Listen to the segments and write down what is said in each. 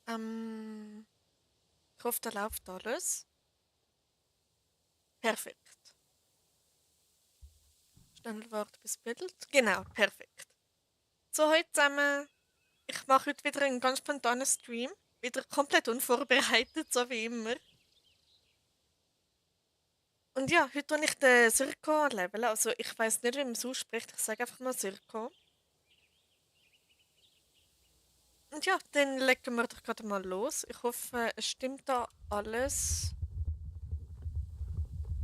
Ähm, Ich hoffe, da läuft alles. Perfekt. Schnell warten bis Bild. Genau, perfekt. So, heute zusammen. Ich mache heute wieder einen ganz spontanen Stream. Wieder komplett unvorbereitet, so wie immer. Und ja, heute tue ich den Sirko leveln. Also, ich weiß nicht, wie man es ausspricht. Ich sage einfach mal Sirko. Und ja, dann legen wir doch gerade mal los. Ich hoffe, es stimmt da alles.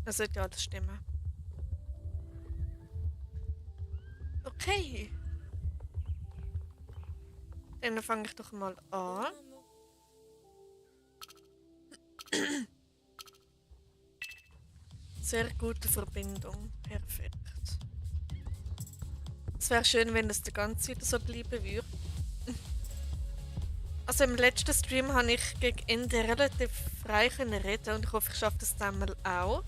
Es sollte ja alles stimmen. Okay, dann fange ich doch mal an. Sehr gute Verbindung. Perfekt. Es wäre schön, wenn es die ganze Zeit so bleiben würde. Also im letzten Stream habe ich gegen Ende relativ frei können reden und ich hoffe, ich schaffe das dann mal auch.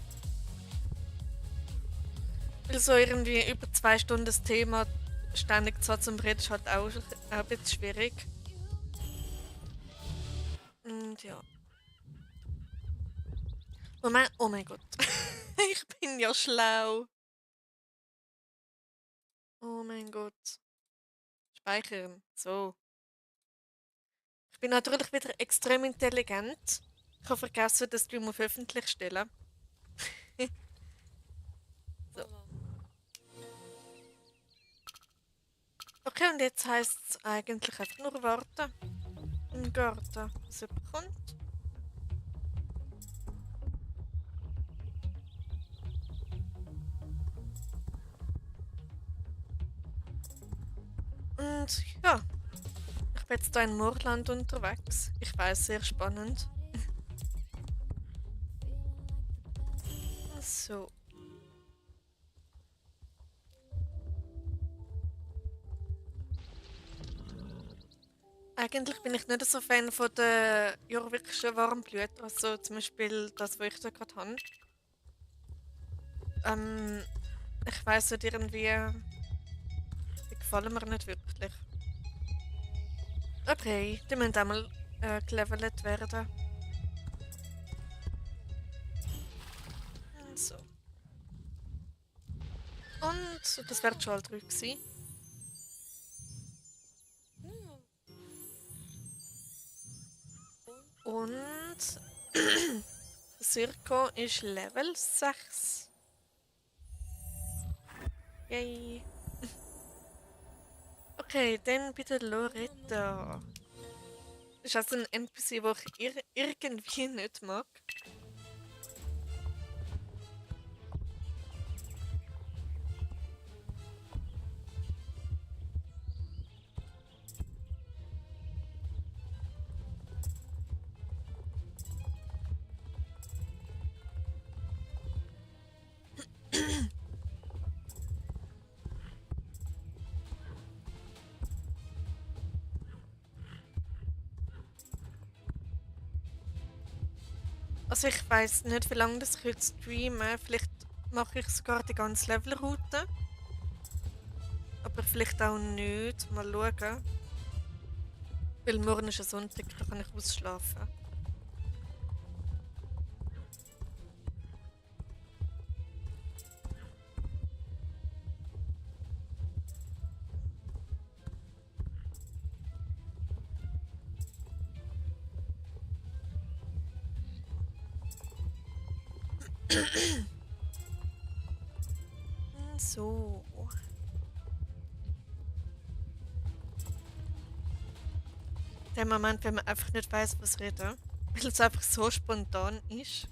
Weil so irgendwie über 2 Stunden das Thema ständig zwar zum Reden ist halt auch ein bisschen schwierig. Und ja. Moment, oh mein Gott. Ich bin ja schlau. Oh mein Gott. Speichern. So. Ich bin natürlich wieder extrem intelligent. Ich habe vergessen, den Stream auf öffentlich stellen. So. Okay, und jetzt heisst es eigentlich einfach nur warten. Im Garten, bis jemand kommt. Und ja, ich bin jetzt hier in Moorland unterwegs. Ich weiß, sehr spannend. So. Eigentlich bin ich nicht so Fan von den jorvikischen Warmblüten. Also zum Beispiel das, was ich da gerade habe. Ähm, Ich weiß nicht irgendwie, die gefallen mir nicht wirklich. Okay, die müssen auch mal gelevelt werden. So. Und das wäre schon all drei gewesen. Und Sirko ist Level 6. Yay. Okay, dann bitte Loretta. Das ist also ein NPC, den ich irgendwie nicht mag. Also ich weiß nicht, wie lange das ich heute streame. Vielleicht mache ich sogar die ganze Levelroute. Aber vielleicht auch nicht. Mal schauen. Weil morgen ist ein Sonntag, da kann ich ausschlafen. So. Der Moment, wenn man einfach nicht weiß, was reden. Weil es einfach so spontan ist.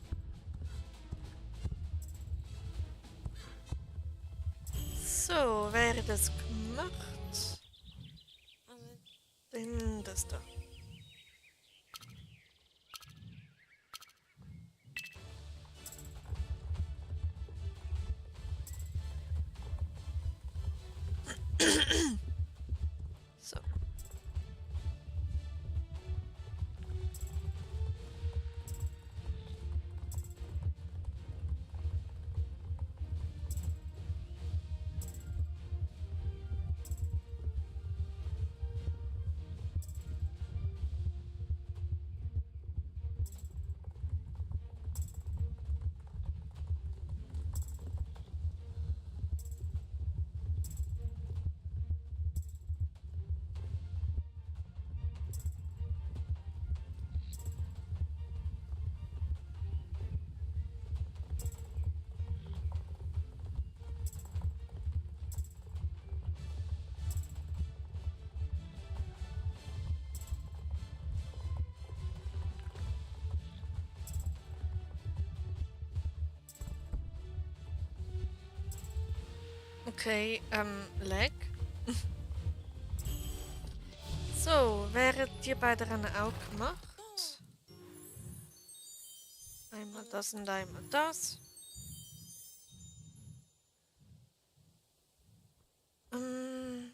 So, wäre das gemacht? Dann das da. So. Okay, Lag. So, wären die beiden Rennen auch gemacht? Einmal das und einmal das. Ähm,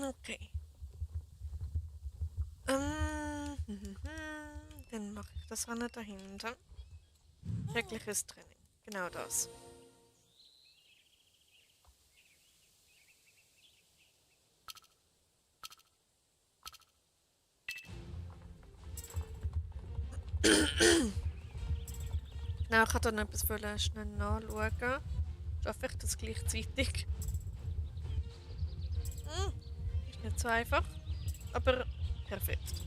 okay. Dann mache ich das Rennen dahinter. Tägliches Training. Genau das. Genau, ich wollte noch etwas schnell nachschauen. Schaffe ich das gleichzeitig? Ist nicht so einfach. Aber perfekt.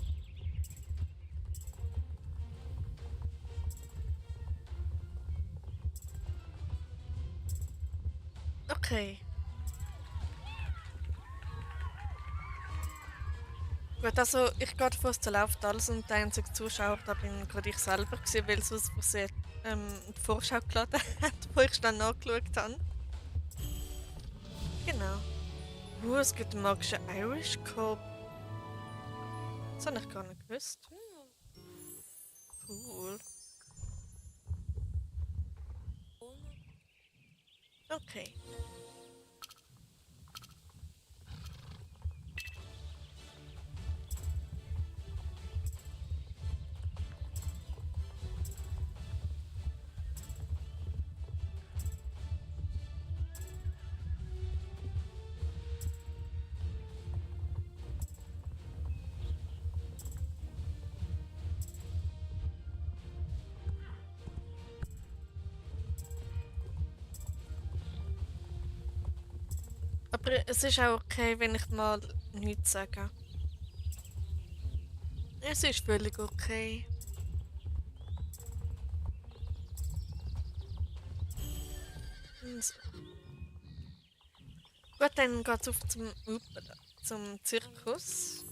Okay. Gut, also ich gehe davon aus, da läuft alles und der einzige Zuschauer, da bin gerade ich selber gewesen, weil es aus Versehen die Vorschau geladen hat, wo ich dann nachgeschaut habe. Genau. Es gibt einen magischen Irish Cob. Das habe ich gar nicht gewusst. Cool. Okay. Aber es ist auch okay, wenn ich mal nichts sage. Es ist völlig okay. So. Gut, dann geht's auf zum Zirkus.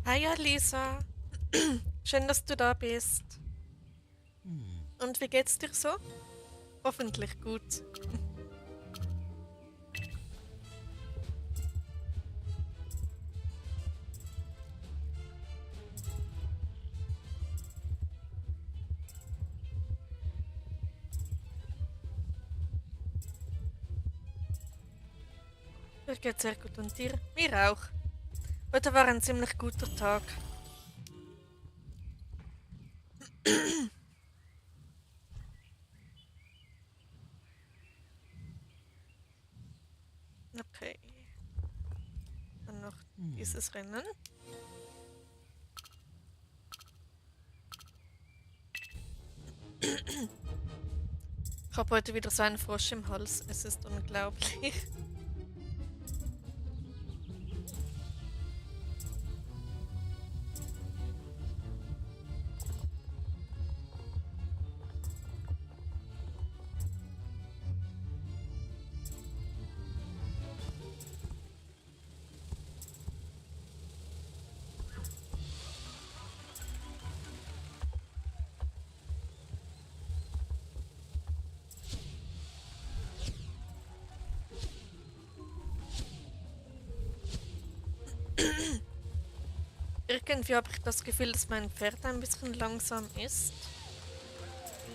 Hi Lisa, schön, dass du da bist. Und wie geht's dir so? Hoffentlich gut. Mir geht's sehr gut und dir? Mir auch. Heute war ein ziemlich guter Tag. Okay. Dann noch dieses Rennen. Ich habe heute wieder so einen Frosch im Hals. Es ist unglaublich. Irgendwie habe ich das Gefühl, dass mein Pferd ein bisschen langsam ist.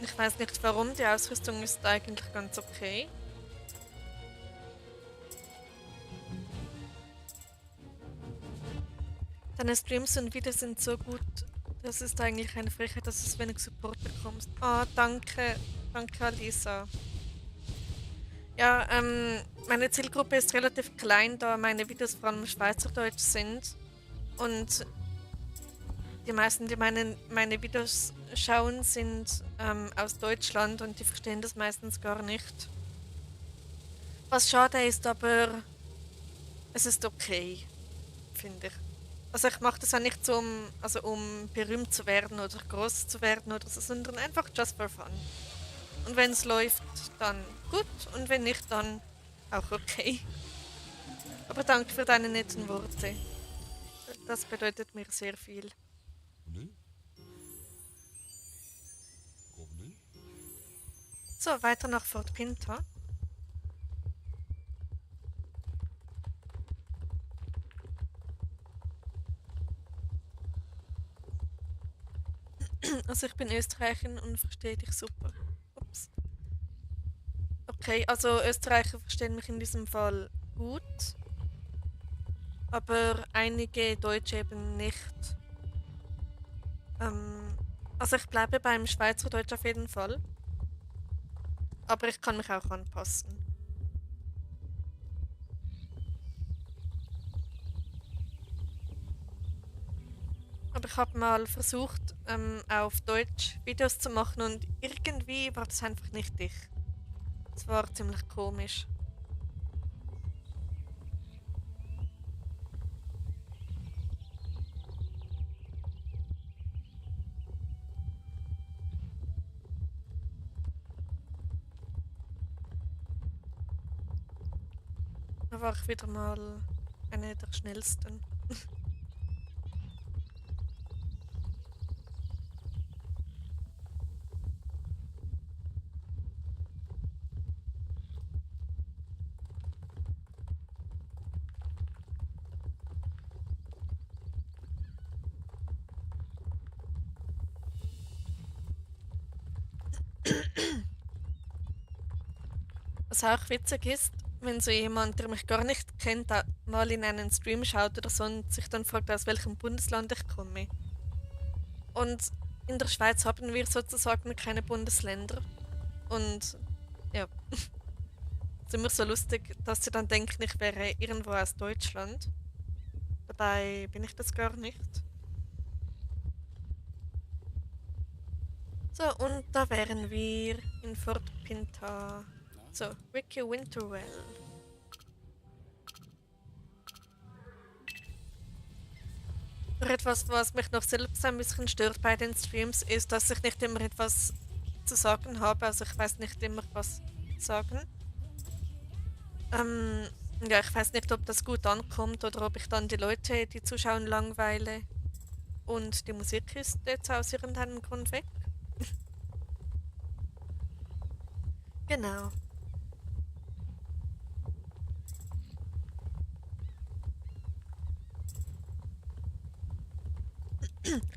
Ich weiß nicht warum, die Ausrüstung ist eigentlich ganz okay. Deine Streams und Videos sind so gut. Das ist eigentlich eine Frechheit, dass du wenig Support bekommst. Ah, danke. Danke, Alisa. Ja, meine Zielgruppe ist relativ klein, da meine Videos vor allem Schweizerdeutsch sind. Und die meisten, die meine Videos schauen, sind aus Deutschland und die verstehen das meistens gar nicht. Was schade ist, aber es ist okay, finde ich. Also ich mache das auch nicht so, um berühmt zu werden oder groß zu werden oder so, sondern einfach just for fun. Und wenn es läuft, dann gut und wenn nicht, dann auch okay. Aber danke für deine netten Worte. Das bedeutet mir sehr viel. So, weiter nach Fort Pinta. Also ich bin Österreicherin und verstehe dich super. Ups. Okay, also Österreicher verstehen mich in diesem Fall gut, aber einige Deutsche eben nicht. Ähm, also ich bleibe beim Schweizerdeutsch auf jeden Fall, aber ich kann mich auch anpassen. Aber ich habe mal versucht, auf Deutsch Videos zu machen und irgendwie war das einfach nicht ich. Es war ziemlich komisch. Da war ich wieder mal eine der schnellsten. Was auch witzig ist, wenn so jemand, der mich gar nicht kennt, mal in einen Stream schaut oder so und sich dann fragt, aus welchem Bundesland ich komme. Und in der Schweiz haben wir sozusagen keine Bundesländer. Und ja, ist immer so lustig, dass sie dann denken, ich wäre irgendwo aus Deutschland. Dabei bin ich das gar nicht. So, und da wären wir in Fort Pinta. So, Ricky Winterwell. Noch etwas, was mich noch selbst ein bisschen stört bei den Streams, ist, dass ich nicht immer etwas zu sagen habe. Also ich weiß nicht immer, was sagen. Ähm, ja, ich weiß nicht, ob das gut ankommt oder ob ich dann die Leute, die zuschauen, langweile. Und die Musik ist jetzt aus irgendeinem Grund weg. Genau.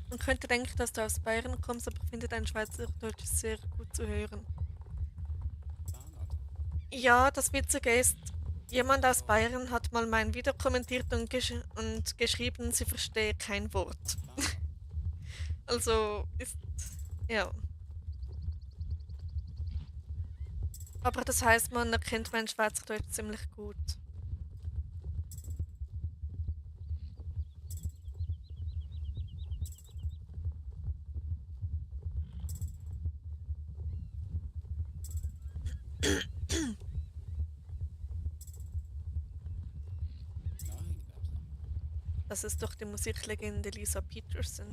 Man könnte denken, dass du aus Bayern kommst, aber ich finde dein Schweizerdeutsch sehr gut zu hören. Ja, das Witzige ist, jemand aus Bayern hat mal mein Video kommentiert und geschrieben, sie verstehe kein Wort. Also ist, ja. Aber das heißt, man erkennt mein Schweizerdeutsch ziemlich gut. Das ist doch die Musiklegende Lisa Peterson.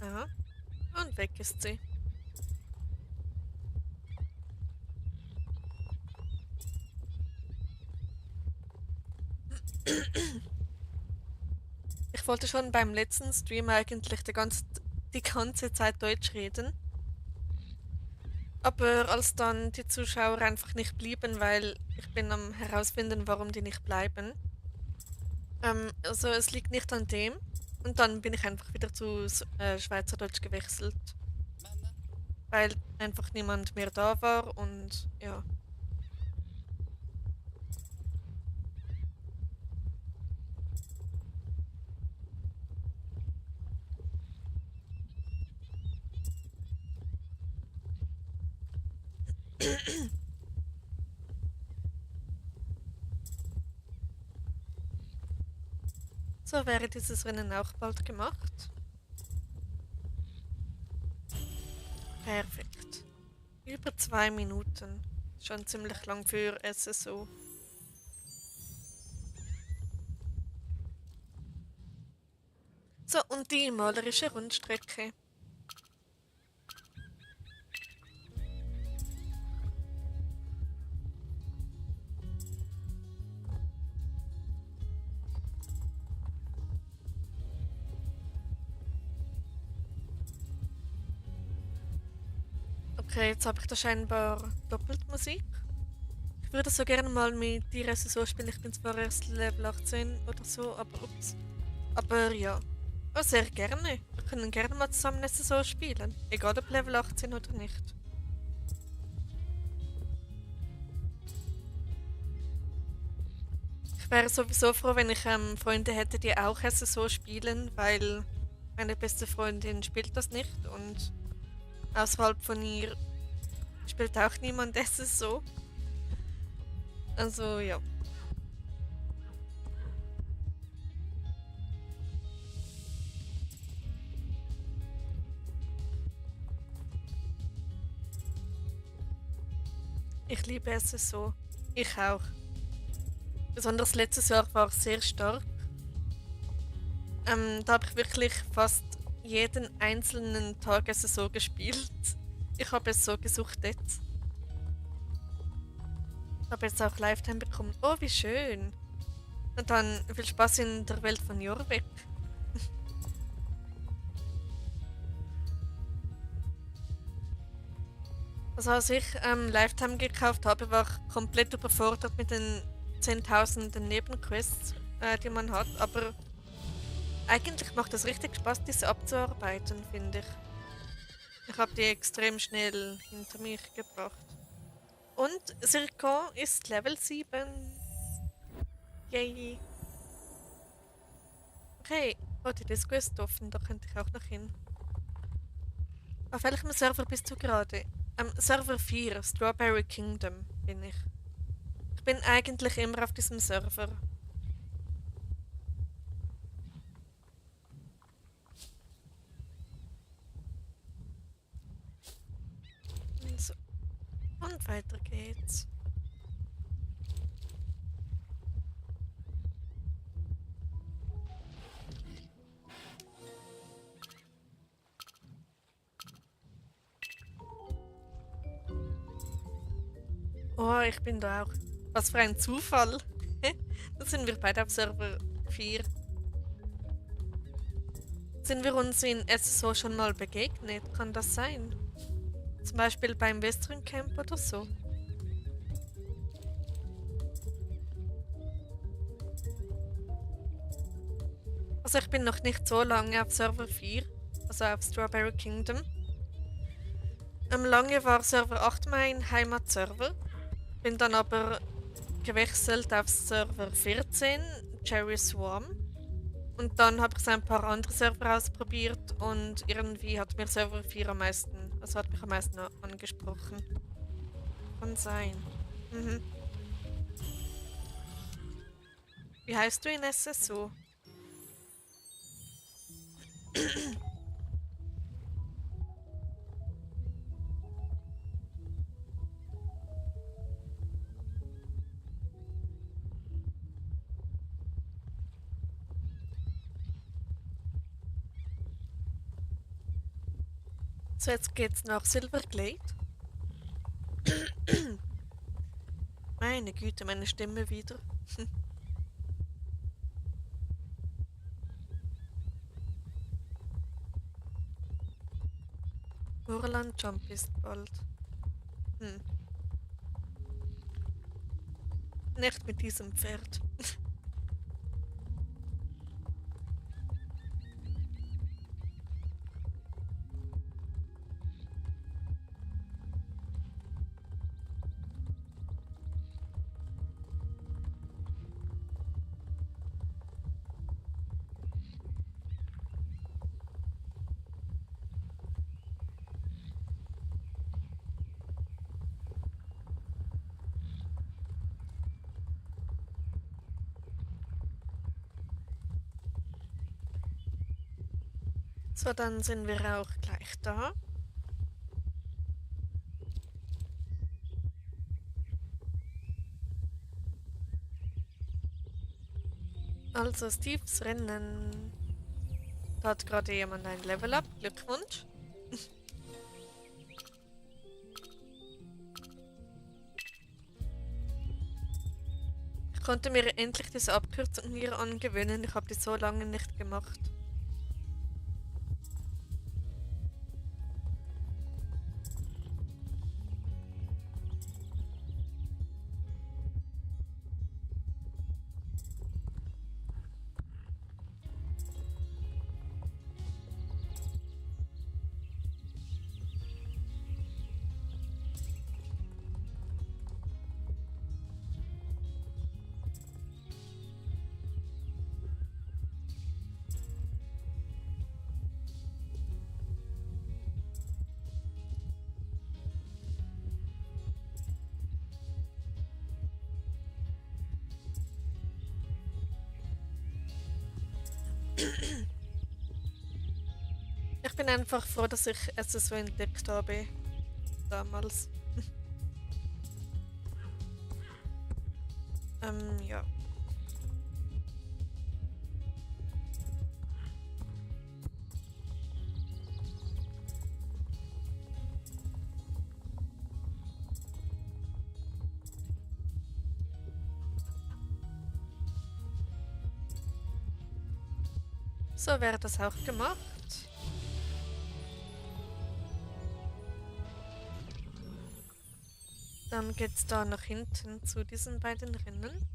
Aha. Und weg ist sie. Ich wollte schon beim letzten Stream eigentlich die ganze Zeit Deutsch reden. Aber als dann die Zuschauer einfach nicht blieben, weil ich bin am herausfinden, warum die nicht bleiben. Also es liegt nicht an dem. Und dann bin ich einfach wieder zu Schweizerdeutsch gewechselt. Weil einfach niemand mehr da war und ja. So wäre dieses Rennen auch bald gemacht. Perfekt. Über 2 Minuten. Schon ziemlich lang für SSO. So, und die malerische Rundstrecke. Okay, jetzt habe ich da scheinbar doppelt Musik. Ich würde so gerne mal mit dir SSO spielen. Ich bin zwar erst Level 18 oder so, aber ups. Aber ja. Oh, sehr gerne. Wir können gerne mal zusammen SSO spielen. Egal ob Level 18 oder nicht. Ich wäre sowieso froh, wenn ich Freunde hätte, die auch SSO spielen, weil meine beste Freundin spielt das nicht und außerhalb von ihr spielt auch niemand SSO. Also ja. Ich liebe SSO. Ich auch. Besonders letztes Jahr war es sehr stark. Da habe ich wirklich fast jeden einzelnen Tag SSO gespielt. Ich habe es so gesuchtet. Ich habe jetzt auch Lifetime bekommen. Oh, wie schön. Und dann viel Spaß in der Welt von Jorvik. Also als ich Lifetime gekauft habe, war ich komplett überfordert mit den zehntausenden Nebenquests, die man hat. Aber eigentlich macht es richtig Spaß, diese abzuarbeiten, finde ich. Ich habe die extrem schnell hinter mich gebracht. Und Zircon ist Level 7. Yay. Okay. Oh, die Disco ist offen, da könnte ich auch noch hin. Auf welchem Server bist du gerade? Am Server 4, Strawberry Kingdom, bin ich. Ich bin eigentlich immer auf diesem Server. So. Und weiter geht's. Oh, ich bin da auch. Was für ein Zufall. Da sind wir beide auf Server 4. Sind wir uns in SSO schon mal begegnet? Kann das sein? Zum Beispiel beim Western Camp oder so? Also ich bin noch nicht so lange auf Server 4, also auf Strawberry Kingdom. Lange war Server 8 mein Heimatserver, bin dann aber gewechselt auf Server 14, Cherry Swarm. Und dann habe ich so ein paar andere Server ausprobiert und irgendwie hat mir Server 4 am meisten, also hat mich am meisten angesprochen. Kann sein. Mhm. Wie heißt du in SSO? So, jetzt geht's nach Silverglade. Meine Güte, meine Stimme wieder. Urland Jump ist bald. Hm. Nicht mit diesem Pferd. So, dann sind wir auch gleich da. Also, Steves Rennen. Da hat gerade jemand ein Level Up. Glückwunsch. Ich konnte mir endlich diese Abkürzung hier angewöhnen. Ich habe die so lange nicht gemacht. Ich bin einfach froh, dass ich SSO entdeckt habe. Damals. Ja. So wäre das auch gemacht. Dann geht's da nach hinten zu diesen beiden Rennen.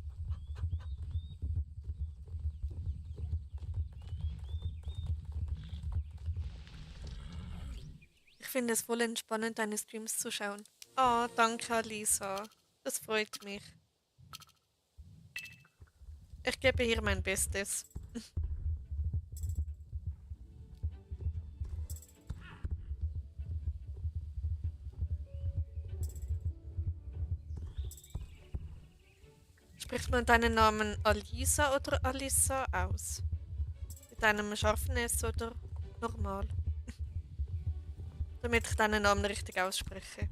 Ich finde es voll entspannend, deine Streams zu schauen. Oh, danke, Lisa. Das freut mich. Ich gebe hier mein Bestes. Spricht man deinen Namen Alisa oder Alissa aus? Mit einem scharfen S oder normal? Damit ich deinen Namen richtig ausspreche.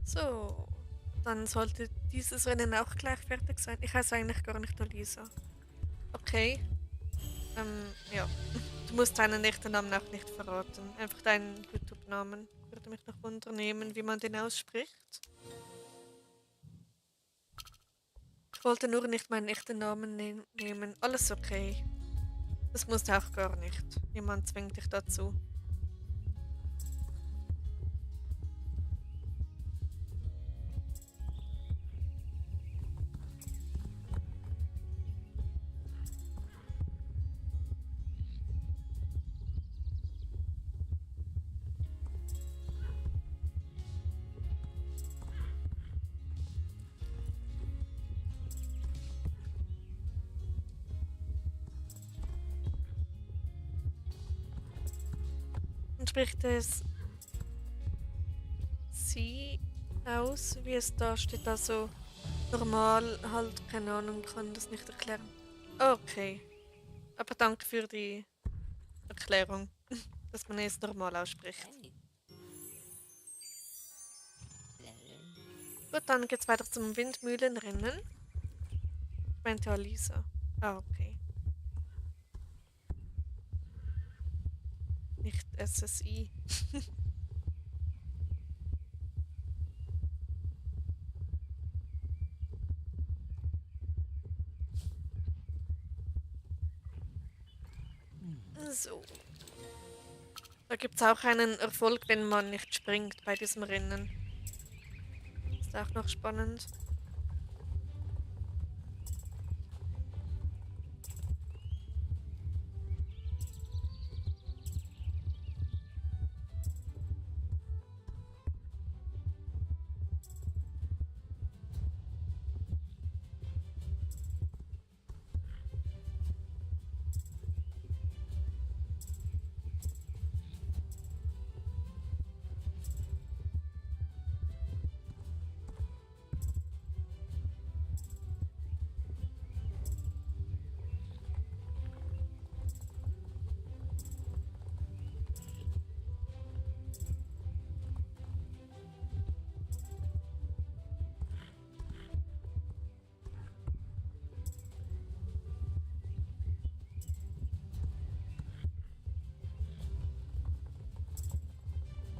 So, dann sollte dieses Rennen auch gleich fertig sein. Ich heiße eigentlich gar nicht Alisa. Okay. Ja. Du musst deinen echten Namen auch nicht verraten. Einfach deinen YouTube-Namen. Würde mich noch wundern, wie man den ausspricht. Ich wollte nur nicht meinen echten Namen nehmen. Alles okay. Das musst du auch gar nicht. Niemand zwingt dich dazu. Und spricht es sie aus, wie es da steht? Also normal halt, keine Ahnung, kann das nicht erklären. Okay. Aber danke für die Erklärung, dass man es normal ausspricht. Gut, dann geht's weiter zum Windmühlenrennen. Ich meinte Alisa. Ah, okay. Nicht SSI. So. Da gibt es auch einen Erfolg, wenn man nicht springt bei diesem Rennen. Ist auch noch spannend.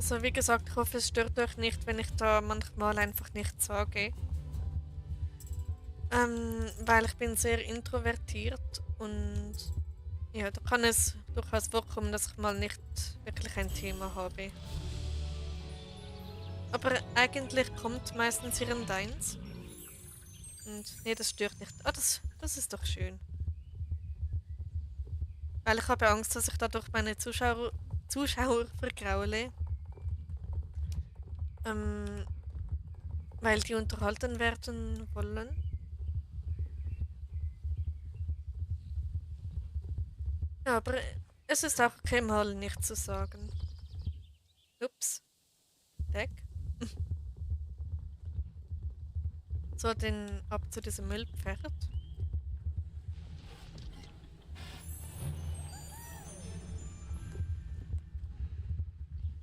Also wie gesagt, ich hoffe, es stört euch nicht, wenn ich da manchmal einfach nichts sage. Weil ich bin sehr introvertiert und ja, da kann es durchaus vorkommen, dass ich mal nicht wirklich ein Thema habe. Aber eigentlich kommt meistens irgendeins. Und nee, das stört nicht. Ah, das ist doch schön. Weil ich habe Angst, dass ich dadurch meine Zuschauer vergraule. Ähm, weil die unterhalten werden wollen. Ja, aber es ist auch okay, mal nichts zu sagen. Ups, Deck. So, den ab zu diesem Müllpferd.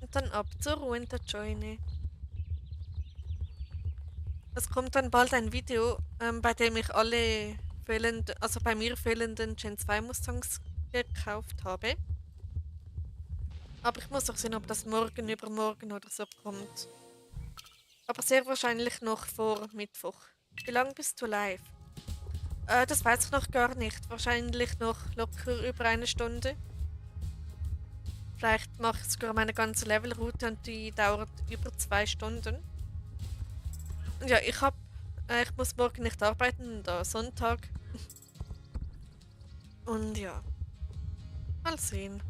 Und dann ab zur Ruinter Journey. Es kommt dann bald ein Video, bei dem ich alle fehlenden, also bei mir fehlenden Gen 2 Mustangs gekauft habe. Aber ich muss auch sehen, ob das morgen, übermorgen oder so kommt. Aber sehr wahrscheinlich noch vor Mittwoch. Wie lange bist du live? Das weiß ich noch gar nicht. Wahrscheinlich noch locker über eine Stunde. Vielleicht mache ich sogar meine ganze Levelroute und die dauert über 2 Stunden. Und ja, ich muss morgen nicht arbeiten, da Sonntag. Und ja, mal sehen.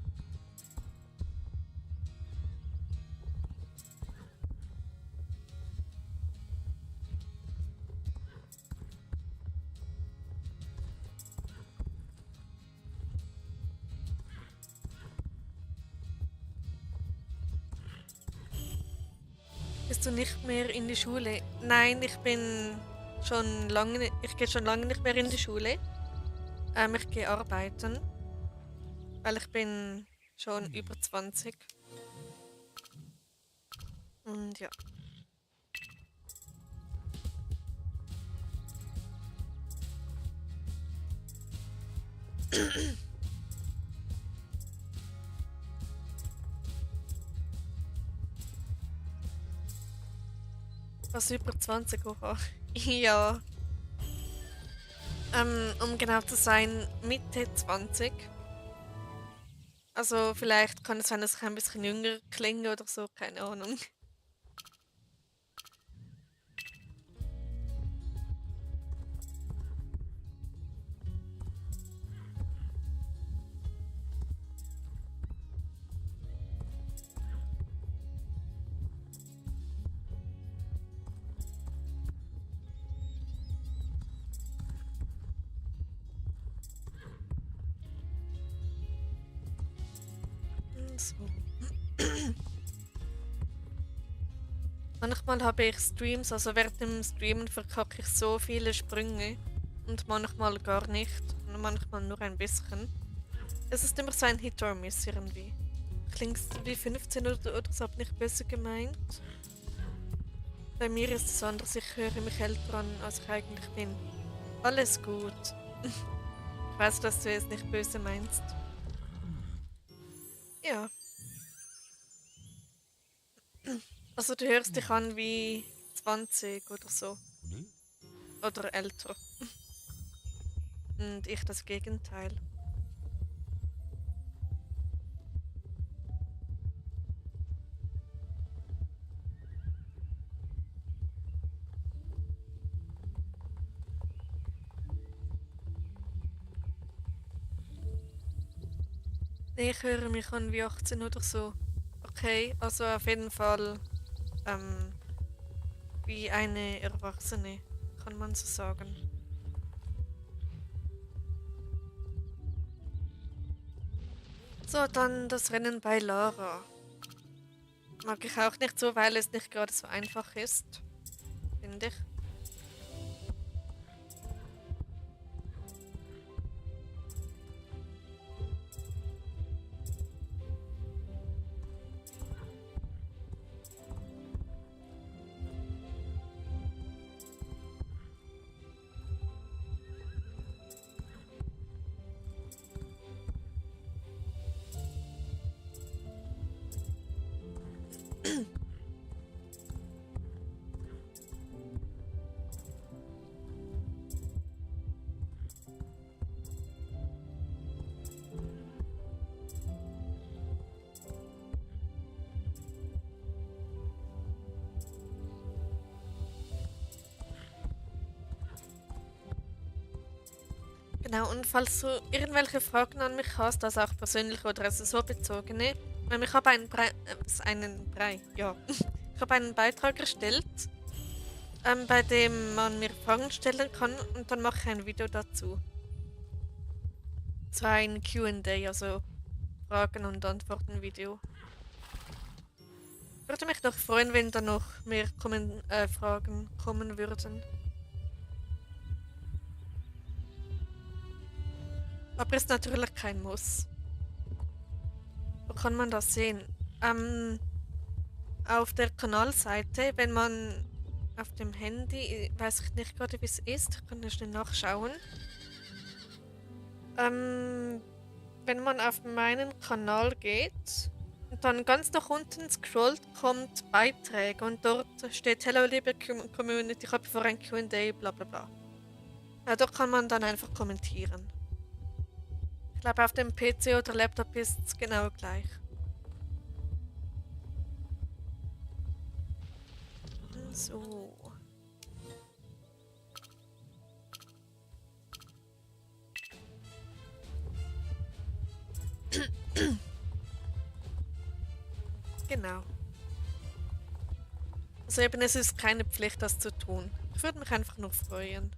Bist du nicht mehr in die Schule? Nein, ich gehe schon lange nicht mehr in die Schule. Ich gehe arbeiten, weil ich bin schon über 20. Und ja. Was über 20, oha. Ja. Um genau zu sein, Mitte 20. Also vielleicht kann es sein, dass ich ein bisschen jünger klinge oder so, keine Ahnung. So. Manchmal habe ich Streams, also während dem Streamen verkacke ich so viele Sprünge und manchmal gar nicht und manchmal nur ein bisschen. Es ist immer so ein Hit or Miss irgendwie. Klingst du wie 15 oder so, hab nicht besser gemeint. Bei mir ist es anders, ich höre mich älter an, als ich eigentlich bin. Alles gut. Ich weiß, dass du es nicht böse meinst. Ja. Also du hörst dich an wie 20 oder so. Oder älter. Und ich das Gegenteil. Nee, ich höre mich an wie 18 oder so. Okay, also auf jeden Fall ähm, wie eine Erwachsene, kann man so sagen. So, dann das Rennen bei Lara. Mag ich auch nicht so, weil es nicht gerade so einfach ist, finde ich. Genau, und falls du irgendwelche Fragen an mich hast, also auch persönlich oder also so bezogene, ich habe ja, ich habe einen Beitrag erstellt, bei dem man mir Fragen stellen kann und dann mache ich ein Video dazu. Es war ein Q&A, also Fragen- und Antworten-Video. Würde mich doch freuen, wenn da noch mehr Fragen kommen würden. Aber ist natürlich kein Muss. Wo kann man das sehen? Auf der Kanalseite, wenn man auf dem Handy, weiß ich nicht gerade, wie es ist, ich kann ja schnell nachschauen. Wenn man auf meinen Kanal geht und dann ganz nach unten scrollt, kommt Beiträge und dort steht Hello liebe Community, ich habe vor ein Q&A, bla bla bla. Ja, dort kann man dann einfach kommentieren. Ich glaube, auf dem PC oder Laptop ist es genau gleich. So. Genau. Also eben, es ist keine Pflicht, das zu tun. Ich würde mich einfach nur freuen.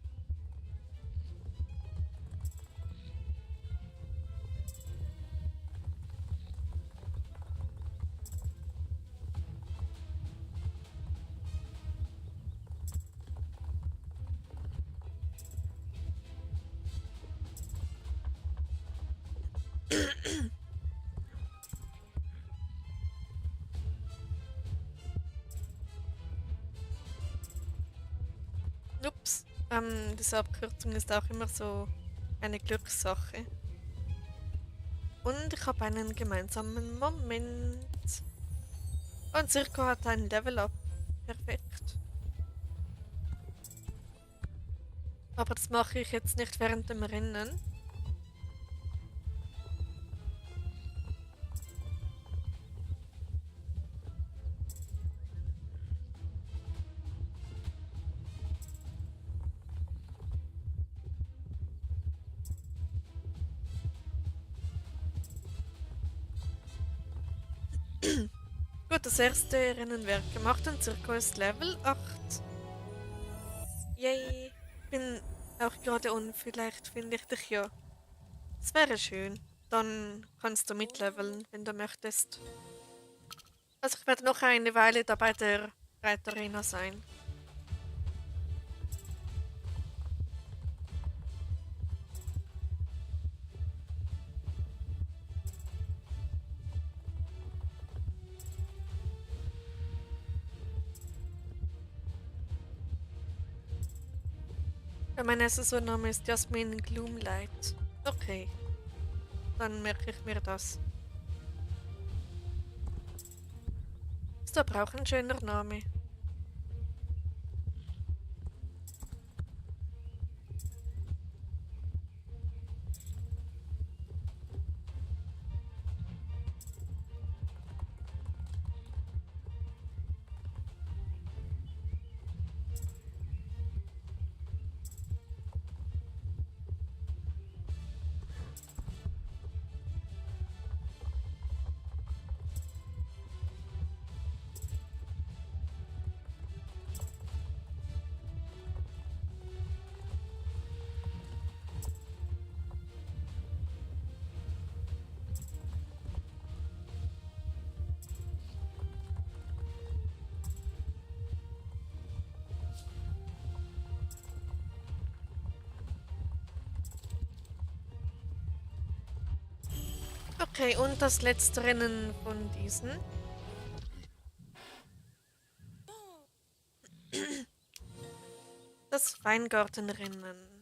Ups. Diese Abkürzung ist auch immer so eine Glückssache. Und ich habe einen gemeinsamen Moment. Und Circo hat ein Level-Up. Perfekt. Aber das mache ich jetzt nicht während dem Rennen. Gut, das erste Rennen wird gemacht und Circo ist Level 8. Yay. Bin auch gerade on, vielleicht finde ich dich ja. Das wäre schön. Dann kannst du mitleveln, wenn du möchtest. Also ich werde noch eine Weile da bei der Reitarena sein. Ja, mein SSO-Name ist Jasmin Gloomlight. Okay, dann merke ich mir das. Ist aber auch ein schöner Name. Okay, und das letzte Rennen von diesen. Das Weingartenrennen.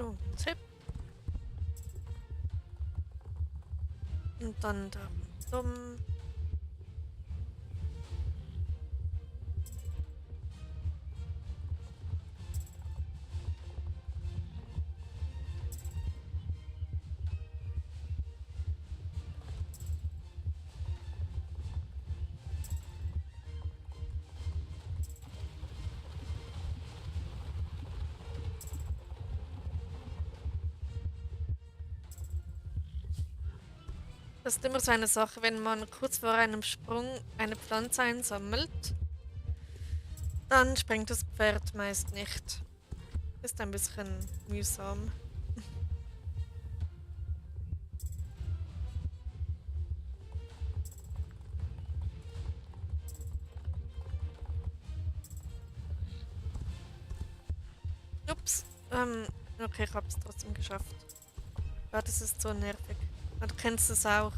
Oh, Tipp. Und dann da dumm. Das ist immer so eine Sache, wenn man kurz vor einem Sprung eine Pflanze einsammelt, dann springt das Pferd meist nicht. Ist ein bisschen mühsam. Ups. Okay, ich hab's trotzdem geschafft. Ja, das ist so nervig. Ah, du kennst es auch.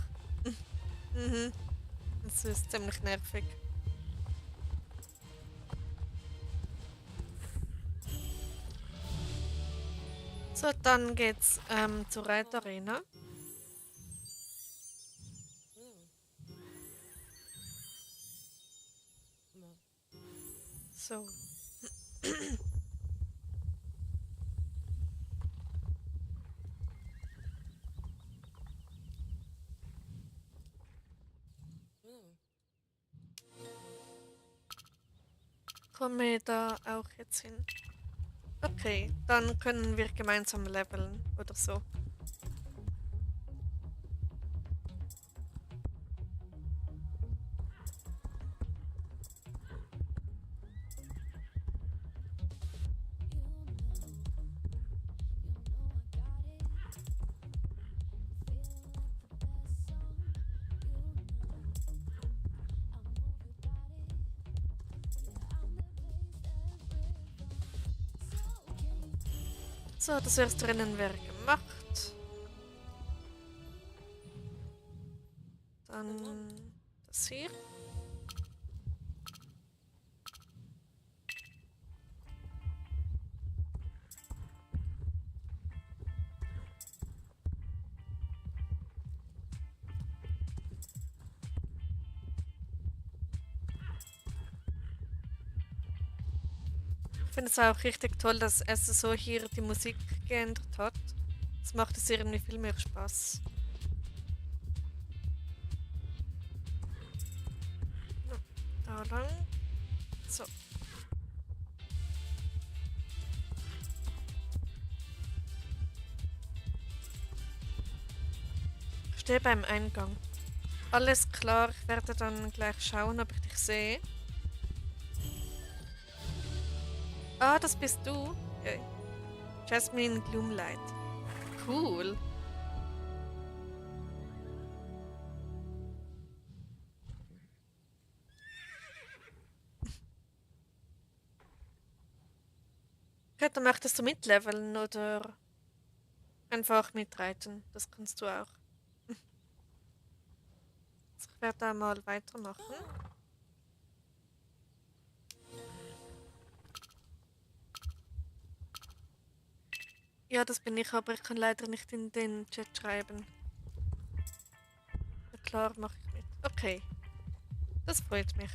Mhm. Das ist ziemlich nervig. So, dann geht's zur Reitarena. So. Kommen wir da auch jetzt hin? Okay, dann können wir gemeinsam leveln oder so. So, das erste Rennen wäre gemacht. Dann das hier. Ich finde es auch richtig toll, dass SSO hier die Musik geändert hat. Das macht es irgendwie viel mehr Spaß. Da lang. So. Stehe beim Eingang. Alles klar, ich werde dann gleich schauen, ob ich dich sehe. Ah, das bist du. Ja. Jasmine Gloomlight. Cool. Okay, dann möchtest du mitleveln oder einfach mitreiten. Das kannst du auch. Ich werde da mal weitermachen. Ja, das bin ich, aber ich kann leider nicht in den Chat schreiben. Na klar, mache ich mit. Okay, das freut mich.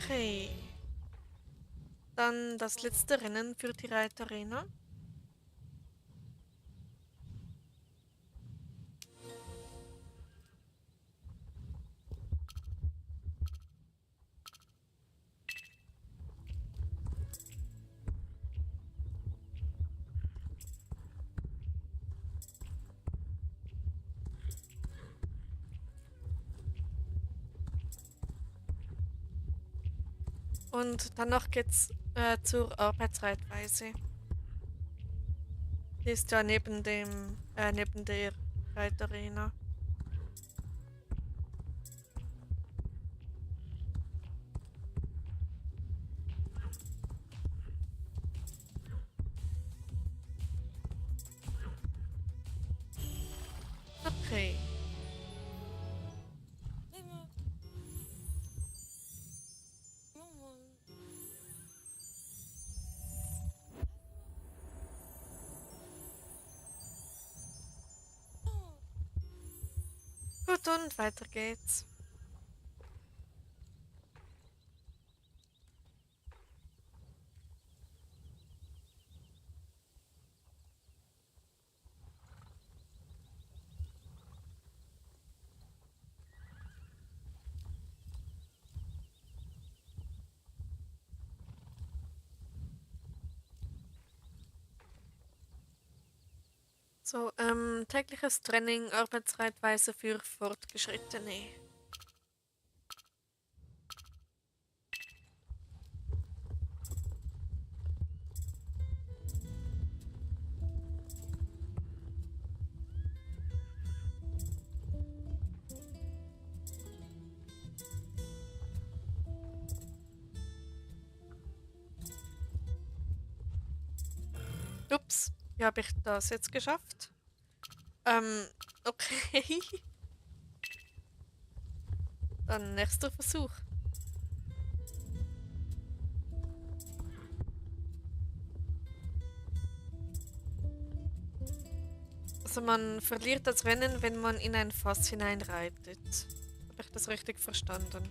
Okay. Dann das letzte Rennen für die Reitarena. Und danach geht's zur Arbeitsreitweise. Die ist ja neben der Reitarena. Okay. Gut, und weiter geht's. So, tägliches Training, Arbeitsreitweise für Fortgeschrittene. Ups, wie habe ich das jetzt geschafft? Okay. Dann nächster Versuch. Also man verliert das Rennen, wenn man in ein Fass hineinreitet. Habe ich das richtig verstanden?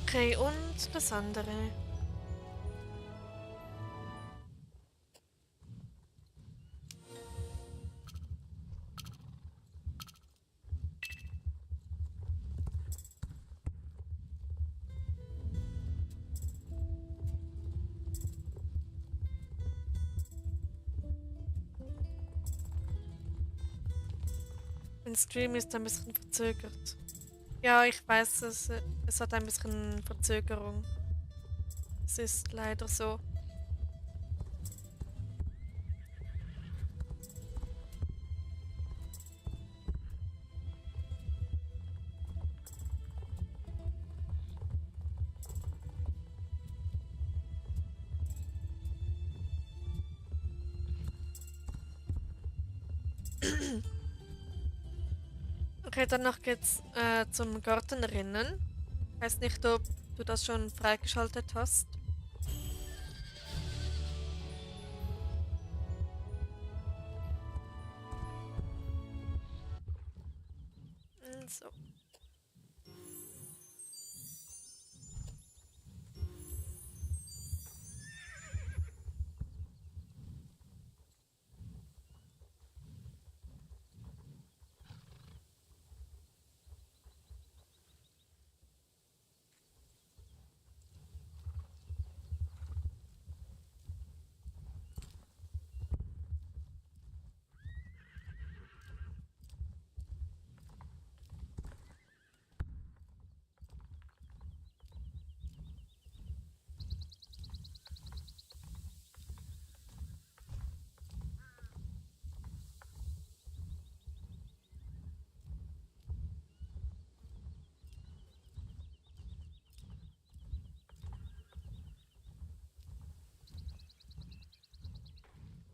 Okay, und das andere. Mein Stream ist ein bisschen verzögert. Ja, ich weiß, es hat ein bisschen Verzögerung. Es ist leider so. Okay, danach geht's zum Gartenrennen. Weiß nicht, ob du das schon freigeschaltet hast. So.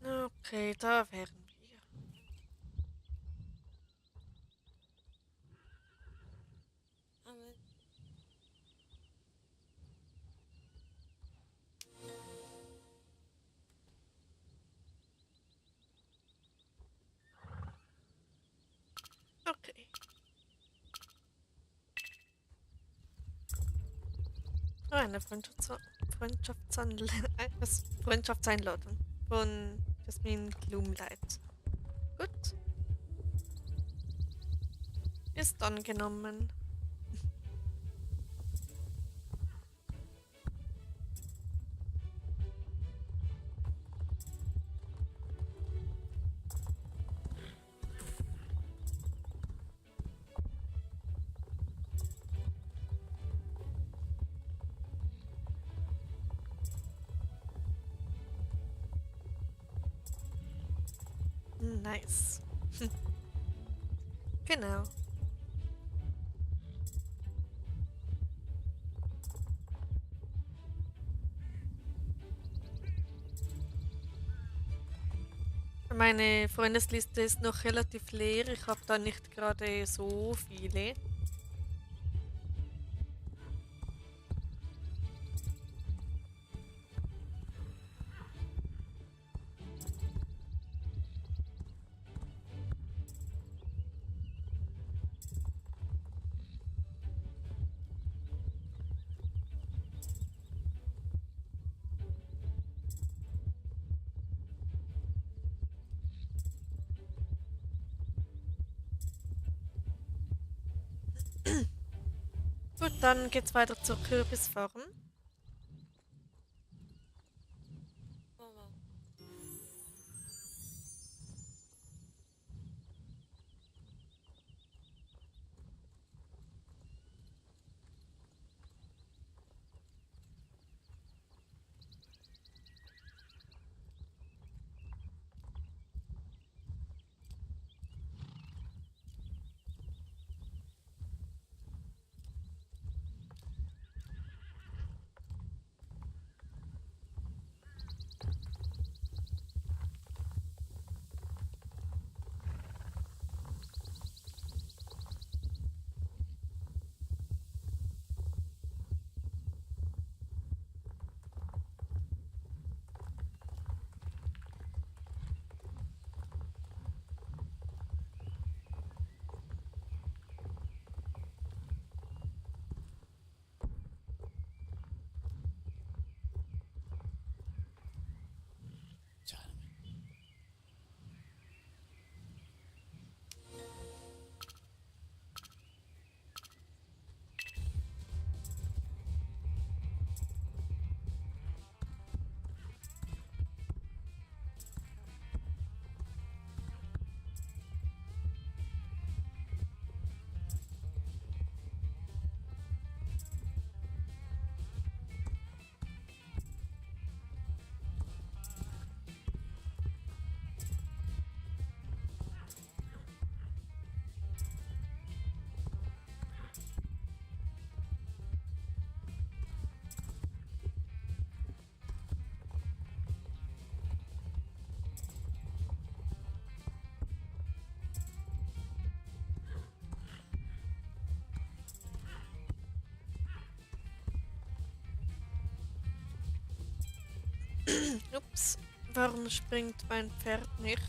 Okay, da wären wir. Okay. Oh, eine Freundschaftseinladung von Jasmin Gloomlight. Gut, ist angenommen. Nice. Genau. Meine Freundesliste ist noch relativ leer. Ich habe da nicht gerade so viele. Gut, dann geht's weiter zur Kürbisfarm. Oh, wow. Ups, warum springt mein Pferd nicht?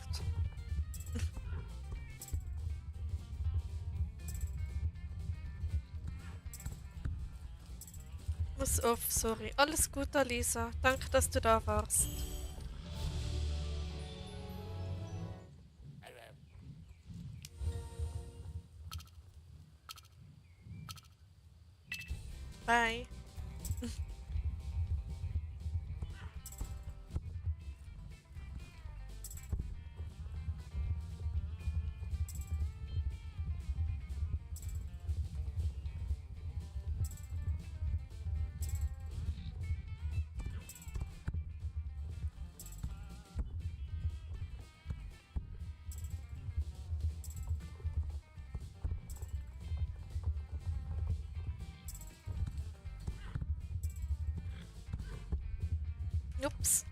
Muss off, sorry. Alles gut, Alisa. Danke, dass du da warst. Bye. Ups.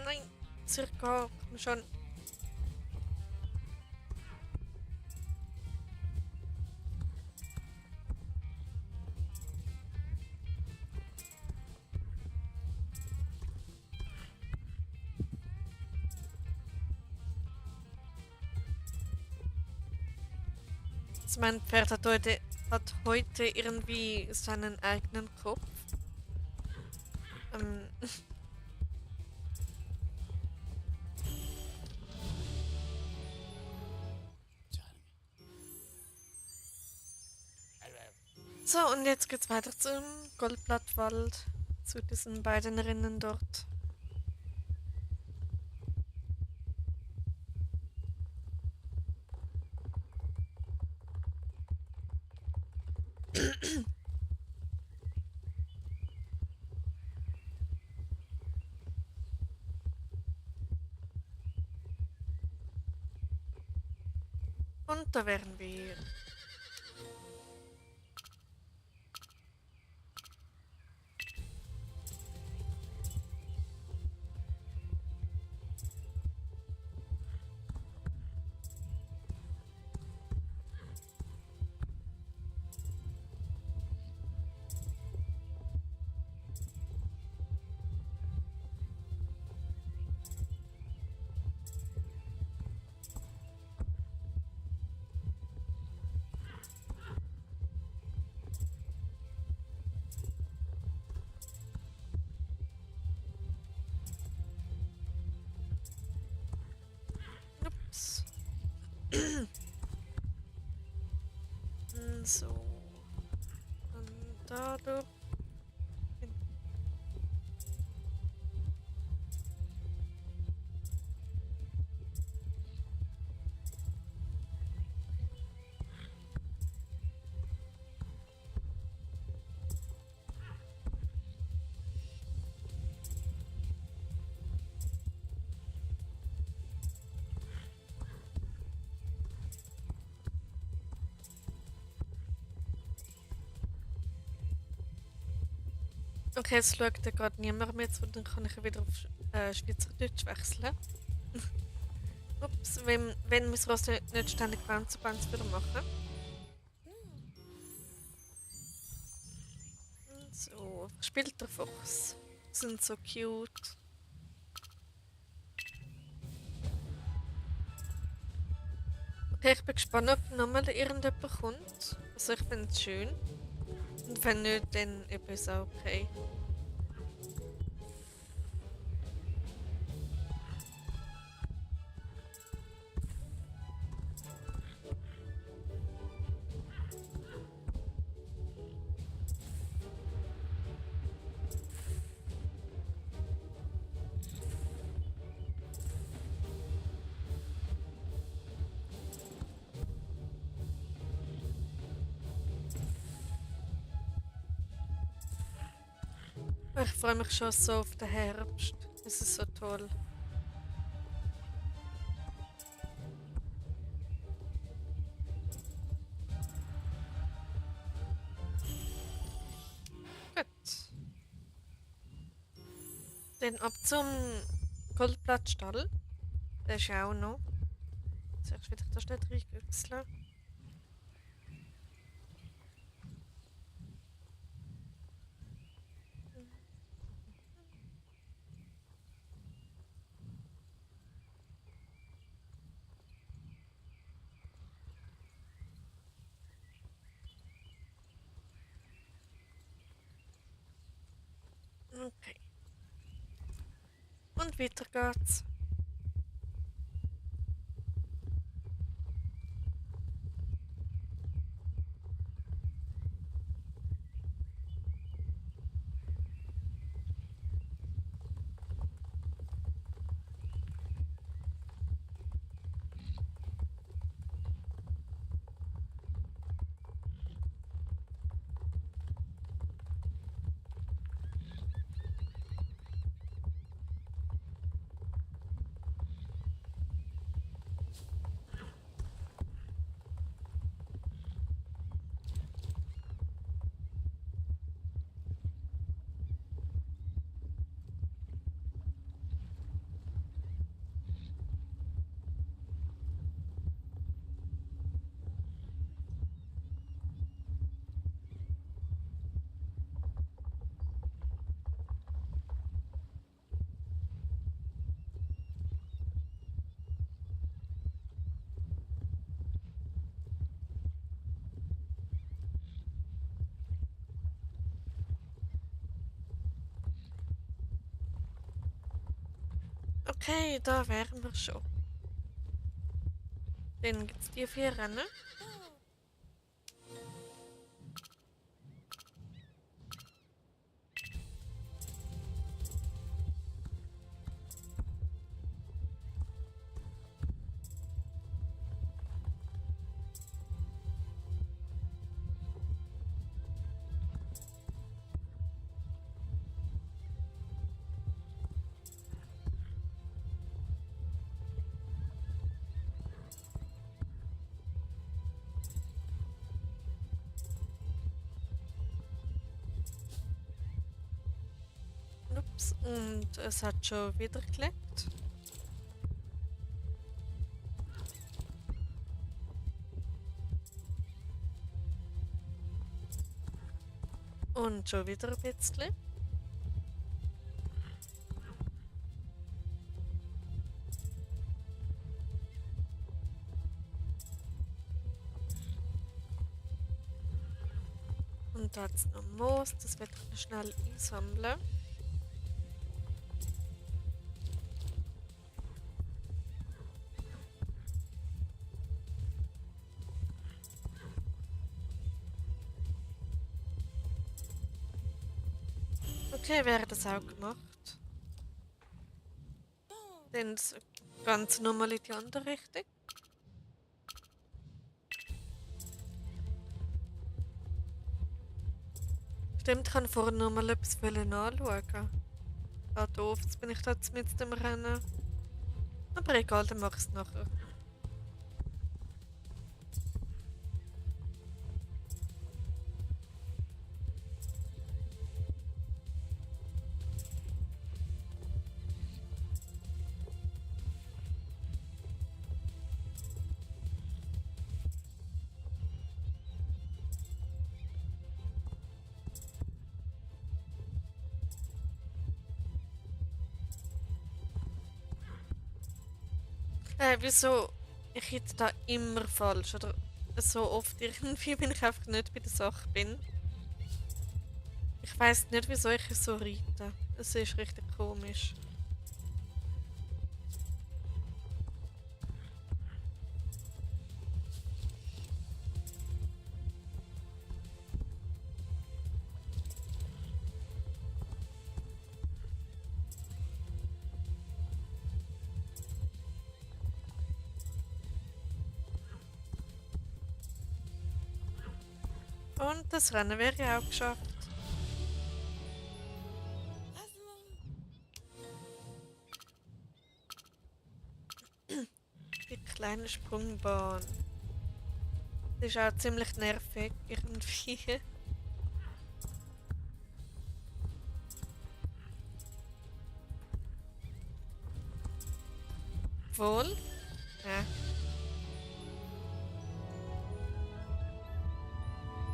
Nein. Circa. Komm schon. Mein Pferd hat heute irgendwie seinen eigenen Kopf. Ähm, so, und jetzt geht's weiter zum Goldblattwald. Zu diesen beiden Rinnen dort. Und da wären wir. Ups. So. Dann da durch. Okay, jetzt schaut ja gerade niemand mehr zu, dann kann ich wieder auf Schweizerdeutsch wechseln. Ups, wenn mein Ross nicht ständig Bounce zu Bounce wieder machen. So, spielt der Fuchs. Sind so cute. Okay, ich bin gespannt, ob nochmal irgendjemand kommt. Also ich finde es schön. Und wenn nicht, dann eben ist auch okay. Ich freue mich schon so auf den Herbst. Es ist so toll. Gut. Dann ab zum Goldblattstall. Der ist ja auch noch. Zuerst will ich da schnell reingüchseln. Okay. Und weiter geht's. Okay, da wären wir schon. Dann gibt es die 4 Rennen. Ups, und es hat schon wieder geleckt. Und schon wieder ein bisschen. Und da hat es noch Moos, das werde ich noch schnell einsammeln. Okay, wäre das auch gemacht. Dann das Ganze nochmal in die andere Richtung. Stimmt, ich kann vorhin noch mal etwas anschauen. Ah, doof, jetzt bin ich da mit dem Rennen. Aber egal, dann mach ich es nachher. Wieso? Ich hitte da immer falsch. Oder so oft irgendwie, wenn ich einfach nicht bei der Sache bin. Ich weiß nicht, wieso ich es so reite. Es ist richtig komisch. Und das Rennen wäre ja auch geschafft. Die kleine Sprungbahn. Das ist auch ziemlich nervig irgendwie. Wohl? Ja.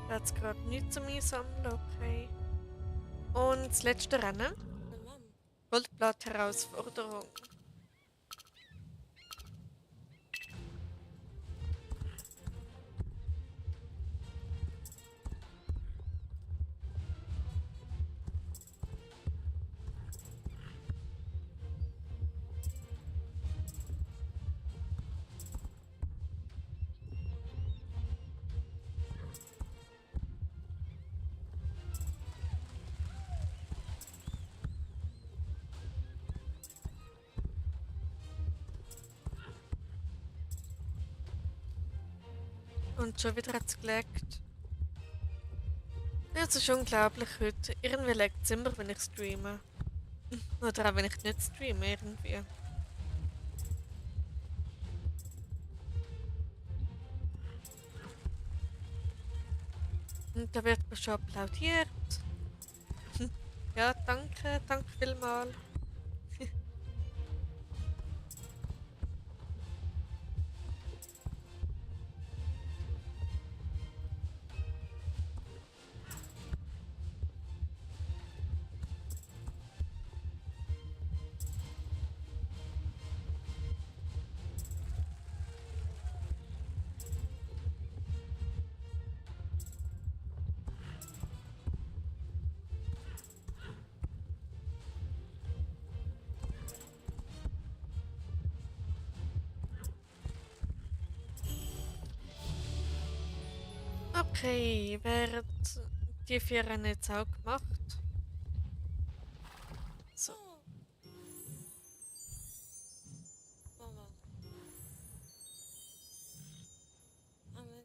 Da hat es gerade nichts zum Einsammeln, okay. Und das letzte Rennen? Mom. Goldblatt-Herausforderung. Und schon wieder hat es geleckt. Ja, es ist unglaublich heute. Irgendwie leckt es immer, wenn ich streame. Oder auch wenn ich nicht streame, irgendwie. Und da wird mir schon applaudiert. Ja, danke, danke vielmals. Okay, werden die vier Rennen jetzt auch gemacht? So. Oh. Wow, wow. Aber.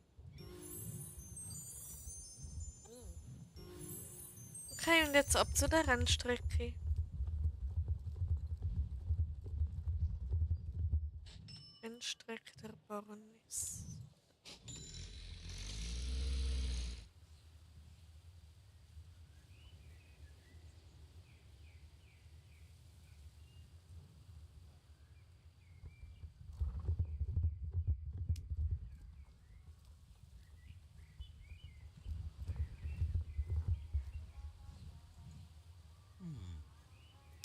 Okay, und jetzt ab zu der Rennstrecke. Rennstrecke der Baroness.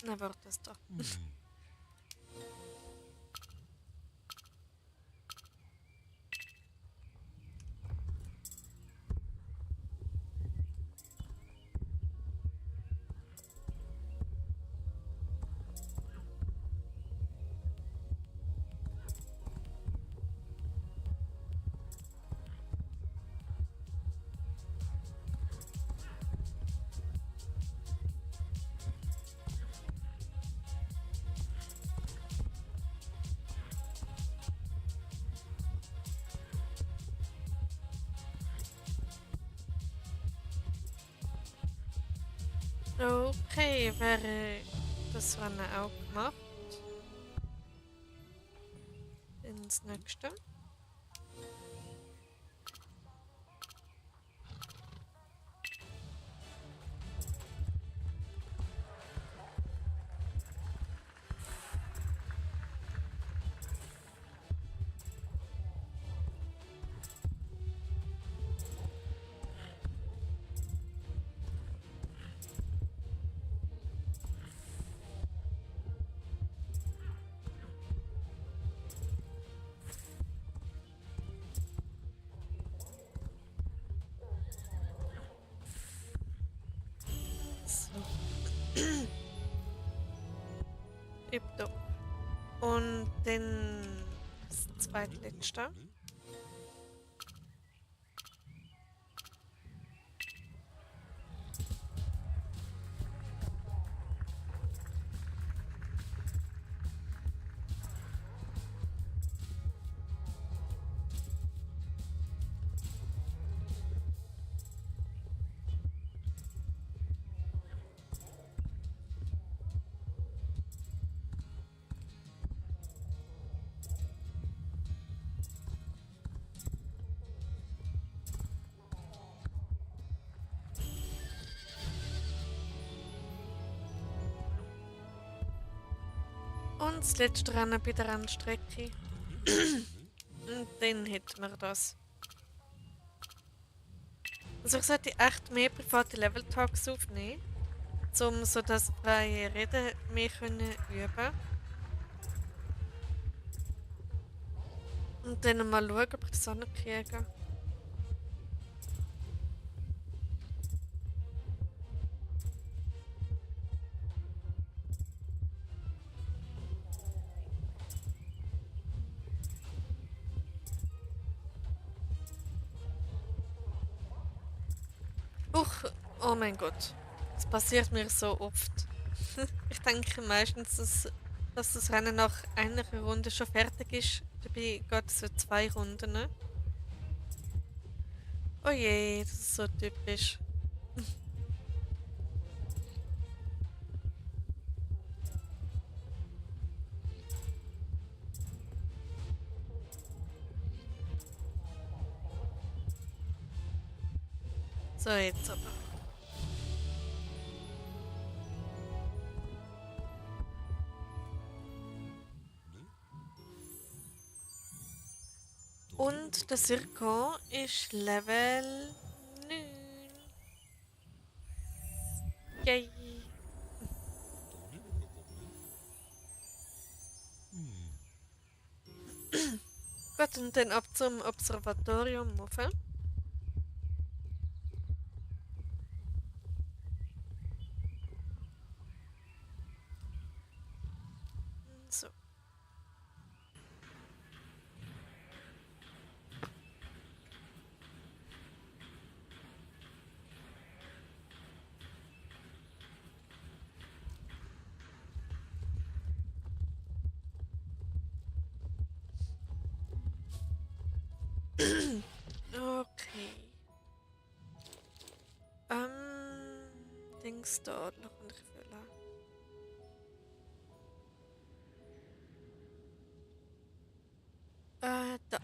Na, warte das da. Okay, wäre das Rennen auch gemacht. Ins nächste. So. Tipptopp. Und dann das zweitletzte. Und das letzte Rennen bei der Rennstrecke. Und dann hätten wir das. Also ich sollte echt mehr private Level-Talks aufnehmen, um so das freie Reden mehr können üben. Und dann mal schauen, ob ich das hinkriege. Uch, oh mein Gott. Das passiert mir so oft. Ich denke meistens, dass das Rennen nach einer Runde schon fertig ist. Dabei geht es so 2 Runden. Ne? Oh je, das ist so typisch. So, jetzt aber. Und der Sirko ist Level 9. Yay. Gut, und dann ab zum Observatorium rauf. So. Dings da. Da kann ich füllen. Da.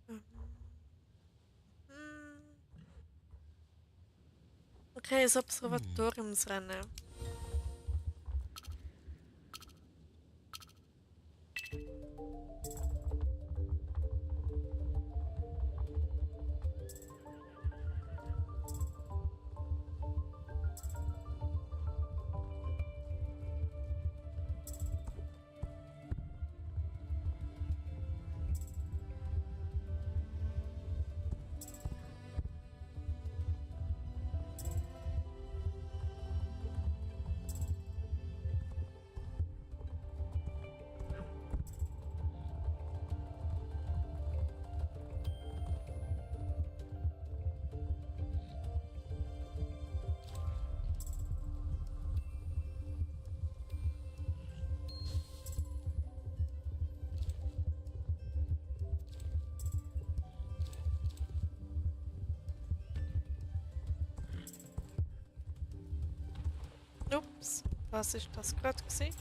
Hm. Okay, das Observatoriumsrennen. Ups, was ist das gerade gewesen?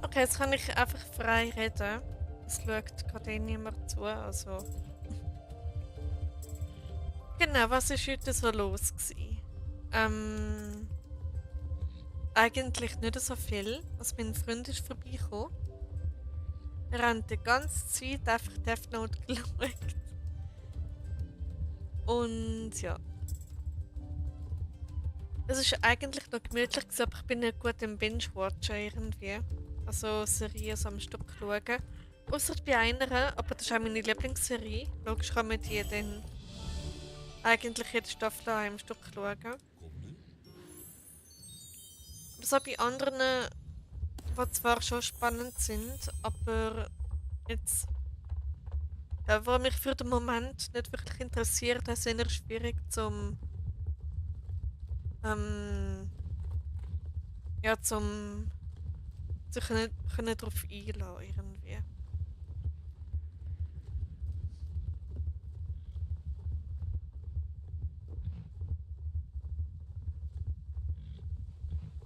Okay, jetzt kann ich einfach frei reden. Es schaut gerade niemand zu, also... Genau, was ist heute so los gewesen? Eigentlich nicht so viel. Also mein Freund ist vorbeigekommen. Wir haben die ganze Zeit einfach Death Note geschaut. Und ja. Es ist eigentlich noch gemütlich gewesen, aber ich bin nicht gut im Binge-Watchen irgendwie. Also Serien so am Stück schauen. Ausser bei einer, aber das ist auch meine Lieblingsserie. Logisch kann man die dann eigentlich jede Staffel an einem Stück schauen. Aber so bei anderen, die zwar schon spannend sind, aber jetzt, wo mich für den Moment nicht wirklich interessiert, ist es eher schwierig zum ja, zum sich nicht können darauf einlassen irgendwie.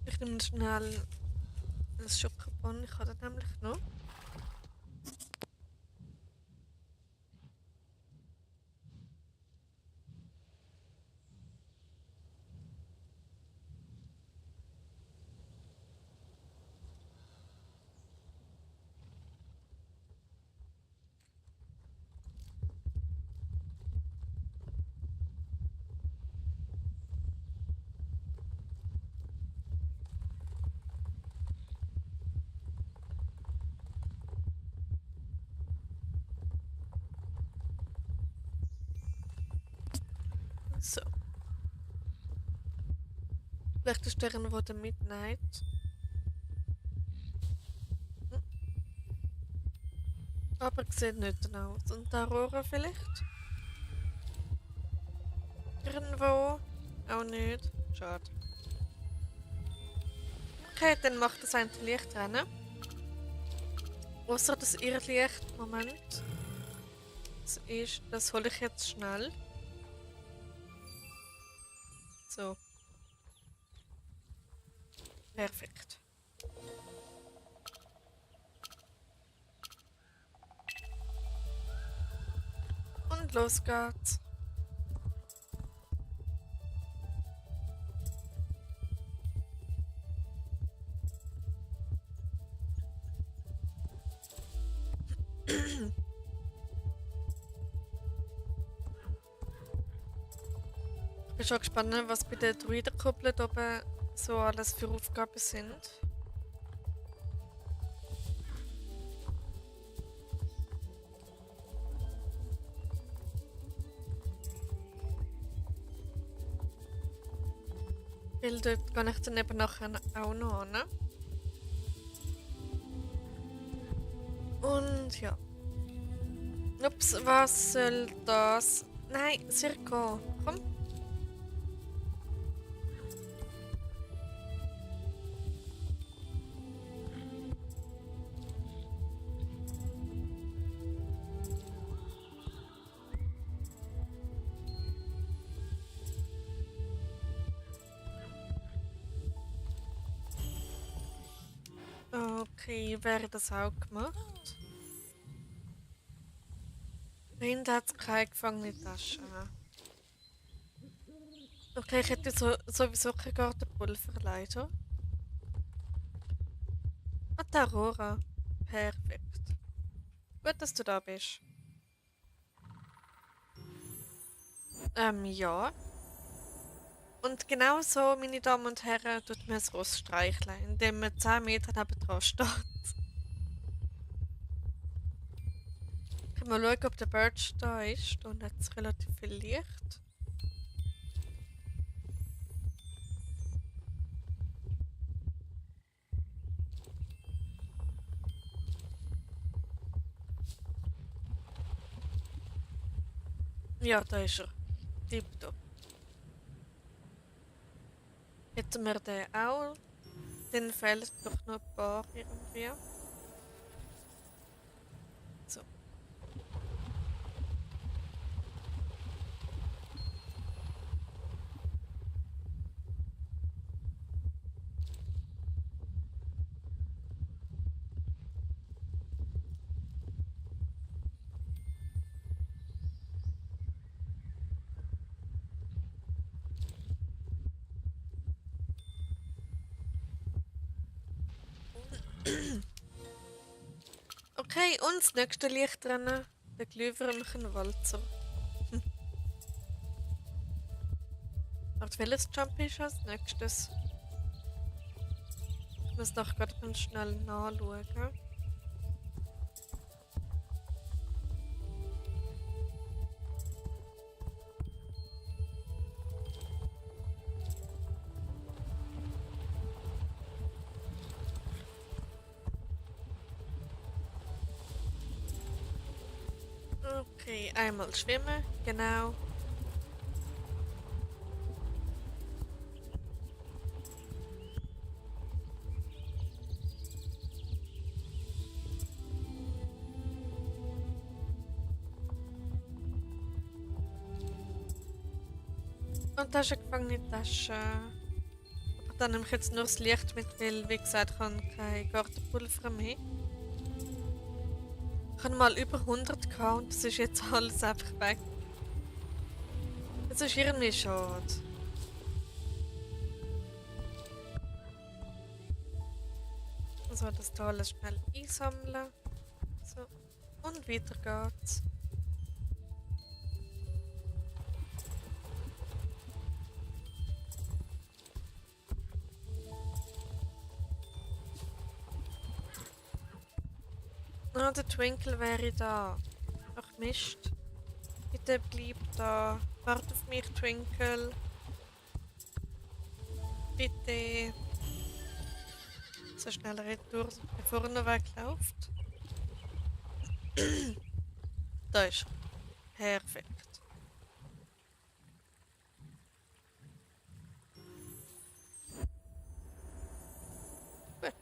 Ich nehme schnell ein Schokobon, ich habe das nämlich noch. So. Vielleicht ist der irgendwo der Midnight. Hm. Aber sieht nicht aus. Und der Aurora vielleicht? Irgendwo? Auch nicht. Schade. Okay, dann macht das ein Licht rennen. Außer das Irrlicht. Moment. Das hole ich jetzt schnell. So. Perfekt. Und los geht's. Ich bin schon gespannt, was bei den Druidenkuppeln oben so alles für Aufgaben sind. Weil dort gehe ich dann eben nachher auch noch hin. Und ja. Ups, was soll das? Nein, Sirko, komm. Okay, wäre das auch gemacht? Rind hat keine gefangene Tasche. Okay, ich hätte sowieso kein Gartenpulver leider. Ah, die Aurora. Perfekt. Gut, dass du da bist. Ja. Und genau so, meine Damen und Herren, tut man das Ross streicheln, indem man 10 Meter nebendran steht. Ich kann mal schauen, ob der Birch da ist. Und hat es relativ viel Licht. Ja, da ist er. Tipptopp. Hätten wir den auch? Dann fehlen doch noch ein paar irgendwie. So. Okay, und das nächste Lichtrennen. Der Glühwürmchenwalzer. Warte, welches Jump ist als nächstes? Ich muss doch gerade ganz schnell nachschauen. Okay, einmal schwimmen, genau. Und das ist eine gefangene Tasche. Aber dann nehme ich jetzt nur das Licht mit, weil, wie gesagt, ich habe kein Gartenpulver mehr. Ich hatte mal über 100 gehabt und das ist jetzt alles einfach weg. Das ist irgendwie schade. So, das hier alles schnell einsammeln. So. Und weiter geht's. Ah, der Twinkle wäre da. Ach Mist. Bitte bleib da. Warte auf mich, Twinkle. Bitte. So schnell retour, bevor er noch wegläuft. Da ist er. Perfekt. Gut.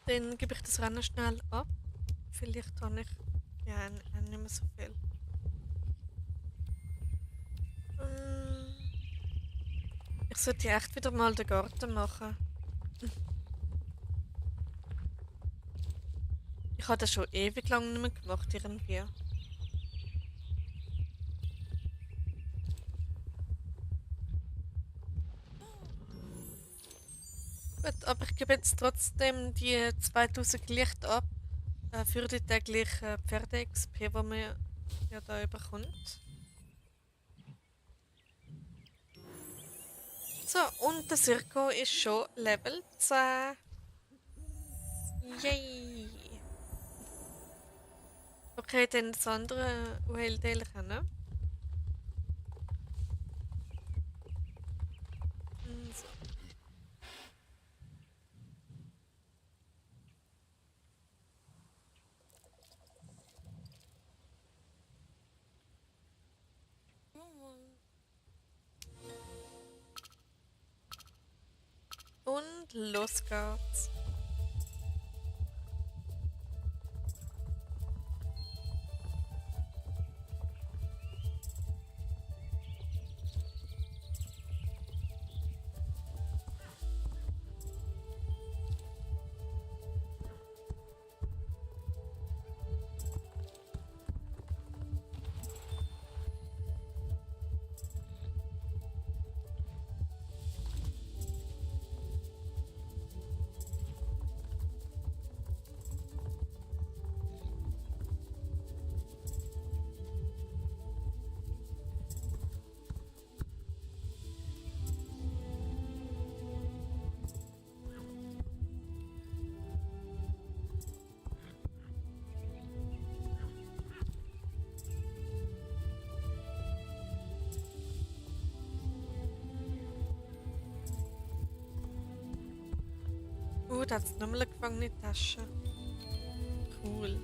Dann gebe ich das Rennen schnell ab. Vielleicht habe ich ja nicht mehr so viel. Ich sollte echt wieder mal den Garten machen. Ich habe das schon ewig lang nicht mehr gemacht irgendwie. Gut, aber ich gebe jetzt trotzdem die 2000 Licht ab für die tägliche Pferde-XP, die man ja da bekommt. So, und der Circo ist schon Level 10. Yay! Okay, dann das andere ULD kennen. So. Und los geht's. Da hat es nochmal eine gefangene Tasche. Cool.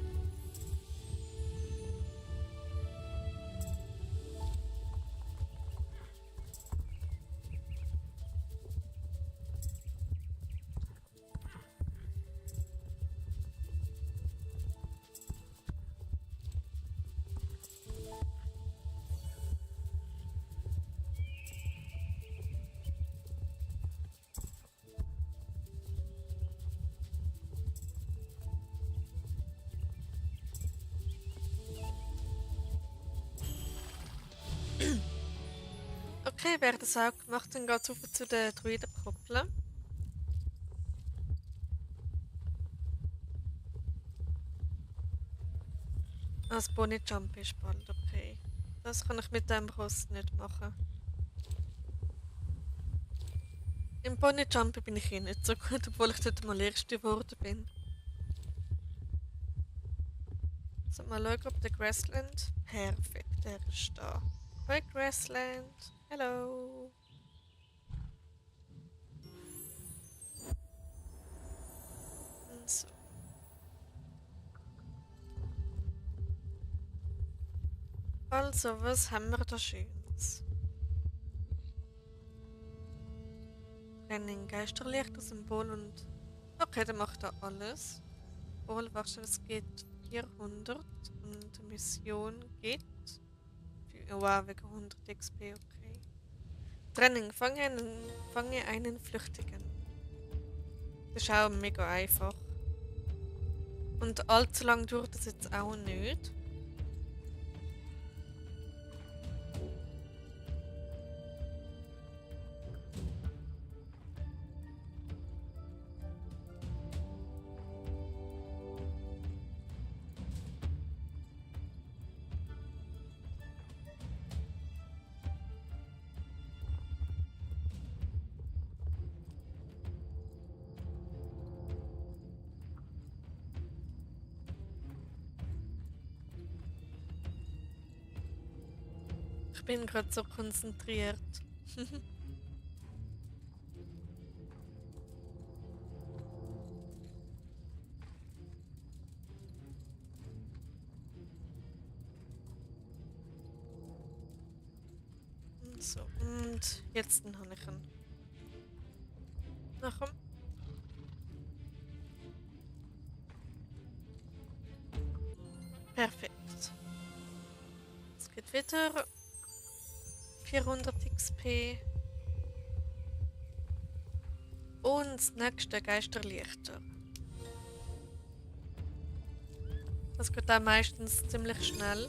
Okay, wer das auch gemacht, dann geht es auf zu den Druidenkoppeln. Das Bonnie Jump ist bald, okay. Das kann ich mit dem Rost nicht machen. Im Bonnie Jump bin ich eh nicht so gut, obwohl ich dort mal Erste geworden bin. So, mal schauen, ob der Grassland. Perfekt, der ist da. Hoi Grassland. Hello. Und so. Also, was haben wir da Schönes? Rennen Geisterlicht, das Symbol und... Okay, der macht da alles. Wahrscheinlich es geht 400 und die Mission geht... Wow, wegen 100 XP, okay. Training, fange einen Flüchtigen. Das ist auch mega einfach. Und allzu lang dauert das jetzt auch nicht. Ich bin gerade so konzentriert. So, und jetzt habe ich ihn. Na komm. Perfekt. Es geht wieder. 400 XP. Und das nächste Geisterlichter. Das geht auch meistens ziemlich schnell.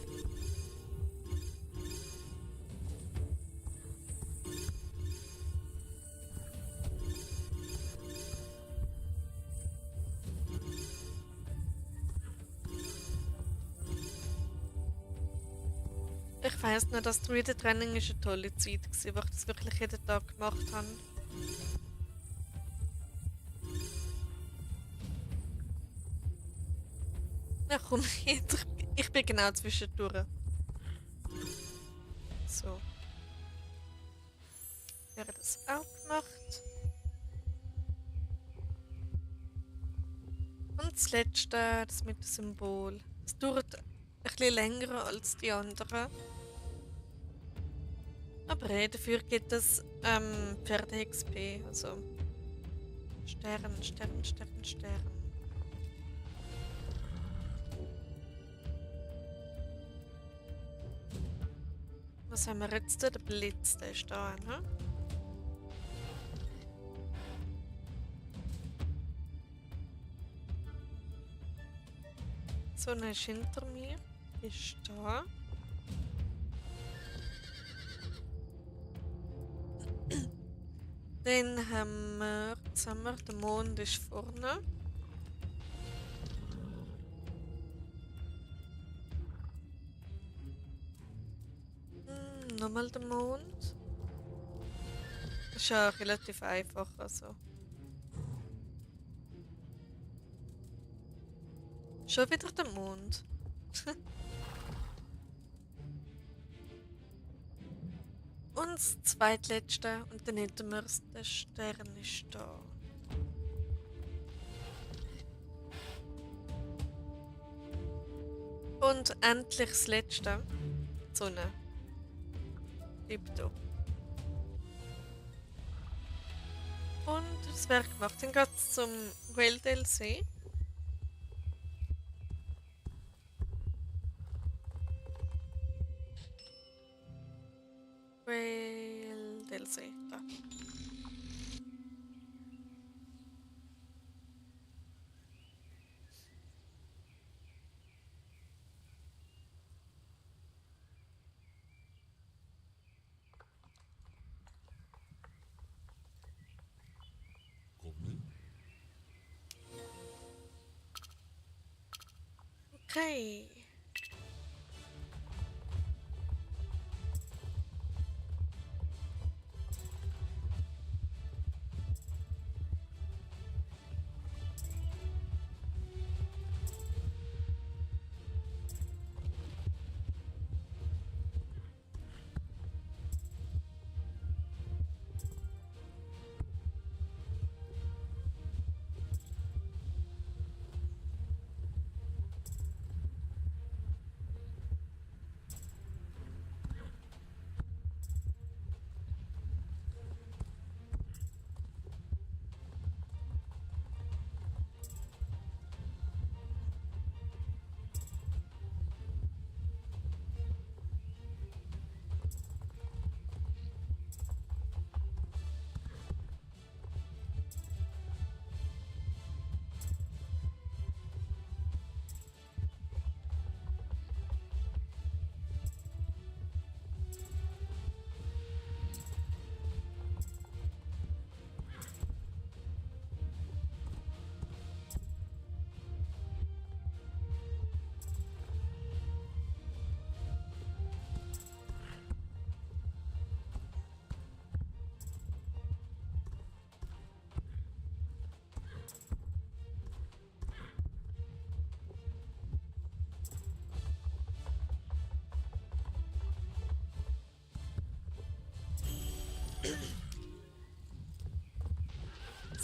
Ich weiss noch, das Druidentraining ist eine tolle Zeit gewesen, wo ich das wirklich jeden Tag gemacht habe. Ja, komm, ich bin genau zwischendurch. So. Wäre das auch gemacht. Und das letzte, das mit dem Symbol. Es dauert ein bisschen länger als die anderen. Aber dafür gibt es Pferde-XP, also Stern, Stern, Stern, Stern. Was haben wir jetzt? Der Blitz, der ist da, ne? So, eine ist hinter mir. Ist da. Dann haben wir, der Mond ist vorne. Nochmal der Mond. Ist ja relativ einfach, also. Schon wieder der Mond. Und das zweitletzte und dann hinter mir der Stern ist da. Und endlich das letzte. Die Sonne. Bleibt da. Und das wäre gemacht. Dann geht es zum Whale See. Whale See, da. Okay.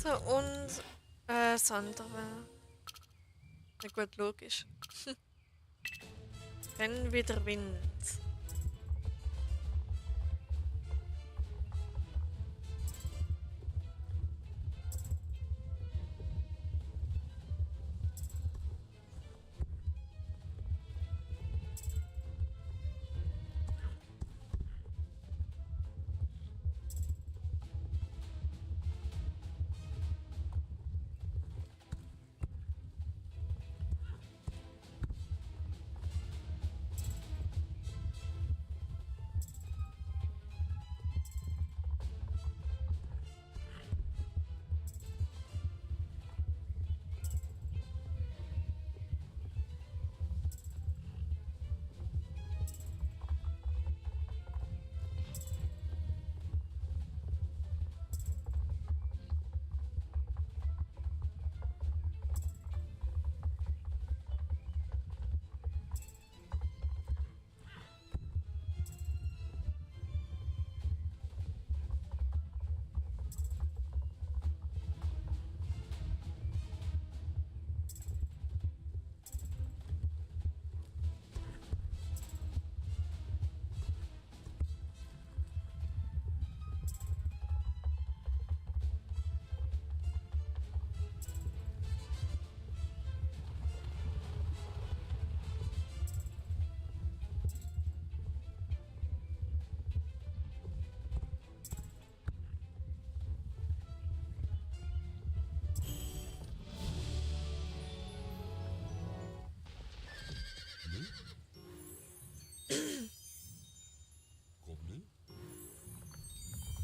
So, und das andere. Na gut, logisch. Wenn wieder Wind.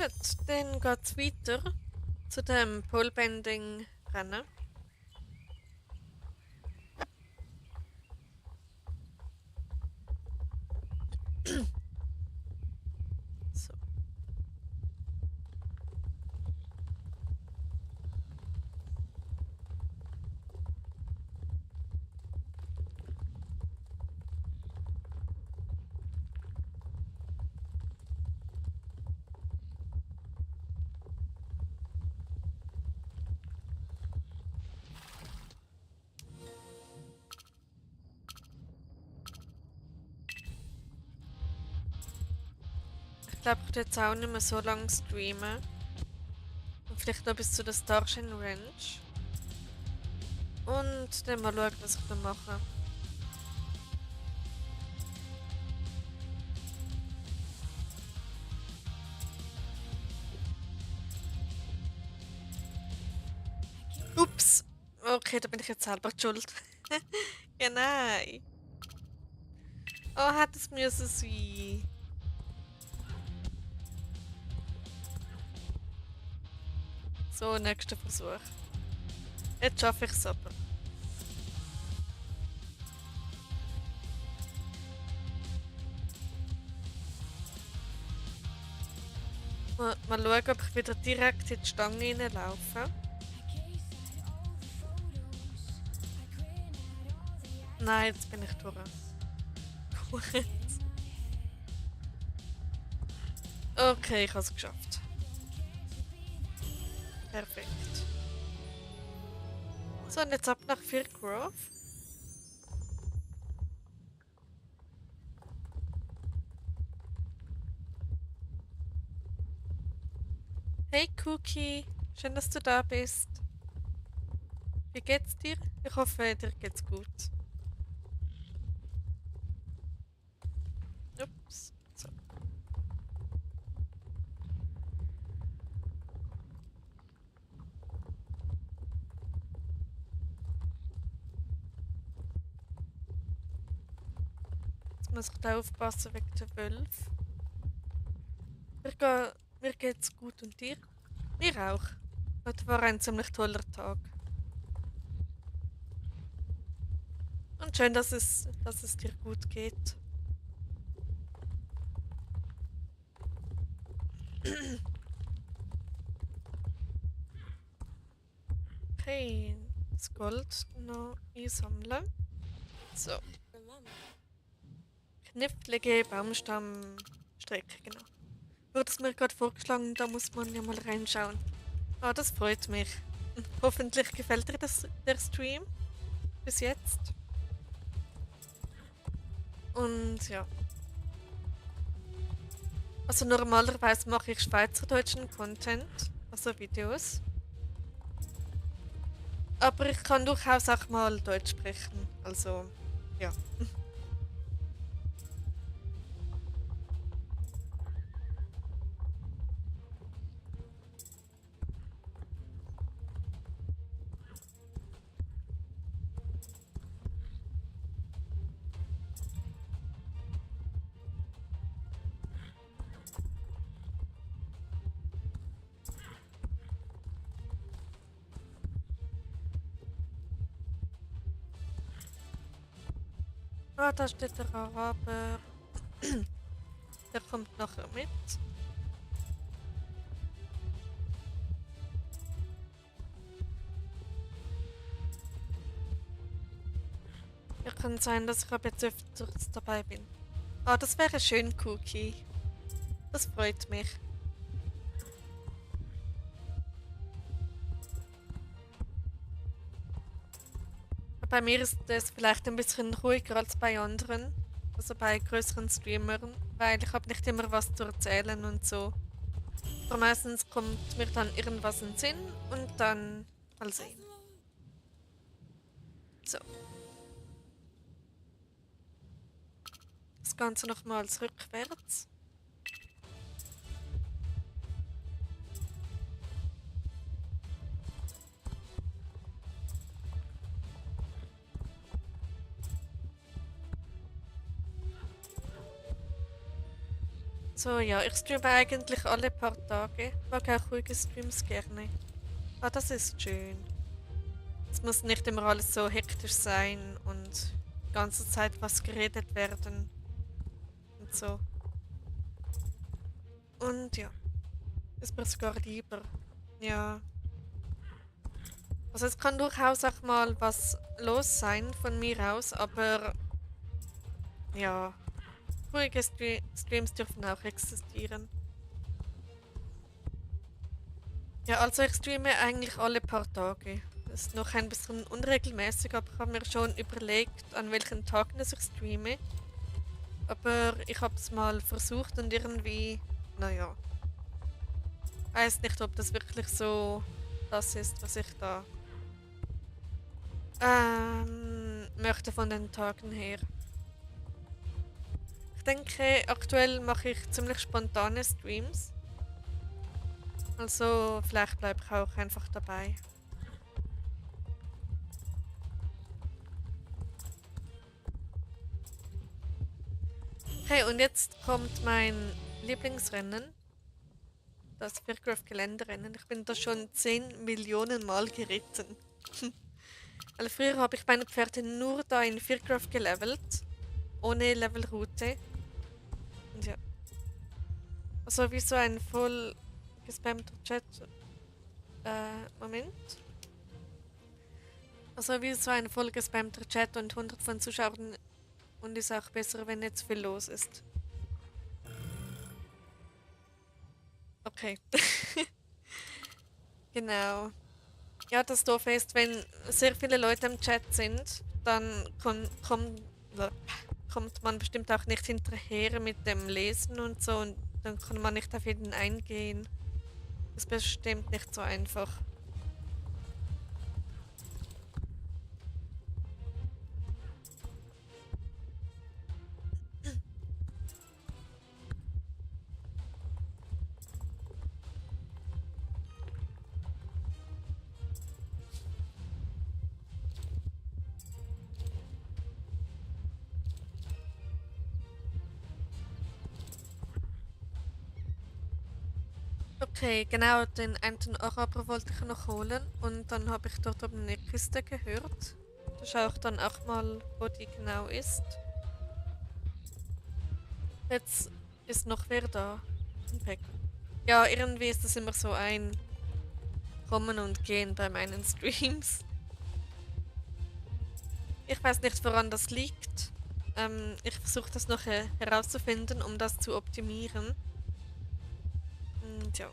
Gut, dann geht's weiter zu dem Polebending-Rennen. So. Ich glaube, ich werde jetzt auch nicht mehr so lange streamen. Und vielleicht noch bis zu der Starshine Ranch. Und dann mal schauen, was ich da mache. Ups! Okay, da bin ich jetzt selber die schuld. Ja, nein. Oh, hätte es müssen sein. So, nächster Versuch. Jetzt schaffe ich es aber. Mal schauen, ob ich wieder direkt in die Stange reinlaufe. Nein, jetzt bin ich durch. Gut. Okay, ich habe es geschafft. Perfekt. So, und jetzt ab nach Firk Grove. Hey Cookie, schön, dass du da bist. Wie geht's dir? Ich hoffe, dir geht's gut. Ups. So. Jetzt muss ich da aufpassen wegen der Wölfe. Mir geht's gut und dir? Mir auch. Heute war ein ziemlich toller Tag. Und schön, dass es dir gut geht. Okay, das Gold noch einsammeln. So, Mama. knifflige Baumstammstrecke, genau. Wurde es mir gerade vorgeschlagen, da muss man ja mal reinschauen. Ah, das freut mich. Hoffentlich gefällt dir der Stream bis jetzt. Und ja. Also normalerweise mache ich schweizerdeutschen Content, also Videos. Aber ich kann durchaus auch mal Deutsch sprechen. Also, ja. Ah, da steht der Araber. Der kommt nachher mit. Ja, kann sein, dass ich ab jetzt öfters dabei bin. Ah, das wäre schön, Cookie. Das freut mich. Bei mir ist es vielleicht ein bisschen ruhiger als bei anderen, also bei größeren Streamern, weil ich habe nicht immer was zu erzählen und so. Aber meistens kommt mir dann irgendwas in den Sinn und dann mal sehen. So. Das Ganze nochmals rückwärts. So, ja, ich streame eigentlich alle paar Tage. Ich mag auch ruhige Streams gerne. Ah, das ist schön. Es muss nicht immer alles so hektisch sein und die ganze Zeit was geredet werden und so. Und ja, ist mir sogar lieber. Ja. Also es kann durchaus auch mal was los sein von mir aus, aber ja, ruhige Streams dürfen auch existieren. Ja, also ich streame eigentlich alle paar Tage. Das ist noch ein bisschen unregelmäßig, aber ich habe mir schon überlegt, an welchen Tagen dass ich streame. Aber ich habe es mal versucht und irgendwie, naja, weiß nicht, ob das wirklich so das ist, was ich da möchte von den Tagen her. Ich denke, aktuell mache ich ziemlich spontane Streams. Also vielleicht bleibe ich auch einfach dabei. Okay, und jetzt kommt mein Lieblingsrennen. Das Fircraft-Geländerennen. Ich bin da schon 10 Millionen Mal geritten. Weil früher habe ich meine Pferde nur da in Fircraft gelevelt. Ohne Levelroute. Und ja. Also wie so ein voll gespammter Chat. Moment. Also wie so ein voll gespammter Chat und 100 von Zuschauern. Und ist auch besser, wenn nicht zu viel los ist. Okay. Genau. Ja, das Doofe ist, wenn sehr viele Leute im Chat sind, dann kommt man bestimmt auch nicht hinterher mit dem Lesen und so und dann kann man nicht auf jeden eingehen. Das ist bestimmt nicht so einfach. Okay, genau, den einen Araber wollte ich noch holen und dann habe ich dort oben eine Kiste gehört. Da schaue ich dann auch mal, wo die genau ist. Jetzt ist noch wer da. Ein Pack. Ja, irgendwie ist das immer so ein Kommen und Gehen bei meinen Streams. Ich weiß nicht, woran das liegt. Ich versuche das noch herauszufinden, um das zu optimieren. Und ja.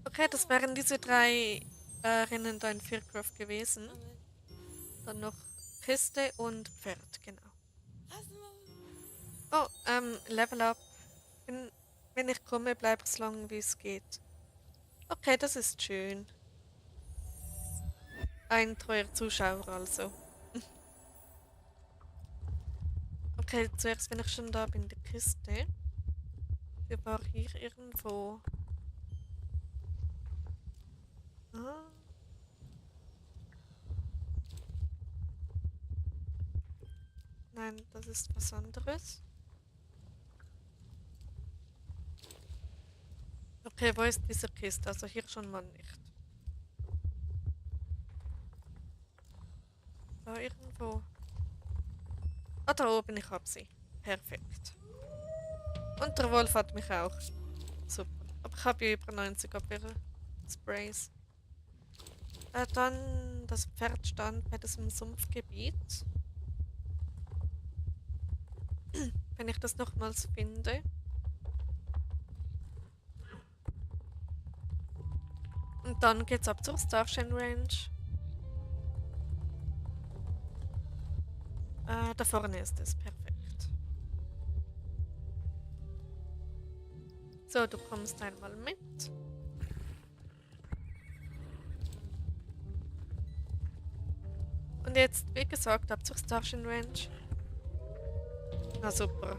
Okay, das wären diese drei Rennen da in Fircraft gewesen. Dann noch Kiste und Pferd, genau. Oh, Level Up. Wenn ich komme, bleibe ich so lange wie es geht. Okay, das ist schön. Ein treuer Zuschauer also. Okay, zuerst, wenn ich schon da bin, die Kiste. Die war hier irgendwo. Ah. Nein, das ist was anderes. Okay, wo ist diese Kiste? Also hier schon mal nicht. Da irgendwo. Ah, da oben, ich hab sie. Perfekt. Und der Wolf hat mich auch. Super. Aber ich habe ja über 90 Abwehr-Sprays. Dann, das Pferd stand bei diesem Sumpfgebiet. Wenn ich das nochmals finde. Und dann geht's ab zur Starshine Range. Da vorne ist es. Perfekt. So, du kommst einmal mit. Und jetzt, wie gesagt, ab zur Starshine Range. Na super.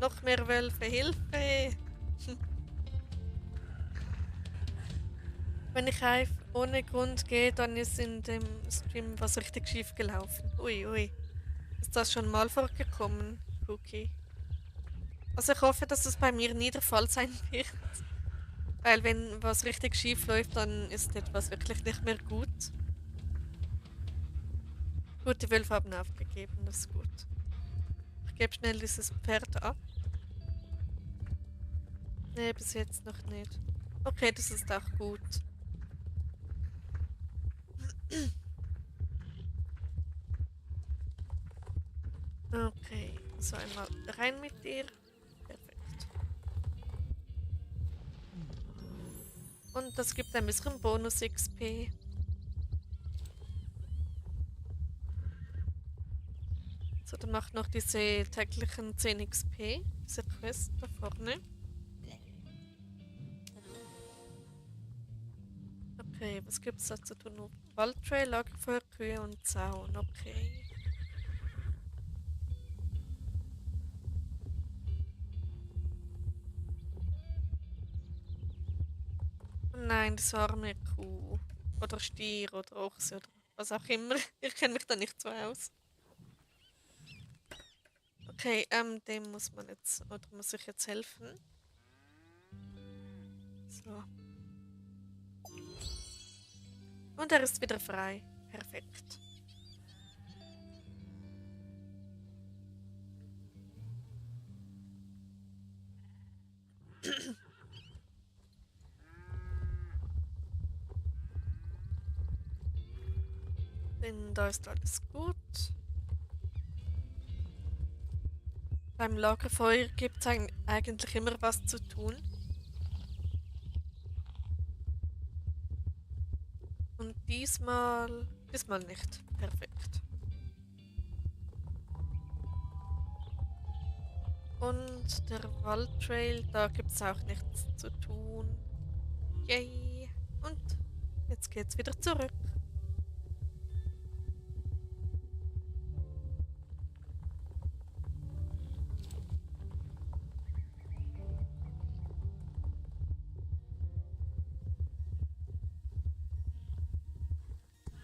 Noch mehr Wölfe, Hilfe! Wenn ich einfach ohne Grund gehe, dann ist in dem Stream was richtig schief gelaufen. Ui, ui. Ist das schon mal vorgekommen, Cookie? Also ich hoffe, dass es bei mir nie der Fall sein wird. Weil wenn was richtig schief läuft, dann ist etwas wirklich nicht mehr gut. Gut, die Wölfe haben aufgegeben, das ist gut. Ich gebe schnell dieses Pferd ab. Nee, bis jetzt noch nicht. Okay, das ist auch gut. Okay, so einmal rein mit dir. Perfekt. Und das gibt ein bisschen Bonus XP. So, dann macht noch diese täglichen 10 XP. Diese Quest da vorne. Okay, was gibt's da zu tun? Waldtrail, Lagerfeuer, Kühe und Zaun. Okay. Nein, das war arme Kuh. Oder Stier oder Ochse oder was auch immer. Ich kenne mich da nicht so aus. Okay, dem muss man jetzt, oder muss ich jetzt helfen? So. Und er ist wieder frei. Perfekt. Denn da ist alles gut. Beim Lagerfeuer gibt es eigentlich immer was zu tun. Und diesmal nicht. Perfekt. Und der Waldtrail, da gibt es auch nichts zu tun. Yay. Und jetzt geht's wieder zurück.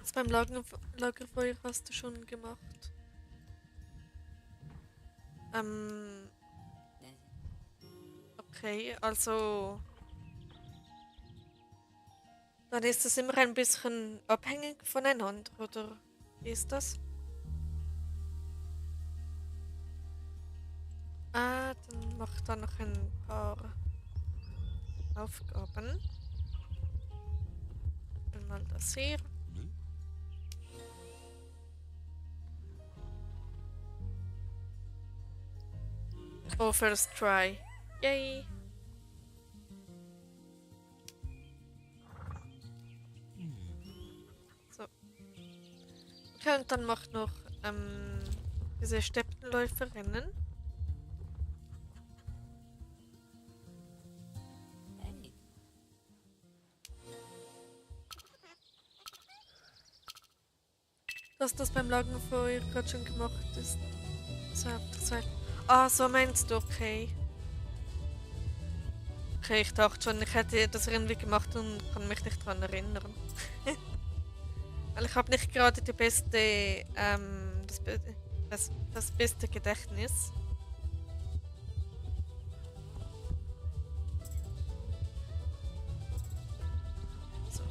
Was beim Lagerfeuer hast du schon gemacht? Ähm, okay, also dann ist es immer ein bisschen abhängig voneinander, oder wie ist das? Ah, dann mach da noch ein paar Aufgaben. Einmal das hier. Oh, first try. Yay. So. Okay, und dann macht noch diese Steppenläuferinnen. Dass das beim Lagerfeuer gerade schon gemacht ist. So auf der Seite. Ah, so meinst du, okay. Okay, ich dachte schon, ich hätte das irgendwie gemacht und kann mich nicht daran erinnern. Weil ich habe nicht gerade die beste, das beste Gedächtnis. So.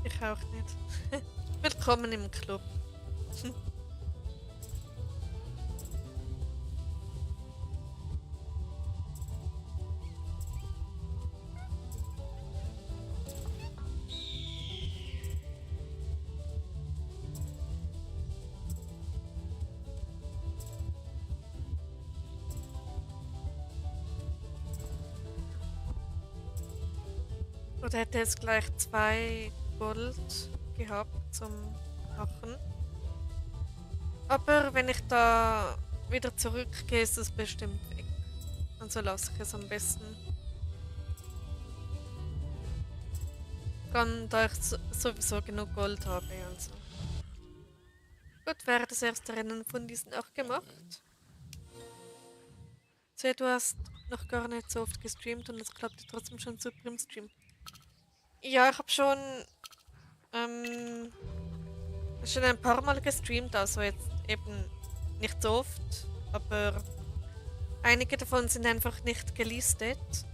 Ich auch nicht. Willkommen im Club. Oder hätte jetzt gleich 2 Gold gehabt zum Machen. Aber wenn ich da wieder zurückgehe, ist es bestimmt weg. Also lasse ich es am besten. Da ich sowieso genug Gold habe, also. Gut, wäre das erste Rennen von diesen auch gemacht. Sehe, du hast noch gar nicht so oft gestreamt und es klappt trotzdem schon super im Stream. Ja, ich habe ähm, schon ein paar Mal gestreamt, also jetzt eben nicht so oft, aber einige davon sind einfach nicht gelistet.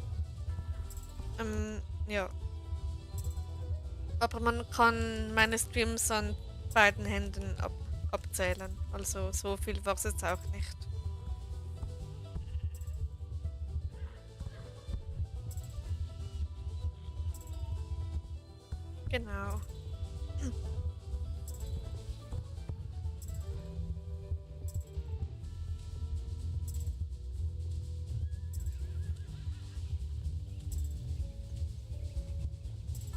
Ja. Aber man kann meine Streams an beiden Händen abzählen. Also so viel war es jetzt auch nicht. Genau.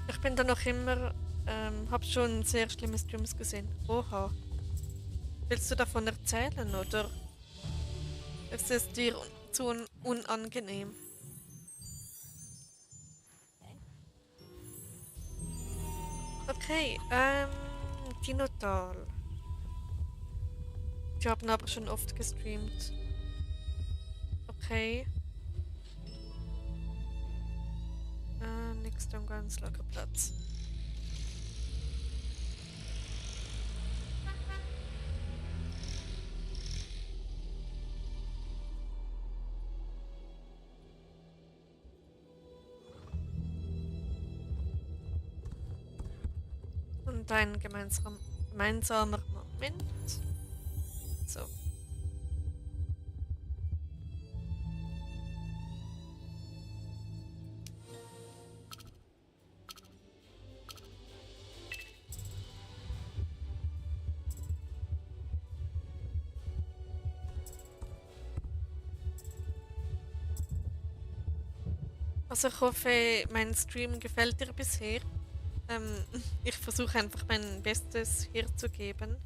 Ich bin da noch immer, hab schon sehr schlimme Streams gesehen. Oha. Willst du davon erzählen oder ist es dir zu unangenehm? Okay, Dinotal. Die haben aber schon oft gestreamt. Okay. Nächster Umgangslagerplatz. Und ein gemeinsamer Moment. So. Also ich hoffe, mein Stream gefällt dir bisher. Ich versuche einfach mein Bestes hier zu geben.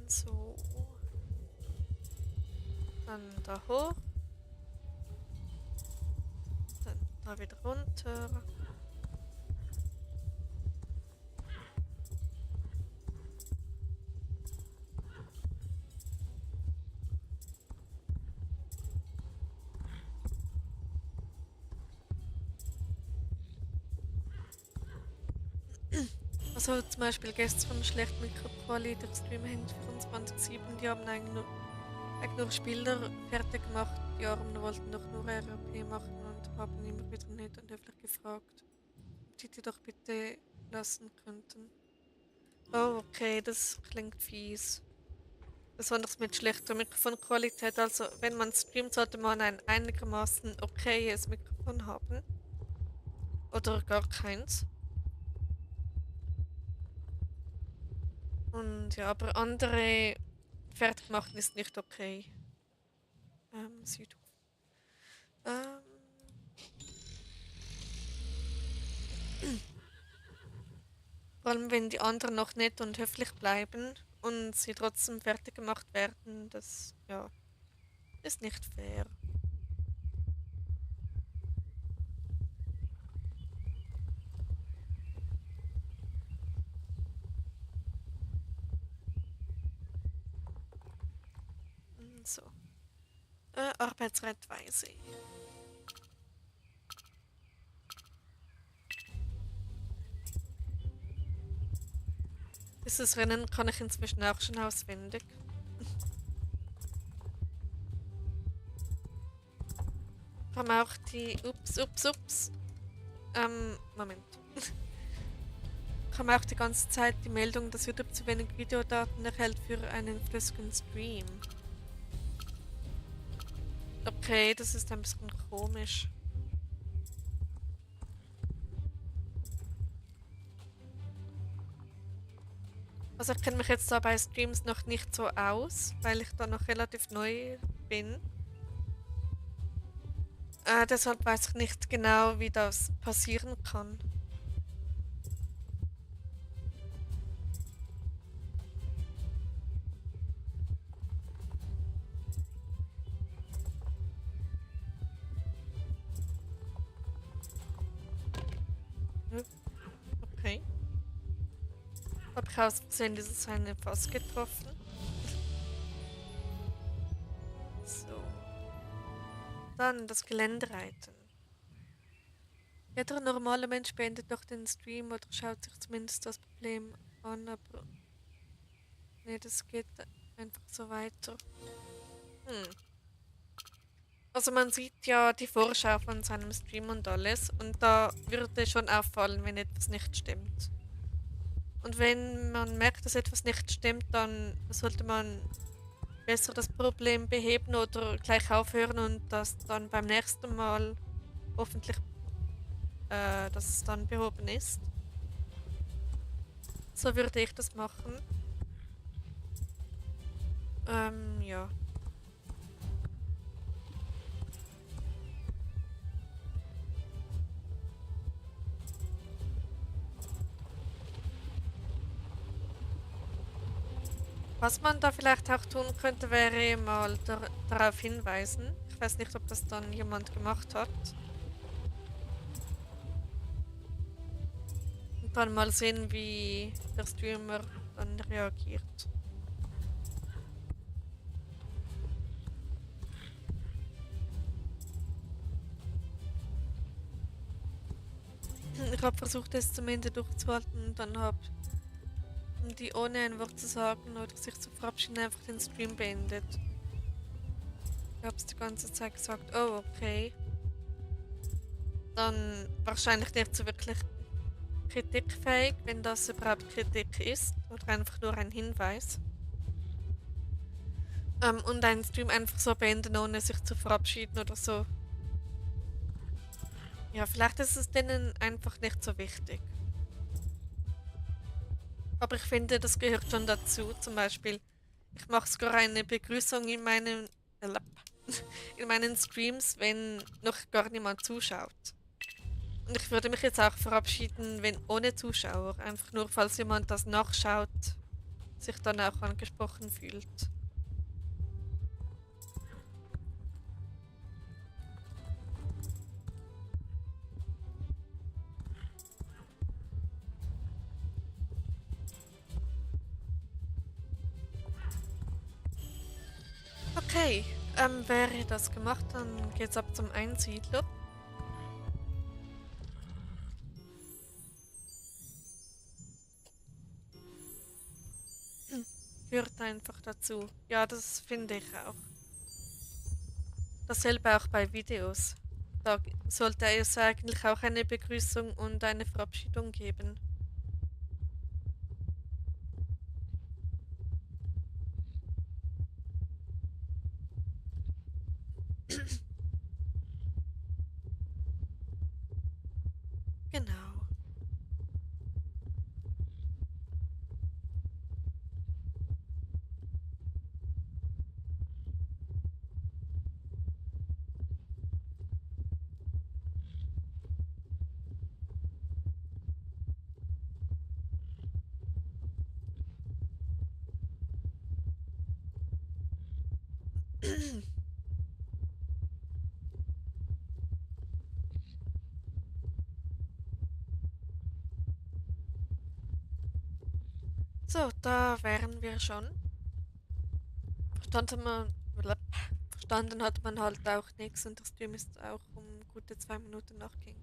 So. Dann da hoch. Dann da wieder runter. Also zum Beispiel gestern schlecht Mikroquali, der Stream hängt 24/7, die haben eigentlich nur Spieler fertig gemacht, die Armen wollten doch nur RP machen und haben immer wieder nett und höflich gefragt, ob die doch bitte lassen könnten. Oh, okay, das klingt fies. Besonders mit schlechter Mikrofonqualität. Also, wenn man streamt, sollte man ein einigermaßen okayes Mikrofon haben. Oder gar keins. Und ja, aber andere fertig machen ist nicht okay. Südhof. Vor allem, wenn die anderen noch nett und höflich bleiben und sie trotzdem fertig gemacht werden, das, ja, ist nicht fair. So. Arbeitsreitweise. Dieses Rennen kann ich inzwischen auch schon auswendig. Wir haben auch die... Ups. Moment. Ich habe auch die ganze Zeit die Meldung, dass YouTube zu wenig Videodaten erhält für einen flüssigen Stream. Okay, das ist ein bisschen komisch. Also ich kenne mich jetzt da bei Streams noch nicht so aus, weil ich da noch relativ neu bin. Deshalb weiß ich nicht genau, wie das passieren kann. Hm, okay. Habe ich aus Versehen dieses eine Fass getroffen? So. Dann das Geländereiten. Jeder normale Mensch beendet doch den Stream oder schaut sich zumindest das Problem an, aber nee, das geht einfach so weiter. Hm. Also man sieht ja die Vorschau von seinem Stream und alles und da würde schon auffallen, wenn etwas nicht stimmt. Und wenn man merkt, dass etwas nicht stimmt, dann sollte man besser das Problem beheben oder gleich aufhören und das dann beim nächsten Mal hoffentlich, dass es dann behoben ist. So würde ich das machen. Ja. Was man da vielleicht auch tun könnte, wäre mal darauf hinweisen. Ich weiß nicht, ob das dann jemand gemacht hat. Und dann mal sehen, wie der Streamer dann reagiert. Ich habe versucht, es zum Ende durchzuhalten und dann habe, um die ohne ein Wort zu sagen oder sich zu verabschieden, einfach den Stream beendet. Ich habe es die ganze Zeit gesagt, oh, okay. Dann wahrscheinlich nicht so wirklich kritikfähig, wenn das überhaupt Kritik ist oder einfach nur ein Hinweis. Und einen Stream einfach so beenden, ohne sich zu verabschieden oder so. Ja, vielleicht ist es denen einfach nicht so wichtig. Aber ich finde, das gehört schon dazu. Zum Beispiel, ich mache sogar eine Begrüßung in meinen Streams, wenn noch gar niemand zuschaut. Und ich würde mich jetzt auch verabschieden, wenn ohne Zuschauer. Einfach nur, falls jemand das nachschaut, sich dann auch angesprochen fühlt. Okay, wäre das gemacht, dann geht's ab zum Einsiedler. Gehört einfach dazu. Ja, das finde ich auch. Dasselbe auch bei Videos. Da sollte es eigentlich auch eine Begrüßung und eine Verabschiedung geben. Genau. So, da wären wir schon. Verstanden man, verstanden hat man halt auch nichts und der Stream ist auch um gute 2 Minuten nachging.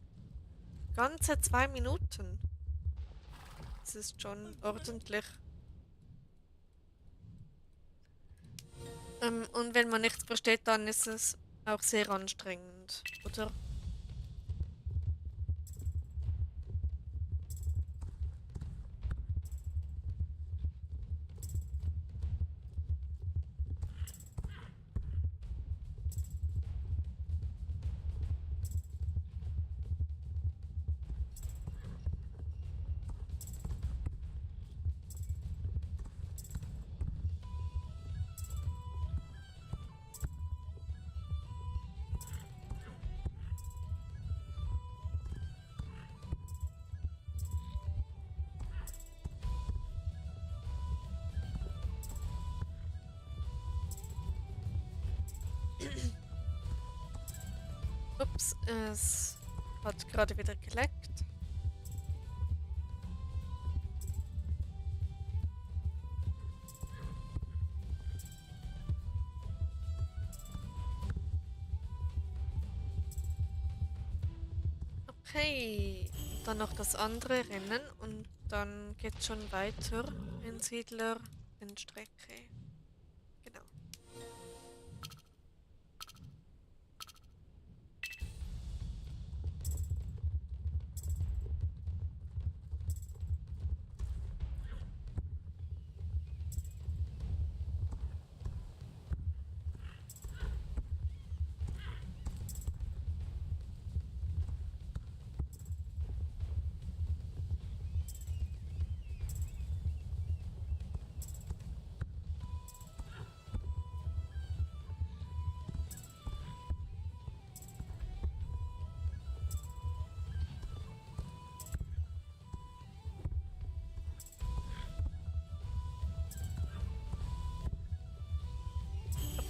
Ganze 2 Minuten. Das ist schon ordentlich. Und wenn man nichts versteht, dann ist es auch sehr anstrengend, oder? Ups, es hat gerade wieder geleckt. Okay, dann noch das andere Rennen und dann geht's schon weiter in Siedler in Strecke. Genau.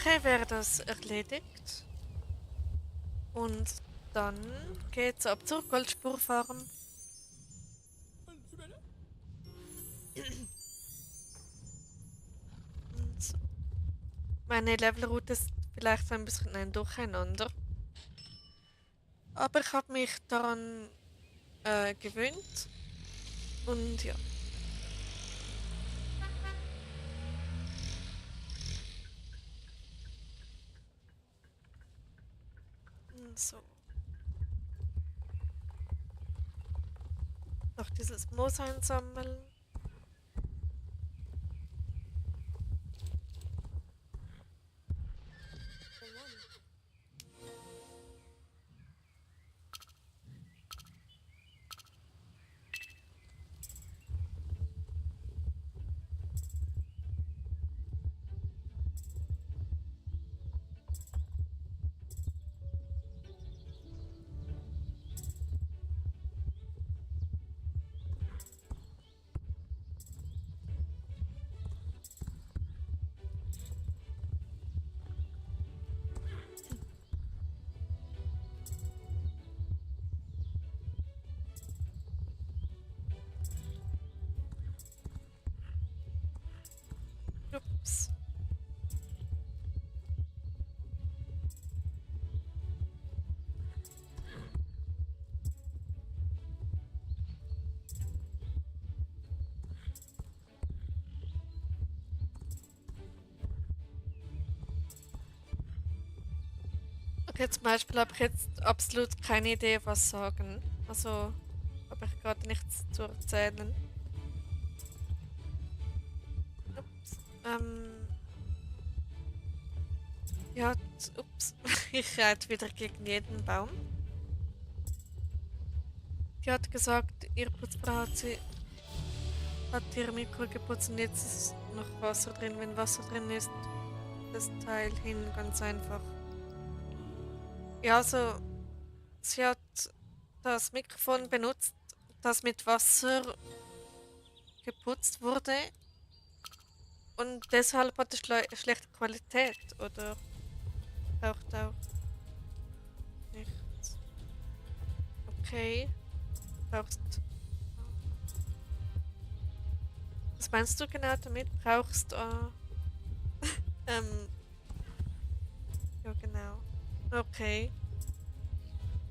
Okay, wäre das erledigt. Und dann geht's ab zur Goldspurfarm. Und meine Levelroute ist vielleicht ein bisschen ein Durcheinander. Aber ich habe mich daran gewöhnt. Und ja. So. Noch dieses Moos einsammeln. Oh Mann. Ups. Okay, zum Beispiel habe ich jetzt absolut keine Idee, was sagen. Also habe ich gerade nichts zu erzählen. Ups. Ja, ups. Ich reite wieder gegen jeden Baum. Die hat gesagt, ihr Putzfrau hat ihr Mikro geputzt und jetzt ist noch Wasser drin. Wenn Wasser drin ist, das Teil hin ganz einfach. Ja, also sie hat das Mikrofon benutzt, das mit Wasser geputzt wurde und deshalb hat es schlechte Qualität oder braucht auch nichts. Okay, brauchst. Was meinst du genau damit? Brauchst ähm, ja genau. Okay.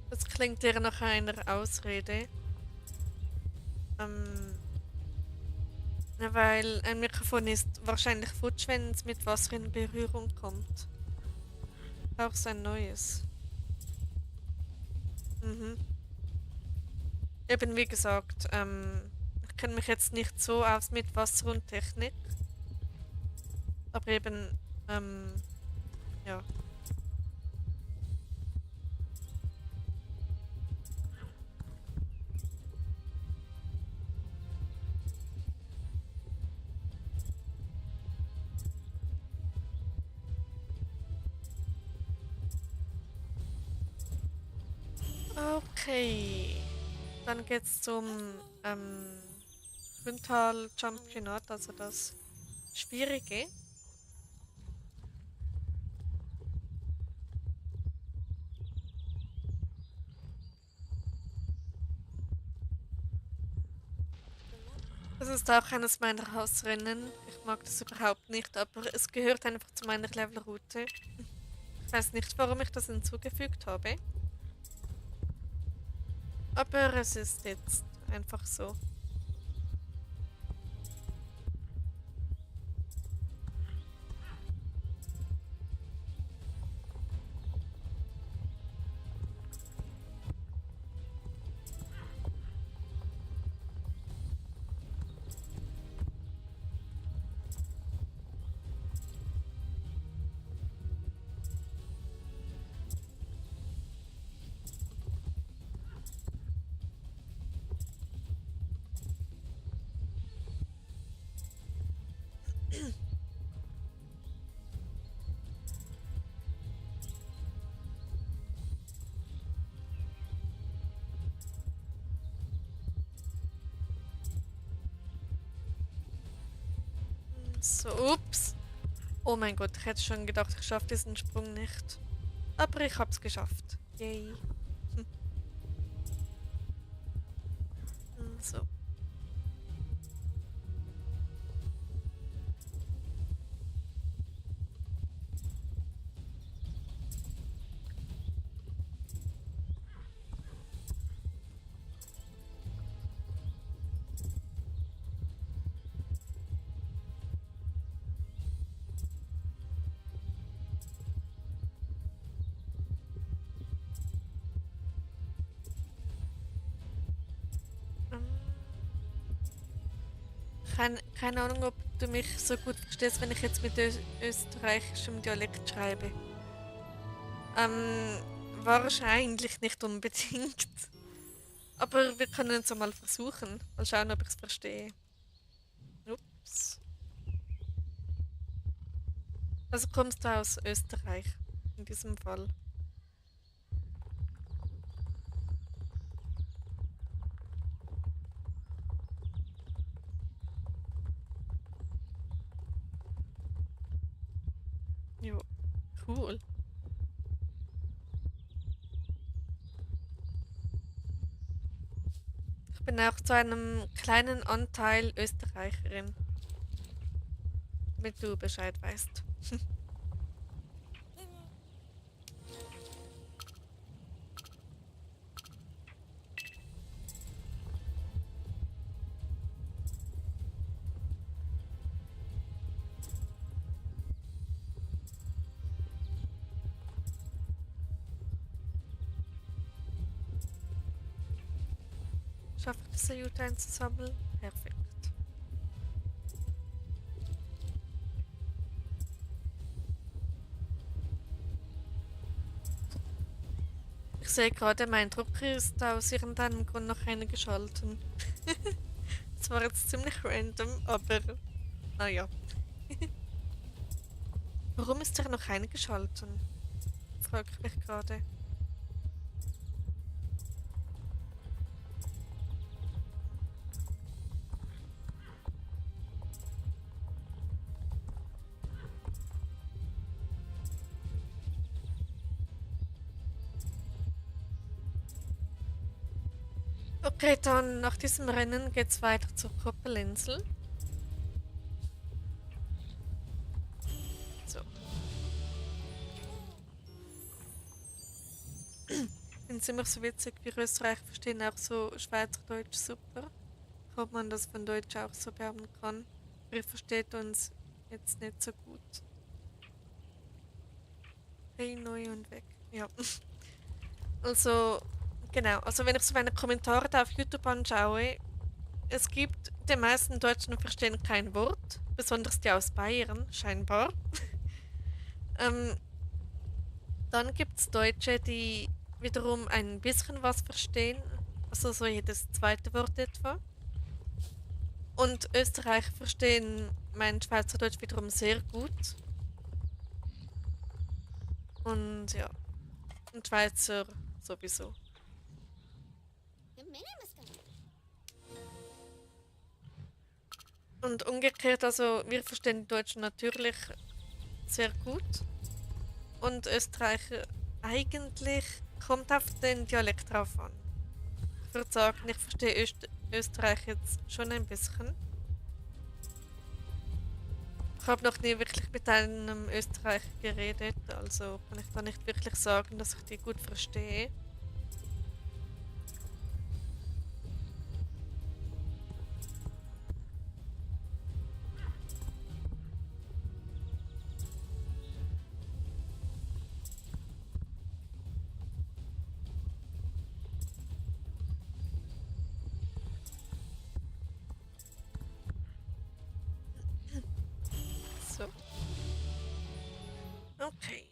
Das klingt eher nach einer Ausrede. Ähm, weil ein Mikrofon ist wahrscheinlich futsch, wenn es mit Wasser in Berührung kommt. Brauchst ein neues. Mhm. Eben wie gesagt, ich kenne mich jetzt nicht so aus mit Wasser und Technik. Aber eben, ja. Okay. Dann geht's zum Grüntal Championat, also das Schwierige. Das ist auch eines meiner Hassrennen. Ich mag das überhaupt nicht, aber es gehört einfach zu meiner Levelroute. Ich weiß nicht, warum ich das hinzugefügt habe, aber es ist jetzt einfach so. So, ups. Oh mein Gott, ich hätte schon gedacht, ich schaffe diesen Sprung nicht. Aber ich hab's geschafft. Yay. So. Ähm, keine Ahnung, ob du mich so gut verstehst, wenn ich jetzt mit österreichischem Dialekt schreibe. Ähm, wahrscheinlich nicht unbedingt. Aber wir können es mal versuchen. Mal schauen, ob ich es verstehe. Ups. Also kommst du aus Österreich in diesem Fall. Jo, cool. Ich bin auch zu einem kleinen Anteil Österreicherin, damit du Bescheid weißt. Schaffe ich das, Jute einzusammeln? Perfekt. Ich sehe gerade, mein Drucker ist aus irgendeinem Grund noch eingeschalten. Das war jetzt ziemlich random, aber naja. Warum ist er noch eingeschalten? Frage ich mich gerade. Okay, dann nach diesem Rennen geht's weiter zur Koppelinsel. So. Ich finde es immer so witzig, wie Österreich verstehen auch so Schweizerdeutsch super. Ob man das von Deutsch auch so behaupten kann. Ihr versteht uns jetzt nicht so gut. Hey, neu und weg. Ja. Also, genau. Also, wenn ich so meine Kommentare da auf YouTube anschaue, es gibt, die meisten Deutschen verstehen kein Wort, besonders die aus Bayern, scheinbar. ähm, dann gibt es Deutsche, die wiederum ein bisschen was verstehen, also so jedes zweite Wort etwa. Und Österreicher verstehen mein Schweizerdeutsch wiederum sehr gut. Und ja, und Schweizer sowieso. Und umgekehrt, also wir verstehen die Deutschen natürlich sehr gut. Und Österreicher eigentlich kommt auf den Dialekt drauf an. Ich würde sagen, ich verstehe Österreich jetzt schon ein bisschen. Ich habe noch nie wirklich mit einem Österreicher geredet, also kann ich da nicht wirklich sagen, dass ich die gut verstehe. So, okay.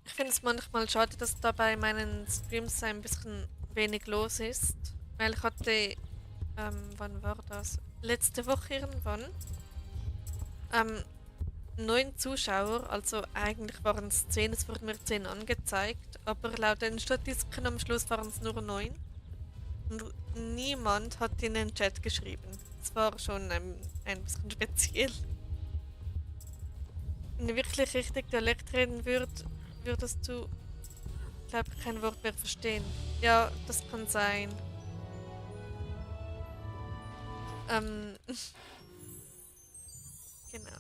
Ich finde es manchmal schade, dass da bei meinen Streams ein bisschen wenig los ist. Weil ich hatte, wann war das? Letzte Woche irgendwann, ähm, 9 Zuschauer, also eigentlich waren es 10, es wurden mir 10 angezeigt, aber laut den Statistiken am Schluss waren es nur 9. Und niemand hat in den Chat geschrieben. Das war schon ein bisschen speziell. Wenn du wirklich richtig Dialekt reden würdest du, glaube ich, kein Wort mehr verstehen. Ja, das kann sein. Ähm, genau.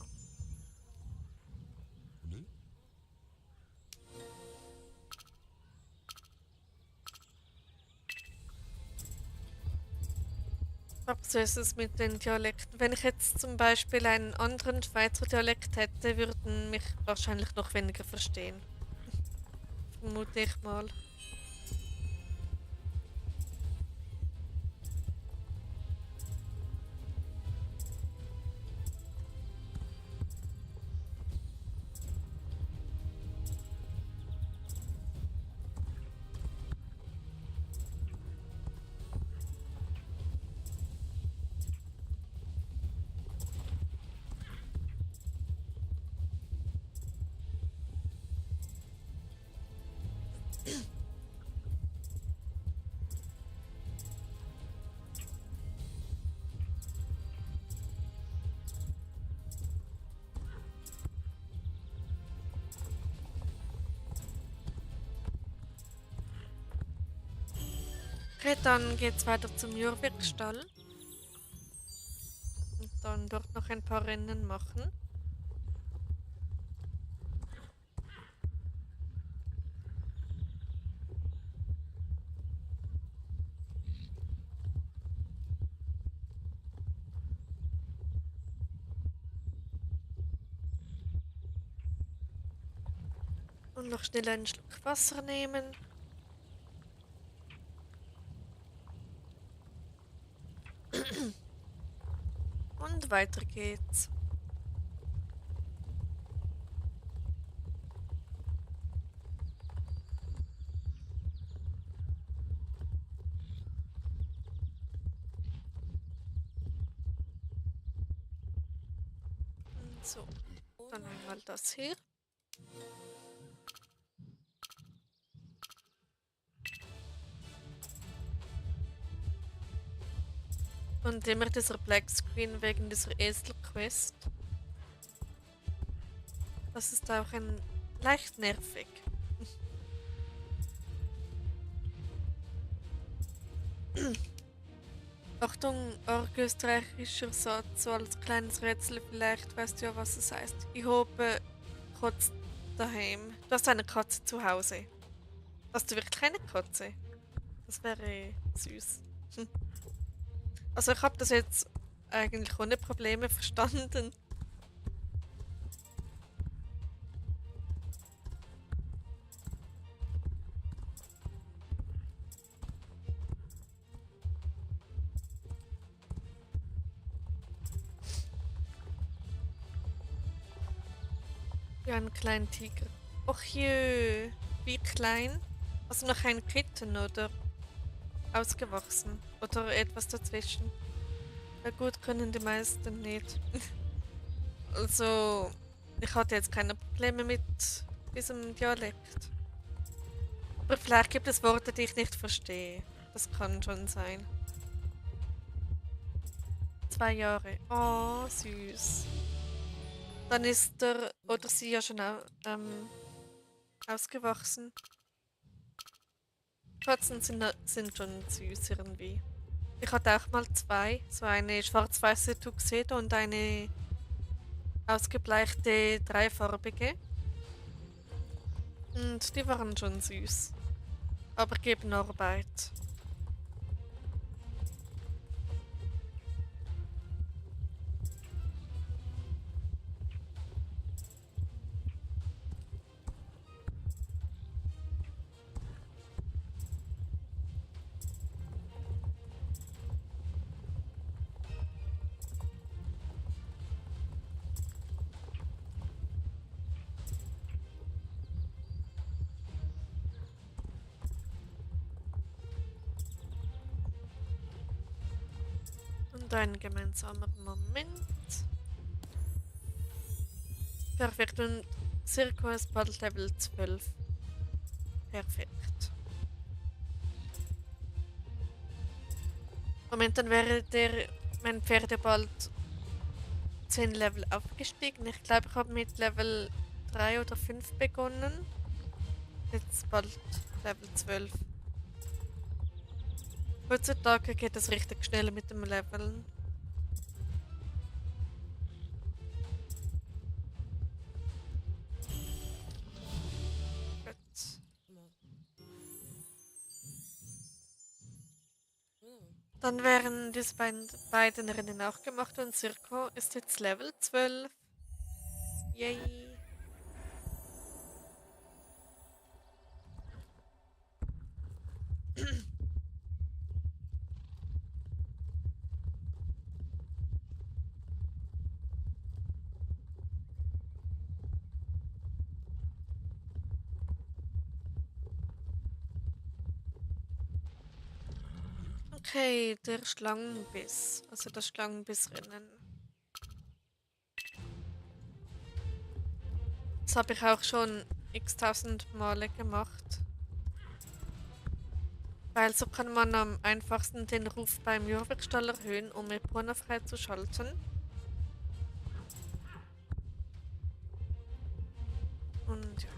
Aber so ist es mit den Dialekten. Wenn ich jetzt zum Beispiel einen anderen Schweizer Dialekt hätte, würden mich wahrscheinlich noch weniger verstehen. Vermute ich mal. Okay, dann geht's weiter zum Jurwegstall und dann dort noch ein paar Rennen machen. Und noch schnell einen Schluck Wasser nehmen. Und weiter geht's. Und so, dann einmal das hier. Und immer dieser Black Screen wegen dieser Esel-Quest. Das ist auch ein leicht nervig. Achtung, österreichischer Satz, so als kleines Rätsel, vielleicht weißt du ja, was es heißt. Ich habe Katze daheim. Du hast eine Katze zu Hause. Hast du wirklich keine Katze? Das wäre süß. Also ich habe das jetzt eigentlich ohne Probleme verstanden. Ja, einen kleinen Tiger. Och jö, wie klein? Also noch ein Kitten oder ausgewachsen oder etwas dazwischen. Ja gut, können die meisten nicht. Also, ich hatte jetzt keine Probleme mit diesem Dialekt. Aber vielleicht gibt es Worte, die ich nicht verstehe. Das kann schon sein. 2 Jahre. Oh, süß. Dann ist er oder sie ja schon ausgewachsen. Katzen sind schon süß irgendwie. Ich hatte auch mal zwei. So eine schwarz-weiße Tuxedo und eine ausgebleichte dreifarbige. Und die waren schon süß. Aber geben Arbeit. Und ein gemeinsamer Moment. Perfekt. Und Circo ist bald Level 12. Perfekt. Moment, dann wäre mein Pferd ja bald 10 Level aufgestiegen. Ich glaube, ich habe mit Level 3 oder 5 begonnen. Jetzt bald Level 12. Heutzutage geht es richtig schnell mit dem Leveln. Gut. Come on. Oh. Dann wären diese beiden Rennen auch gemacht und Circo ist jetzt Level 12. Yay. Okay, der Schlangenbiss. Also das Schlangenbissrennen. Das habe ich auch schon x-tausend Male gemacht. Weil so kann man am einfachsten den Ruf beim Jurwerkstall erhöhen, um Epona freizuschalten. Und ja.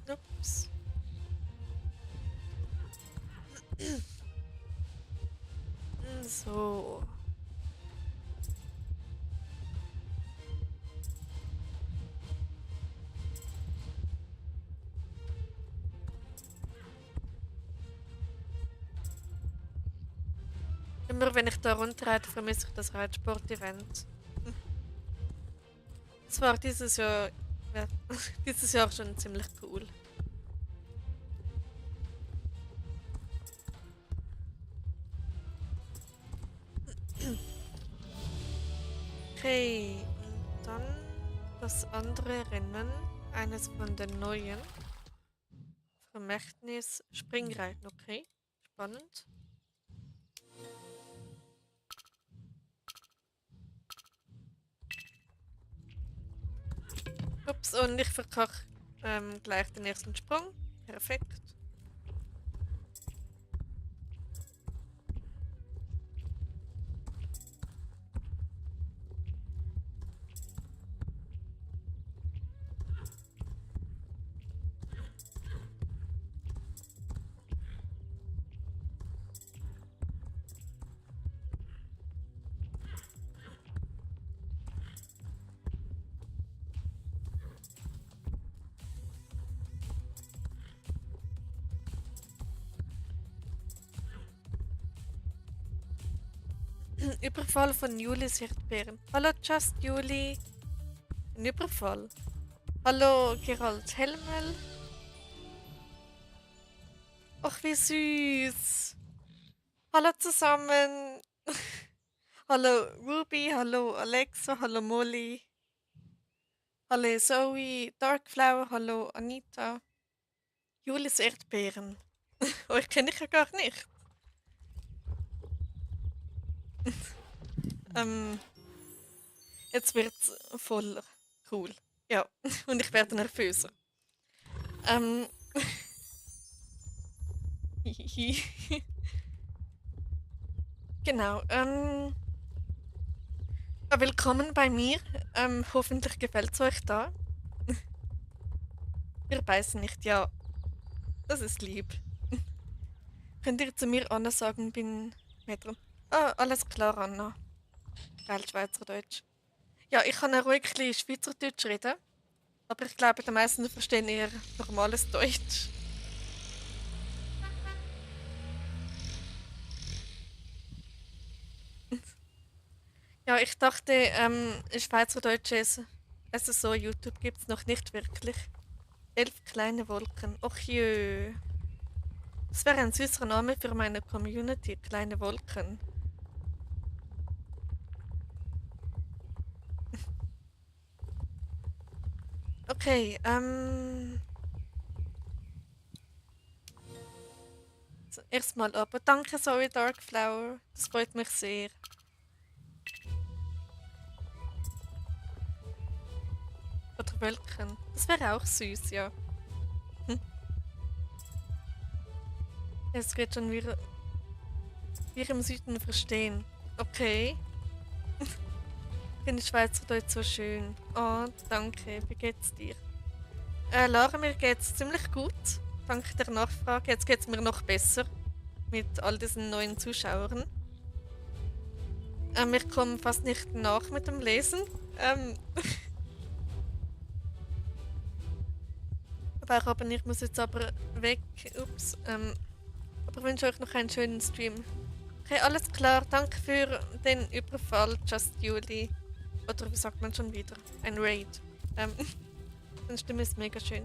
Ups. So. Immer wenn ich da runterreite, vermisse ich das Reitsport-Event. Es war dieses Jahr, ja, dieses Jahr schon ziemlich cool. Okay, und dann das andere Rennen, eines von den neuen. Vermächtnis Springreiten, okay. Spannend. Ups, und ich verkacke gleich den ersten Sprung. Perfekt. Überfall von Julis Hirtbeeren. Hallo Just Juli. Ein Überfall. Hallo Gerald Helmel. Ach, wie süß. Hallo zusammen. Hallo Ruby, hallo Alexa, hallo Molly, hallo Zoe, Darkflower, hallo Anita, Julis Erdbeeren. Euch kenne ich ja gar nicht. Ähm, Jetzt wird's voll cool. Ja, und ich werde nervöser. Ähm, genau. Willkommen bei mir. Hoffentlich gefällt es euch da. Wir beißen nicht, ja. Das ist lieb. Könnt ihr zu mir Anna sagen, bin Mädchen? Ah, alles klar, Anna. Geil, Schweizerdeutsch. Ja, ich kann auch ruhig ein bisschen Schweizerdeutsch reden, aber ich glaube, die meisten verstehen eher normales Deutsch. Ja, ich dachte, Schweizerdeutsch ist also so, YouTube gibt es noch nicht wirklich. 11 kleine Wolken. Och jö. Das wäre ein süßer Name für meine Community, kleine Wolken. Okay, erstmal aber danke, Zoe Darkflower. Das freut mich sehr. Oder Wölkchen. Das wäre auch süß, ja. Hm. Es geht schon wieder. Wir im Süden verstehen. Okay. Finde Schweizerdeutsch so schön. Oh, danke. Wie geht's dir? Lara, mir geht's ziemlich gut. Danke der Nachfrage. Jetzt geht's mir noch besser mit all diesen neuen Zuschauern. Ich komme fast nicht nach mit dem Lesen. Ähm, aber ich muss jetzt aber weg. Ups. Aber ich wünsche euch noch einen schönen Stream. Okay, alles klar. Danke für den Überfall, Just Julie. Oder wie sagt man schon wieder? Ein Raid. Deine Stimme ist mega schön.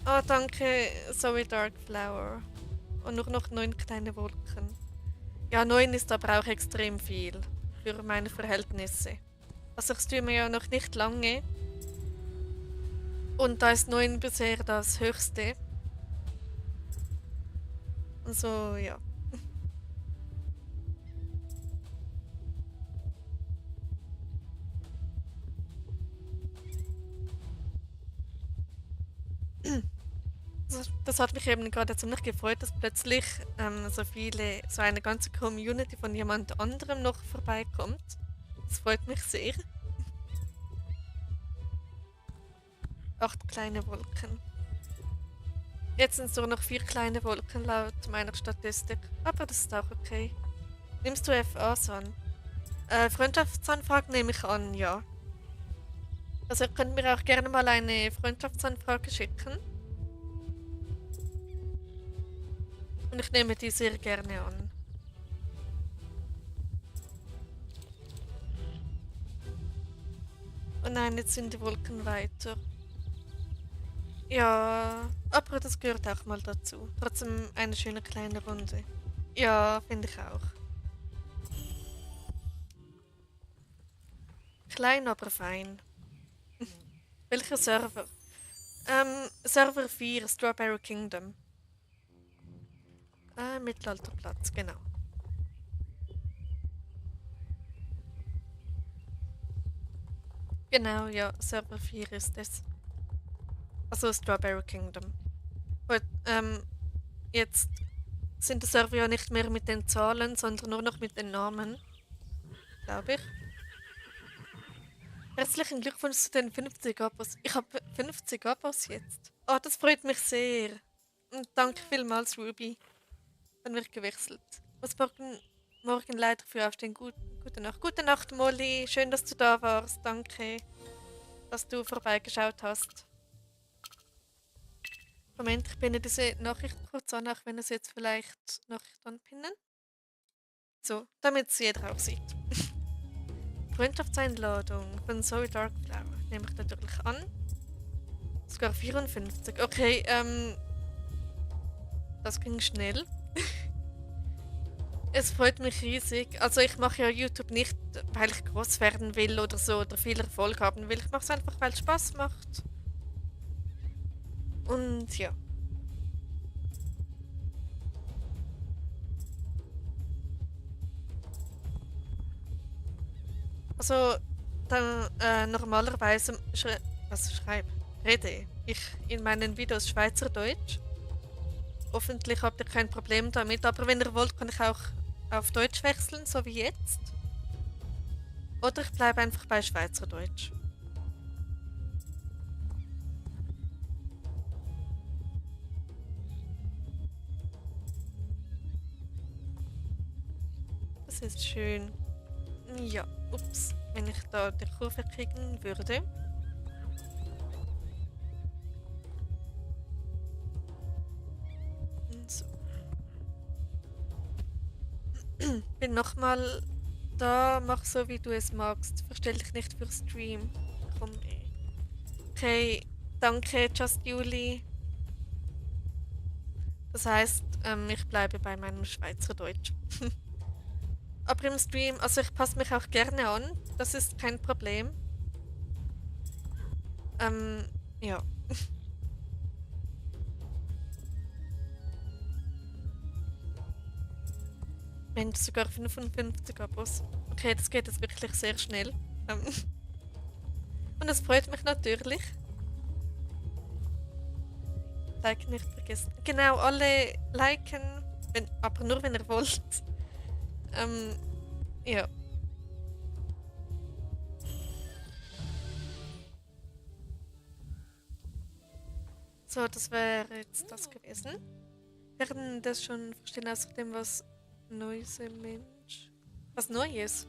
Oh, danke, Zoe Darkflower. Und nur noch 9 kleine Wolken. Ja, 9 ist aber auch extrem viel. Für meine Verhältnisse. Also ich streame ja noch nicht lange. Und da ist 9 bisher das höchste. Also, ja. Das hat mich eben gerade ziemlich gefreut, dass plötzlich so eine ganze Community von jemand anderem noch vorbeikommt. Das freut mich sehr. 8 kleine Wolken. Jetzt sind es nur noch 4 kleine Wolken laut meiner Statistik. Aber das ist auch okay. Nimmst du FAs an? Freundschaftsanfragen nehme ich an, ja. Also ihr könnt mir auch gerne mal eine Freundschaftsanfrage schicken. Und ich nehme die sehr gerne an. Oh nein, jetzt sind die Wolken weiter. Ja, aber das gehört auch mal dazu. Trotzdem eine schöne kleine Runde. Ja, finde ich auch. Klein, aber fein. Welcher Server? Server 4, Strawberry Kingdom. Mittelalterplatz, genau. Genau, ja, Server 4 ist es. Also Strawberry Kingdom. Gut, jetzt sind die Server ja nicht mehr mit den Zahlen, sondern nur noch mit den Namen, glaube ich. Herzlichen Glückwunsch zu den 50 Abos. Ich habe 50 Abos jetzt. Oh, das freut mich sehr. Und danke vielmals, Ruby. Dann wird gewechselt. Muss morgen leider früh aufstehen. Gute Nacht. Gute Nacht, Molly. Schön, dass du da warst. Danke, dass du vorbeigeschaut hast. Moment, ich pinne diese Nachricht kurz an, auch wenn es jetzt vielleicht Nachricht anpinnen. So, damit es jeder auch sieht. Freundschaftseinladung von Zoe Darkflower. Nehme ich natürlich an. Sogar 54. Okay, das ging schnell. Es freut mich riesig. Also ich mache ja YouTube nicht, weil ich groß werden will oder so oder viel Erfolg haben will. Ich mache es einfach, weil es Spaß macht. Und ja. Also dann normalerweise rede ich in meinen Videos Schweizerdeutsch. Hoffentlich habt ihr kein Problem damit, aber wenn ihr wollt, kann ich auch auf Deutsch wechseln, so wie jetzt. Oder ich bleibe einfach bei Schweizerdeutsch. Das ist schön. Ja, ups, wenn ich da die Kurve kriegen würde. So. Bin nochmal da, mach so wie du es magst. Verstell dich nicht für Stream. Komm, ey. Okay, danke, Just Juli. Das heißt, ich bleibe bei meinem Schweizerdeutsch. Aber im Stream, also ich passe mich auch gerne an. Das ist kein Problem. Ja. Mensch, sogar 55 Abos. Okay, das geht jetzt wirklich sehr schnell. Und es freut mich natürlich. Like nicht vergessen. Genau, alle liken, aber nur wenn ihr wollt. Ja. So, das wäre jetzt das gewesen. Werden das schon verstehen, außerdem was Neues im Mensch? Was Neues?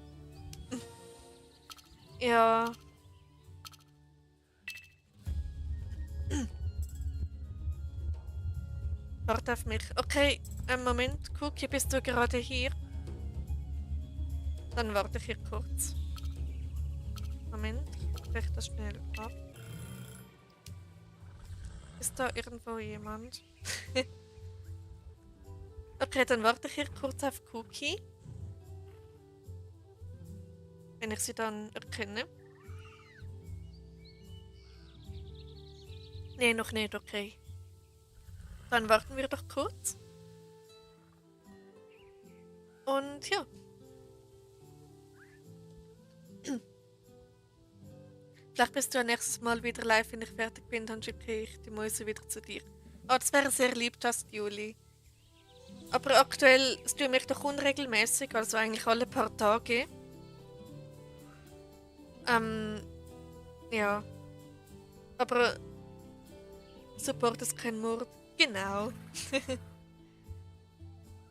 Ja. Warte auf mich. Okay, einen Moment. Cookie, bist du gerade hier? Dann warte ich hier kurz. Moment, ich breche das schnell ab. Ist da irgendwo jemand? Okay, dann warte ich hier kurz auf Cookie. Wenn ich sie dann erkenne. Nee, noch nicht, okay. Dann warten wir doch kurz. Und ja. Vielleicht bist du ja nächstes Mal wieder live, wenn ich fertig bin, dann schicke ich die Mäuse wieder zu dir. Oh, das wäre sehr lieb, Just Juli. Aber aktuell streame ich doch unregelmäßig, also eigentlich alle paar Tage. Ja. Aber Support ist kein Mord. Genau.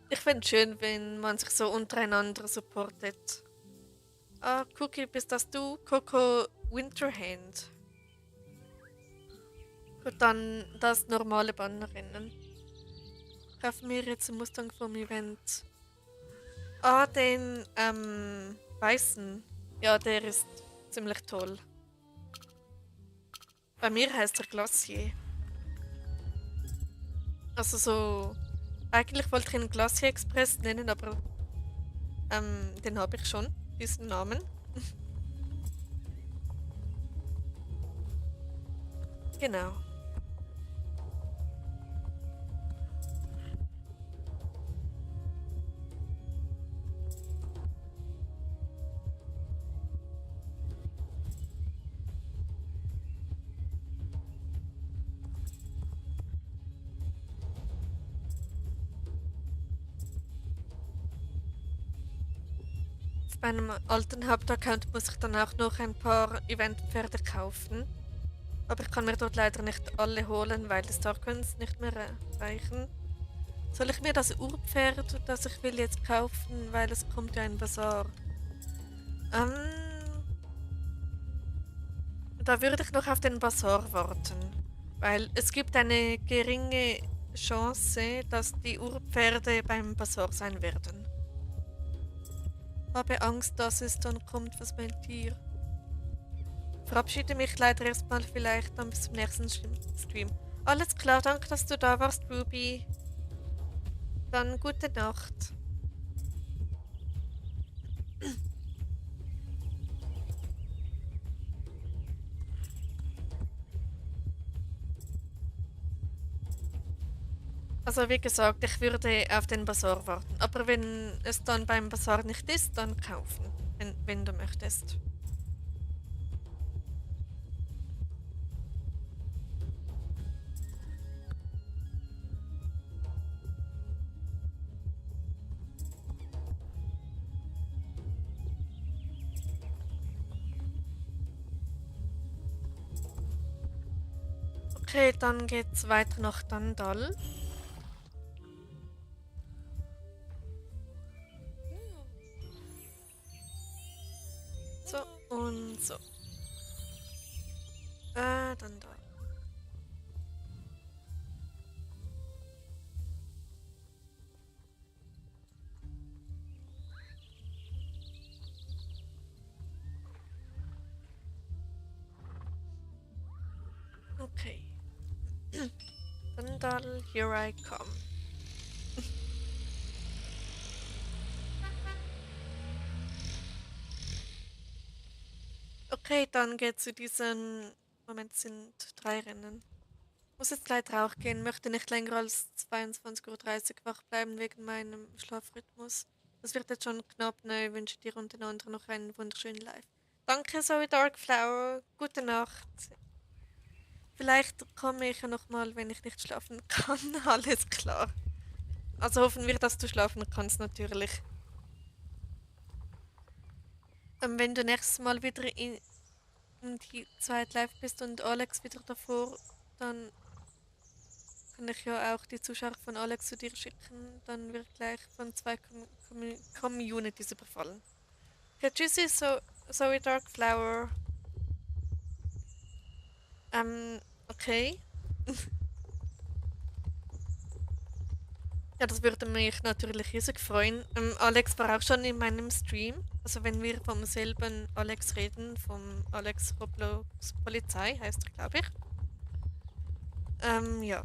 Ich fände es schön, wenn man sich so untereinander supportet. Ah, Cookie, bist das du? Coco Winterhand. Gut, dann das normale Bannerrennen. Kaufen wir jetzt einen Mustang vom Event. Ah, den weißen. Ja, der ist ziemlich toll. Bei mir heißt er Glacier. Also so. Eigentlich wollte ich ihn Glacier Express nennen, aber den habe ich schon, diesen Namen. Genau. Auf meinem alten Hauptaccount muss ich dann auch noch ein paar Eventpferde kaufen. Aber ich kann mir dort leider nicht alle holen, weil die Starcoins nicht mehr reichen. Soll ich mir das Urpferd, das ich will, jetzt kaufen, weil es kommt ja ein Bazar? Da würde ich noch auf den Bazar warten. Weil es gibt eine geringe Chance, dass die Urpferde beim Bazar sein werden. Habe Angst, dass es dann kommt, was mein Tier. Verabschiede mich leider erstmal, vielleicht dann bis zum nächsten Stream. Alles klar, danke, dass du da warst, Ruby. Dann gute Nacht. Also wie gesagt, ich würde auf den Bazar warten. Aber wenn es dann beim Bazar nicht ist, dann kaufen, wenn du möchtest. Okay, dann geht's weiter nach Dandal. So und so. Dandal. Okay. Dandal, here I come. Okay, dann geht's zu diesen. Moment, es sind 3 Rennen. Muss jetzt leider auch gehen, möchte nicht länger als 22:30 Uhr wach bleiben wegen meinem Schlafrhythmus. Das wird jetzt schon knapp, ne? Ich wünsche dir und den anderen noch einen wunderschönen Live. Danke, Zoe Darkflower. Gute Nacht. Vielleicht komme ich ja nochmal, wenn ich nicht schlafen kann. Alles klar. Also hoffen wir, dass du schlafen kannst, natürlich. Wenn du nächstes Mal wieder in die zweite Live bist und Alex wieder davor, dann kann ich ja auch die Zuschauer von Alex zu dir schicken. Dann wird gleich von 2 Communities überfallen. Okay, tschüssi, Zoe Darkflower. Okay. Ja, das würde mich natürlich riesig freuen. Alex war auch schon in meinem Stream. Also wenn wir vom selben Alex reden, vom Alex Roblox Polizei, heißt er, glaube ich. Ja.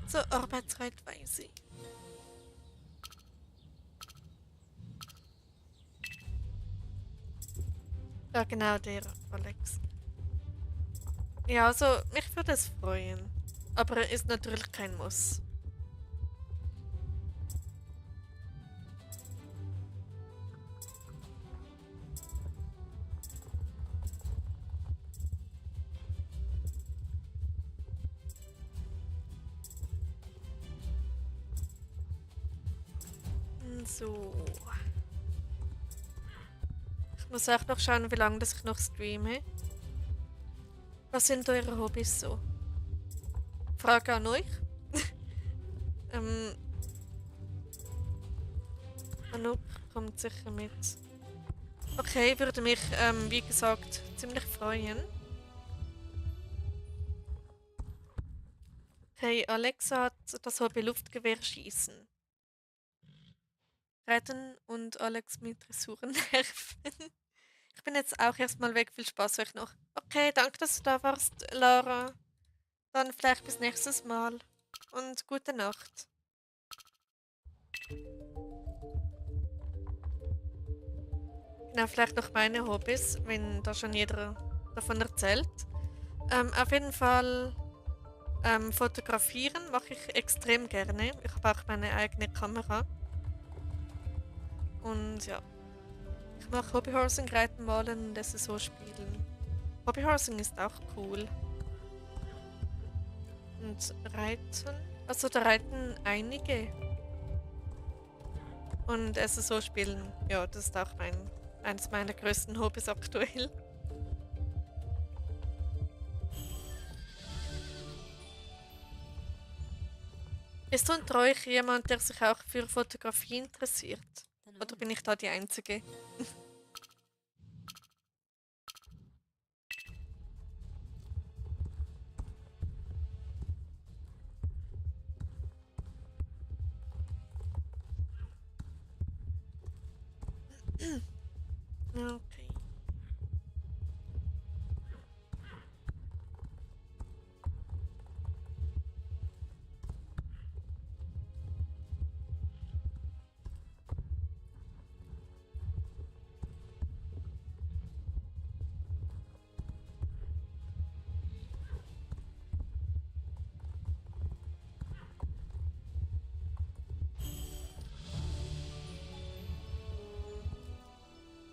So, Arbeitszeitweise. Ja, genau, der Alex. Ja, also, mich würde es freuen. Aber ist natürlich kein Muss. So. Ich muss auch noch schauen, wie lange das ich noch streame. Was sind eure Hobbys so? Frage an euch. ähm, Anouk kommt sicher mit. Okay, würde mich, wie gesagt, ziemlich freuen. Okay, Alexa hat das Hobby Luftgewehrschießen. Retten und Alex mit Dressuren nerven. Ich bin jetzt auch erstmal weg. Viel Spaß euch noch. Okay, danke, dass du da warst, Lara. Dann vielleicht bis nächstes Mal. Und gute Nacht. Genau, vielleicht noch meine Hobbys, wenn da schon jeder davon erzählt. Auf jeden Fall fotografieren mache ich extrem gerne. Ich habe auch meine eigene Kamera. Und ja, ich mache Hobbyhorsing, Reiten, Malen und SSO spielen. Hobbyhorsing ist auch cool. Und Reiten, also da reiten einige. Und SSO spielen, ja, das ist auch eines meiner größten Hobbys aktuell. Ist unter euch jemand, der sich auch für Fotografie interessiert? Oder bin ich da die Einzige? Okay.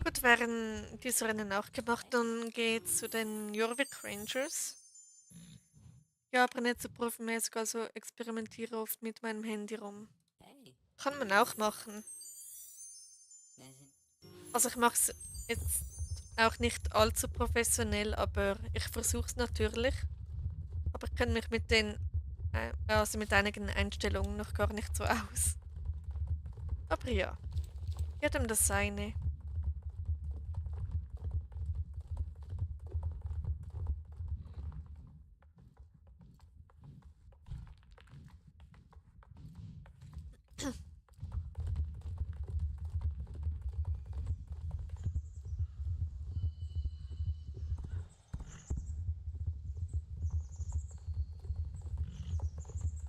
Gut, während dieser Rennen auch gemacht, dann geht's zu den Jorvik Rangers. Ja, aber nicht so profimäßig, also experimentiere oft mit meinem Handy rum. Hey, Kann man auch machen. wer sind... Also ich mache es jetzt auch nicht allzu professionell, aber ich versuche es natürlich. Aber ich kenne mich mit also mit einigen Einstellungen noch gar nicht so aus. Aber ja, jedem das seine.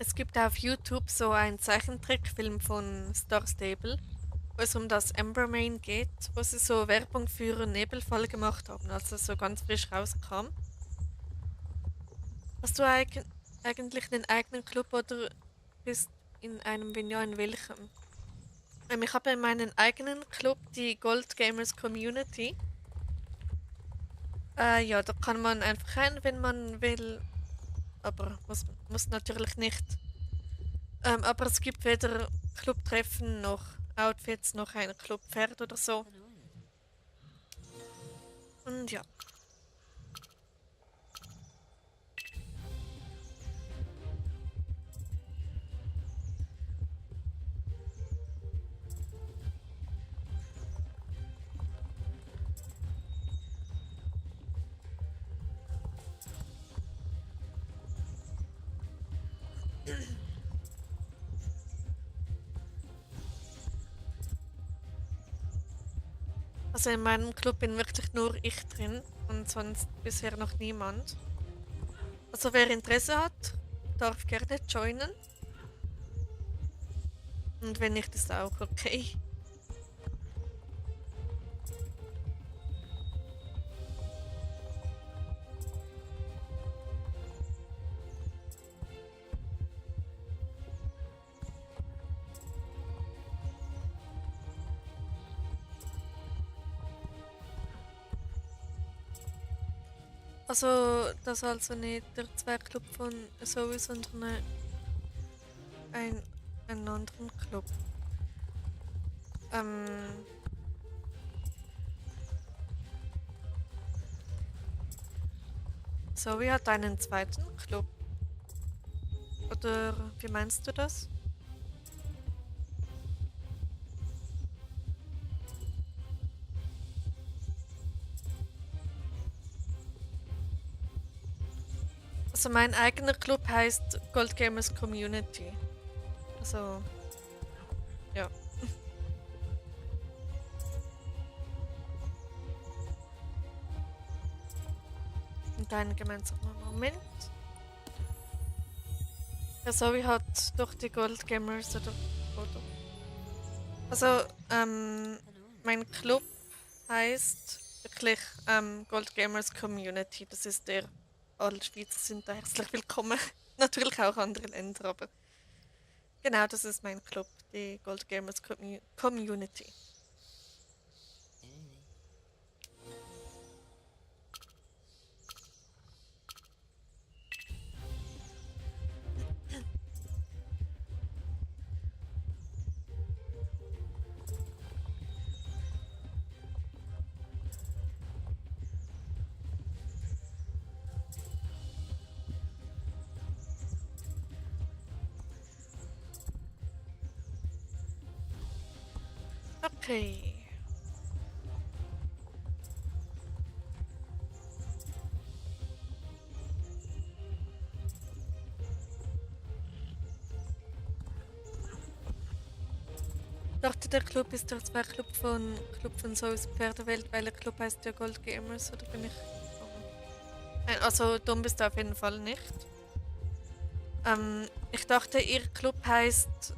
Es gibt auf YouTube so einen Zeichentrickfilm von Star Stable, wo es um das Embermain geht, wo sie so Werbung für Nebelfall gemacht haben, als es so ganz frisch rauskam. Hast du eigentlich einen eigenen Club oder bist in einem, wenn ja, in welchem? Ich habe in meinen eigenen Club die Gold Gamers Community. Ja, da kann man einfach rein, wenn man will, aber muss natürlich nicht. Aber es gibt weder Clubtreffen noch Outfits noch ein Clubpferd oder so. Hallo. Und ja. Also in meinem Club bin wirklich nur ich drin und sonst bisher noch niemand. Also wer Interesse hat, darf gerne joinen. Und wenn nicht, ist auch okay. Also, das also nicht der Zwergclub von Zoe, sondern einen anderen Club. Ähm, Zoe hat einen zweiten Club. Oder wie meinst du das? Also mein eigener Club heißt Gold Gamers Community. Also, ja. Und einen gemeinsamen Moment. Ja, Zoe hat doch die Gold Gamers oder. Also, Hallo. mein Club heißt wirklich Gold Gamers Community. Das ist der. Alle Schweizer sind da herzlich willkommen. Natürlich auch andere Länder, aber genau, das ist mein Club, die Gold Gamers Community. Hey. Okay. Ich dachte, der Club ist der Club von Souls Pferdewelt, weil der Club heißt ja Gold Gamers, oder bin ich dumm? Nein, also dumm bist du auf jeden Fall nicht. Ich dachte, ihr Club heißt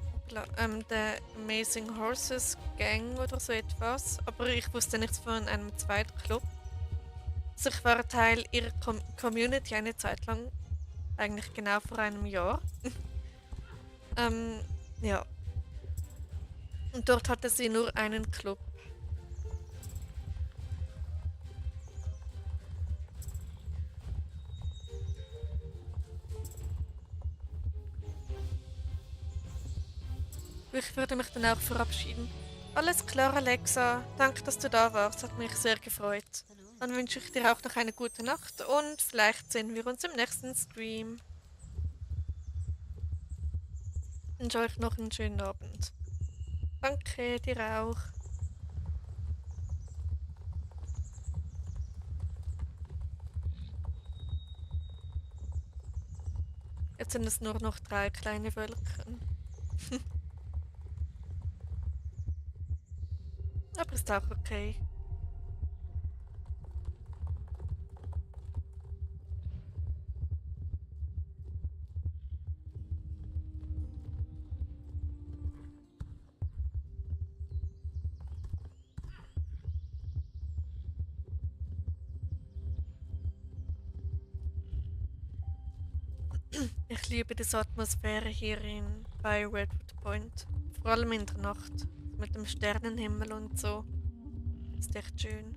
der Amazing Horses Gang oder so etwas, aber ich wusste nichts von einem zweiten Club. Also ich war Teil ihrer Community eine Zeit lang, eigentlich genau vor einem Jahr. Ja. Und dort hatte sie nur einen Club. Ich würde mich dann auch verabschieden. Alles klar, Alexa. Danke, dass du da warst. Hat mich sehr gefreut. Hallo? Dann wünsche ich dir auch noch eine gute Nacht und vielleicht sehen wir uns im nächsten Stream. Wünsche euch noch einen schönen Abend. Danke, dir auch. Jetzt sind es nur noch 3 kleine Wölkchen. Aber ist auch okay. Ich liebe diese Atmosphäre hier bei Redwood Point. Vor allem in der Nacht. Mit dem Sternenhimmel und so. Ist echt schön.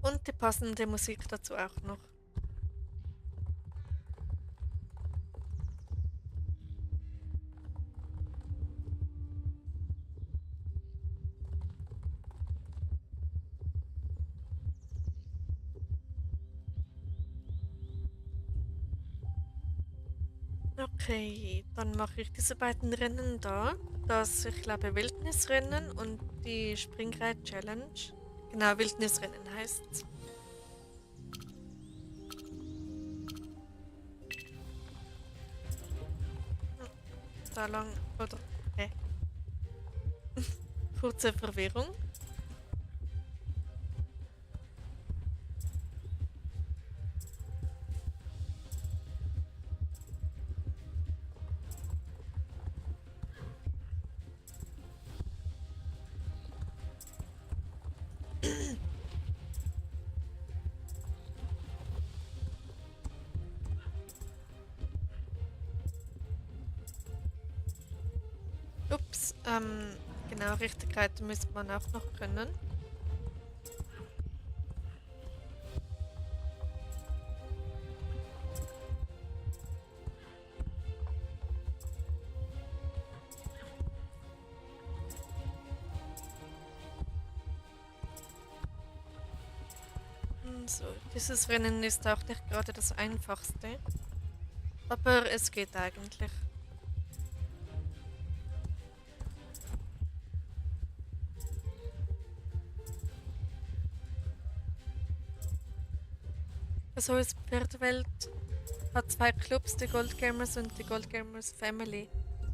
Und die passende Musik dazu auch noch. Okay, dann mache ich diese beiden Rennen da. Das, ich glaube, Wildnisrennen und die Springreit-Challenge. Genau, Wildnisrennen heißt's. Da lang, oder? Kurze Verwirrung. Ups, genau, Richtigkeit müsste man auch noch können. So, dieses Rennen ist auch nicht gerade das einfachste. Aber es geht eigentlich. Also ist Pferdewelt hat 2 Clubs, die Gold Gamers und die Gold Gamers Family.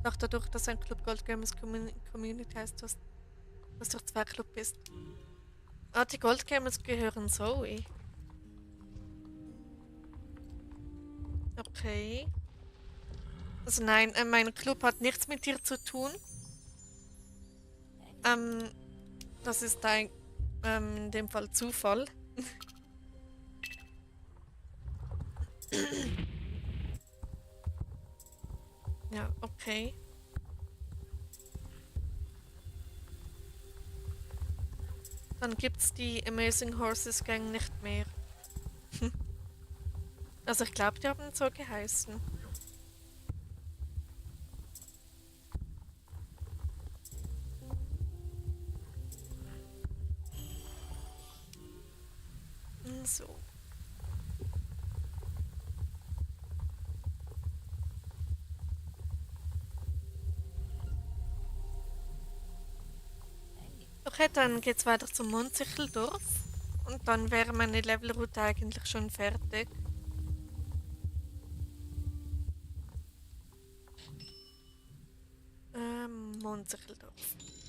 Auch dadurch, dass ein Club Gold Gamers Community heißt, dass durch 2 Club ist. Ah, die Gold Gamers gehören Zoe. Okay. Also nein, mein Club hat nichts mit dir zu tun. Ähm, das ist in dem Fall Zufall. Ja, okay. Dann gibt's die Amazing Horses Gang nicht mehr. Also ich glaube, die haben so geheißen. So. Okay, dann geht's weiter zum Mundsichteldorf. Und dann wäre meine Levelroute eigentlich schon fertig. Mundsichteldorf.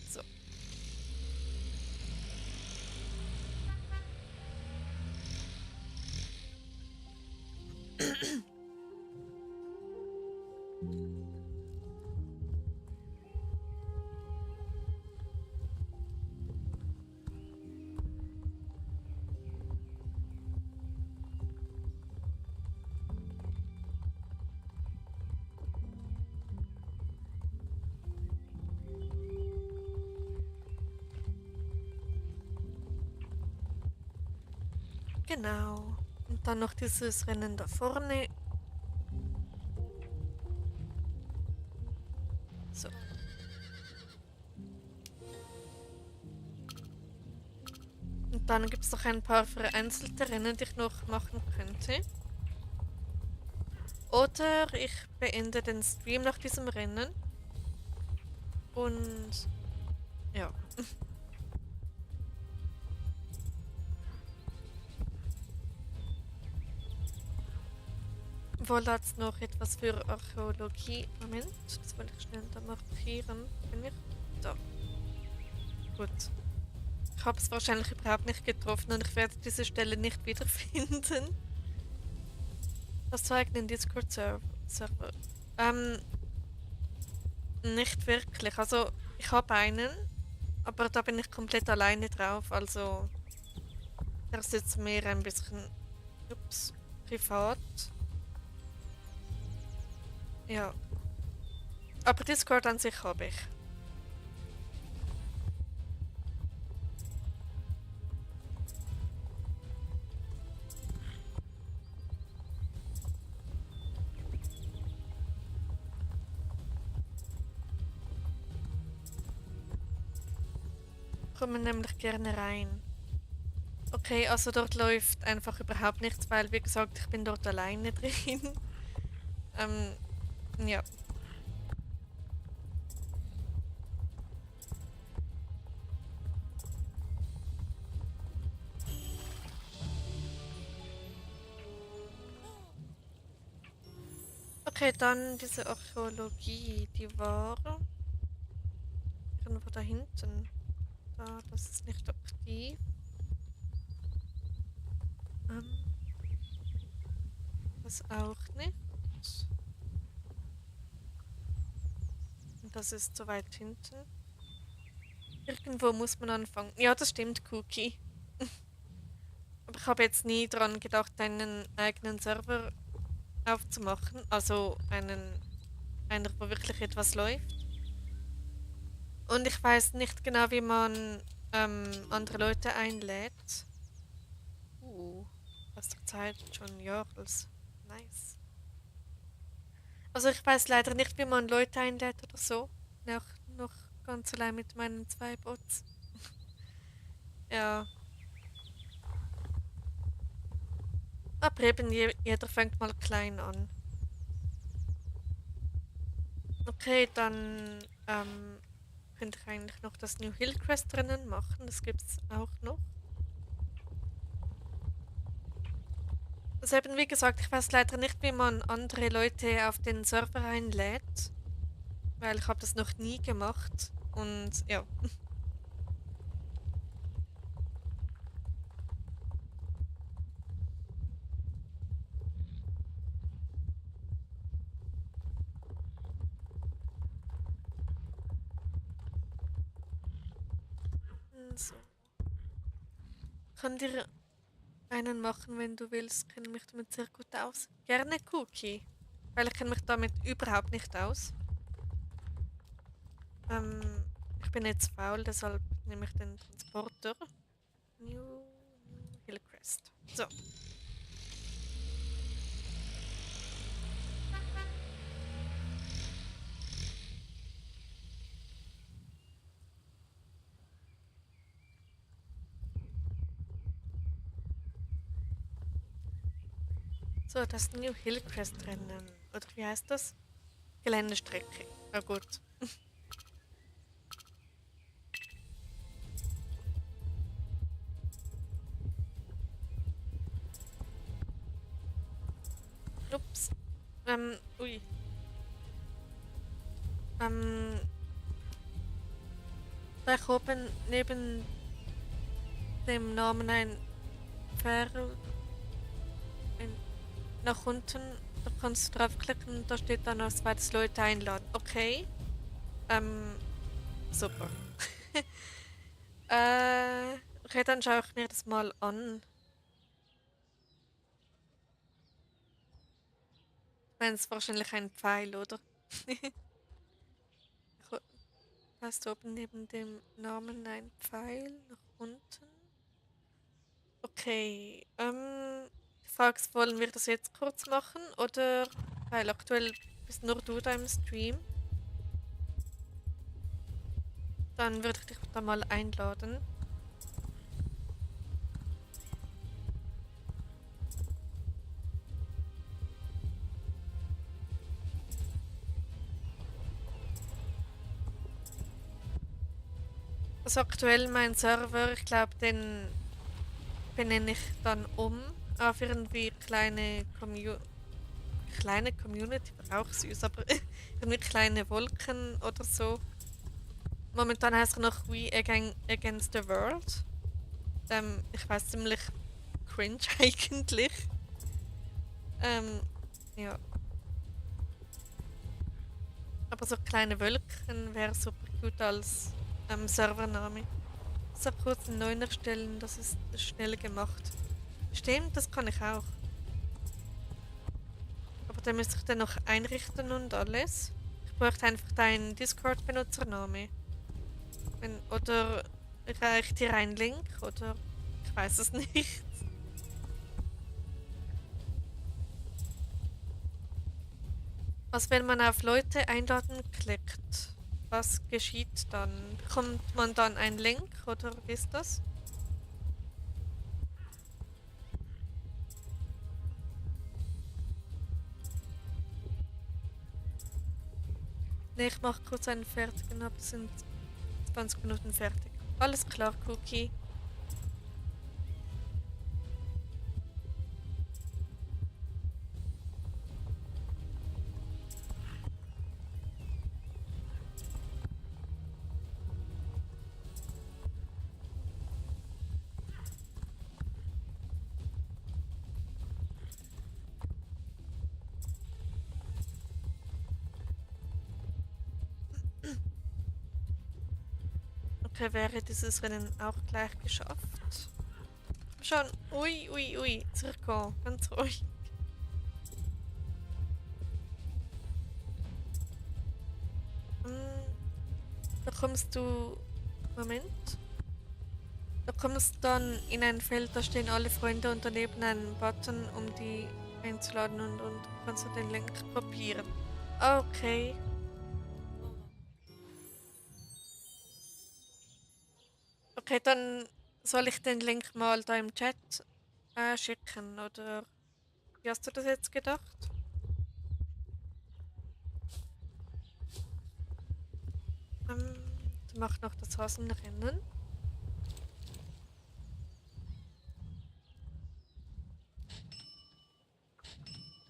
So. Genau. Und dann noch dieses Rennen da vorne. So. Und dann gibt es noch ein paar vereinzelte Rennen, die ich noch machen könnte. Oder ich beende den Stream nach diesem Rennen. Und ja. Wo lat's noch etwas für Archäologie? Moment, das wollte ich schnell da markieren. Bin ich da? Gut. Ich habe es wahrscheinlich überhaupt nicht getroffen und ich werde diese Stelle nicht wiederfinden. Was zeigt den Discord-Server? Nicht wirklich. Also, ich habe einen, aber da bin ich komplett alleine drauf. Also, der ist jetzt mehr ein bisschen, ups, privat. Ja. Aber Discord an sich habe ich. Kommen nämlich gerne rein. Okay, also dort läuft einfach überhaupt nichts, weil wie gesagt, ich bin dort alleine drin. Ja. Okay, dann diese Archäologie, die war irgendwo da hinten. Da, das ist nicht aktiv. Ähm, das auch nicht. Und das ist so weit hinten. Irgendwo muss man anfangen. Ja, das stimmt, Cookie. Aber ich habe jetzt nie dran gedacht, einen eigenen Server aufzumachen. Also einer, wo wirklich etwas läuft. Und ich weiß nicht genau, wie man andere Leute einlädt. Aus der Zeit schon Jahres. Nice. Also ich weiß leider nicht, wie man Leute einlädt oder so. Noch ganz allein mit meinen 2 Bots. Ja. Aber eben, jeder fängt mal klein an. Okay, dann könnte ich eigentlich noch das New Hillcrest Rennen machen. Das gibt's auch noch. Also eben, wie gesagt, ich weiß leider nicht, wie man andere Leute auf den Server einlädt. Weil ich habe das noch nie gemacht. Und ja. So. Kann dir einen machen, wenn du willst. Kenne mich damit sehr gut aus. Gerne Cookie. Weil ich kenne mich damit überhaupt nicht aus. Ähm, ich bin jetzt faul, deshalb nehme ich den Transporter. New Hillcrest. So. So, das New Hillcrest Rennen. Oder wie heißt das? Geländestrecke. Na gut. Ups. Ui. Da ich oben neben dem Namen ein Pferd nach unten, da kannst du draufklicken und da steht dann noch zweites Leute einladen. Okay. Super. Okay, dann schaue ich mir das mal an. Ich meine, es ist wahrscheinlich ein Pfeil, oder? Da ist oben neben dem Namen ein Pfeil nach unten. Okay, die Frage ist, wollen wir das jetzt kurz machen oder, weil aktuell bist nur du da im Stream, dann würde ich dich da mal einladen. Also aktuell mein Server, ich glaube, den benenne ich dann um auf irgendwie kleine Community, wäre auch süß, aber irgendwie kleine Wolken oder so. Momentan heißt er noch Against the World. Ich weiß ziemlich cringe eigentlich. Ähm, ja. Aber so kleine Wölkchen wäre super gut als Servername. So kurz einen neuen erstellen, das ist schnell gemacht. Stimmt, das kann ich auch. Aber dann müsste ich dann noch einrichten und alles. Ich bräuchte einfach deinen Discord-Benutzername. Oder reicht dir ein Link? Oder ich weiß es nicht. Was, wenn man auf Leute einladen klickt? Was geschieht dann? Bekommt man dann einen Link oder wie ist das? Ne, ich mache kurz einen fertigen ab. Es sind 20 Minuten fertig. Alles klar, Cookie. Okay, wäre dieses Rennen auch gleich geschafft? Schon. Ui, ui, ui. Zurückgehen. Ganz ruhig. Hm, da kommst du. Moment. Da kommst du dann in ein Feld, da stehen alle Freunde und daneben einen Button, um die einzuladen und kannst du den Link kopieren. Okay. Okay, dann soll ich den Link mal da im Chat schicken, oder wie hast du das jetzt gedacht? Du machst noch das Hasenrennen.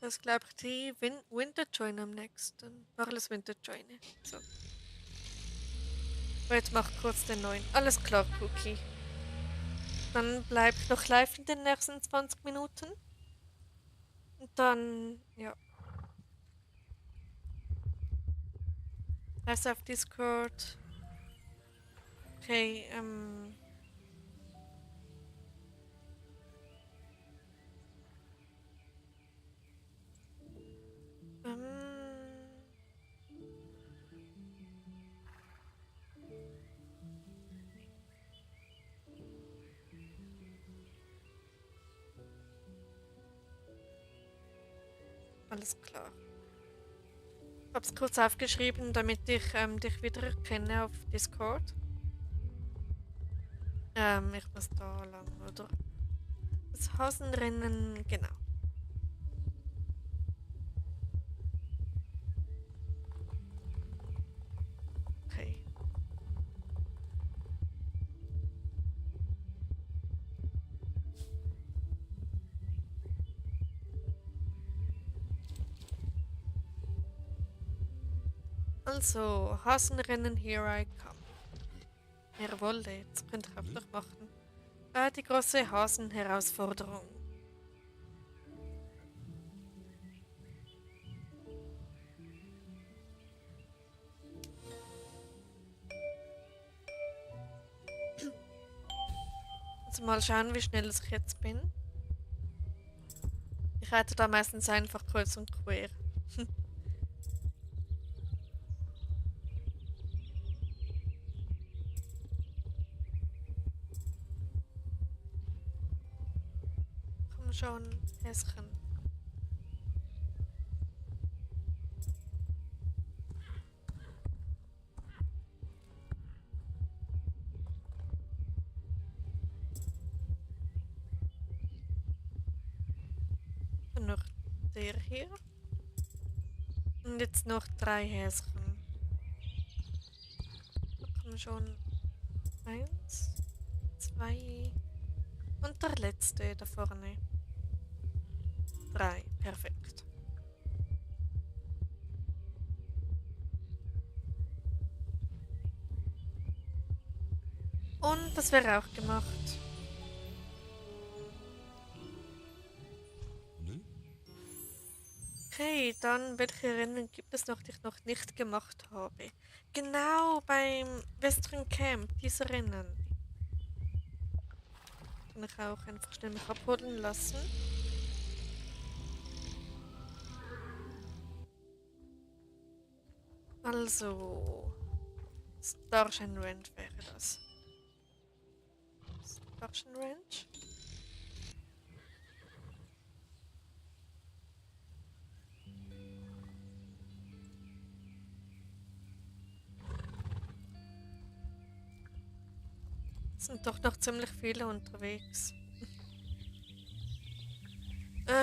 Das ist, glaube ich, die Winter Join am nächsten. Mach alles Winter Join. So. Und jetzt mach kurz den neuen. Alles klar, Cookie. Dann bleib noch live in den nächsten 20 Minuten. Und dann, ja. Erst auf Discord. Okay, ähm, alles klar. Ich hab's kurz aufgeschrieben, damit ich dich wieder erkenne auf Discord. Ich muss da lang, oder? Das Hasenrennen, genau. Okay. Also, Hasenrennen, here I come. Jawohl, jetzt könnte ich einfach machen. Die große Hasenherausforderung. Also mal schauen, wie schnell ich jetzt bin. Ich reite da meistens einfach kreuz und quer. schon, Häschen. Und noch der hier. Und jetzt noch 3 Häschen. Da kommen schon 1, 2 und der letzte da vorne. 3, perfekt. Und das wäre auch gemacht. Okay, dann welche Rennen gibt es noch, die ich noch nicht gemacht habe? Genau, beim Western Camp, diese Rennen. Kann ich auch einfach schnell mich abholen lassen. Also, Starshine Ranch wäre das. Starshine Ranch? Es sind doch noch ziemlich viele unterwegs.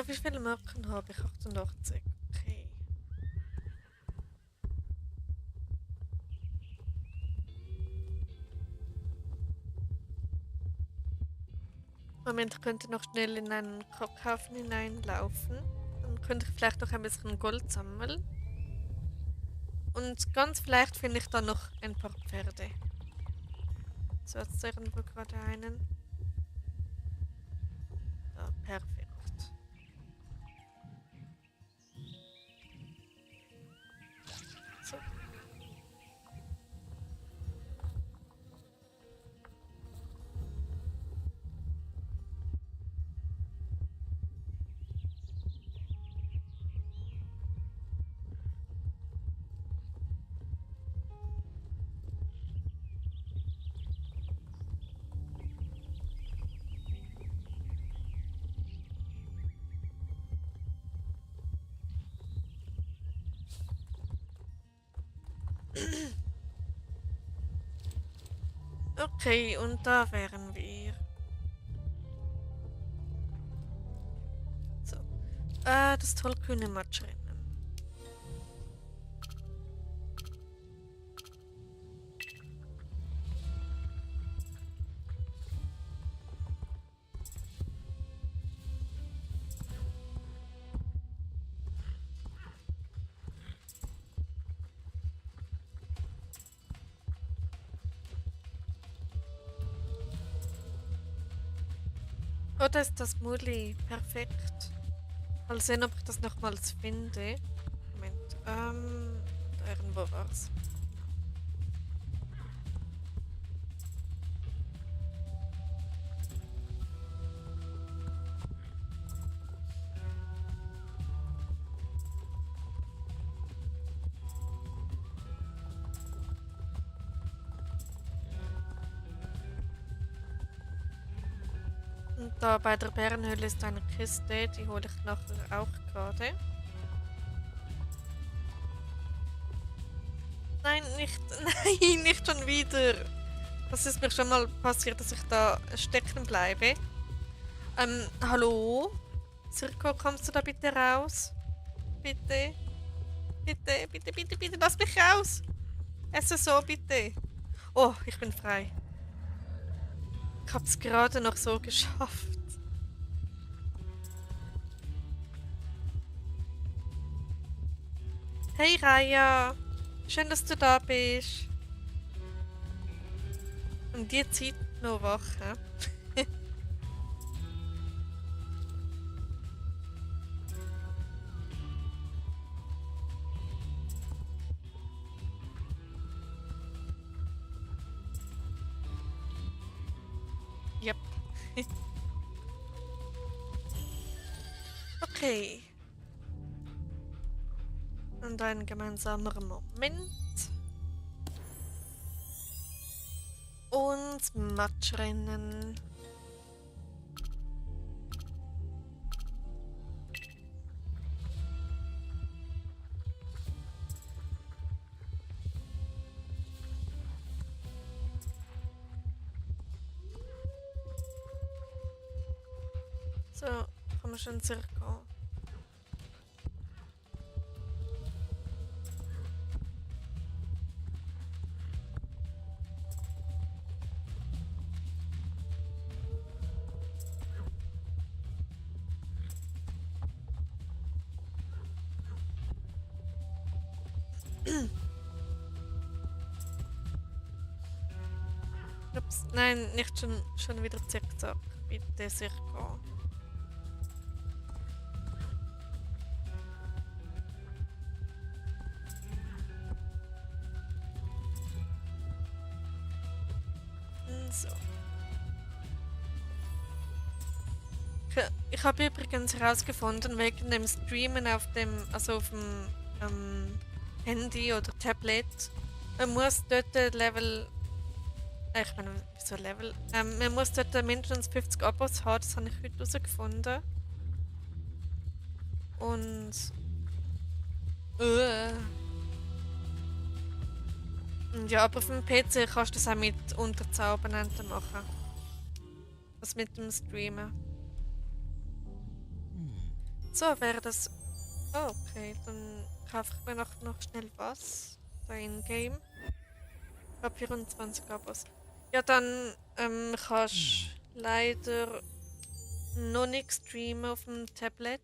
Wie viele Marken habe ich? 88. Okay. Moment, ich könnte noch schnell in einen Kockhaufen hineinlaufen. Dann könnte ich vielleicht noch ein bisschen Gold sammeln. Und ganz vielleicht finde ich dann noch ein paar Pferde. So, jetzt irgendwo gerade einen. Da, perfekt. So. Okay, und da wären wir. So. Das tollkühne Matschrennen. Oh, da ist das Muli. Perfekt. Mal sehen, ob ich das nochmals finde. Moment. Da irgendwo war's. Und da bei der Bärenhöhle ist eine Kiste, die hole ich nachher auch gerade. Nein, nicht. Nein, nicht schon wieder. Das ist mir schon mal passiert, dass ich da stecken bleibe. Hallo? Circo, kommst du da bitte raus? Bitte? Bitte, bitte, bitte, bitte, lass mich raus! Esse so, bitte. Oh, ich bin frei. Ich hab's gerade noch so geschafft. Hey Raya, schön, dass du da bist. Und die Zeit noch wach, hä? Yep. Okay. Und ein gemeinsamer Moment. Und Matschrennen. So, kann man schon zurückgehen. Ups, nein, nicht schon wieder zickzack. Bitte zurückgehen. So. Ich habe übrigens herausgefunden, wegen dem Streamen auf dem, also auf dem Handy oder Tablet, man muss dort Level, ich meine, wieso Level? Man muss dort mindestens 50 Abos haben, das habe ich heute herausgefunden. Und und ja, aber auf dem PC kannst du das auch mit unter 10 Abonnenten machen. Also mit dem Streamen. So, wäre das... Oh, okay, dann kaufe ich mir noch schnell was. Da in-game. Ich habe 24 Abos. Ja, dann kannst du leider noch nicht streamen auf dem Tablet.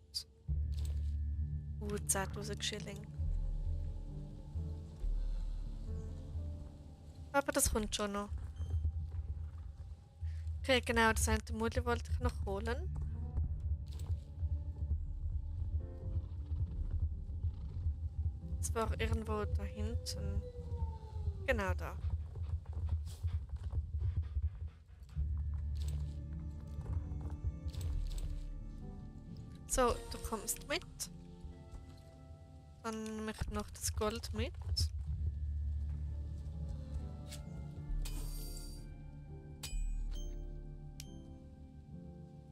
10.000 Schilling. Aber das kommt schon noch. Okay, genau, das eine Modul wollte ich noch holen. Es war irgendwo da hinten. Genau da. So, du kommst mit. Dann nehme ich noch das Gold mit.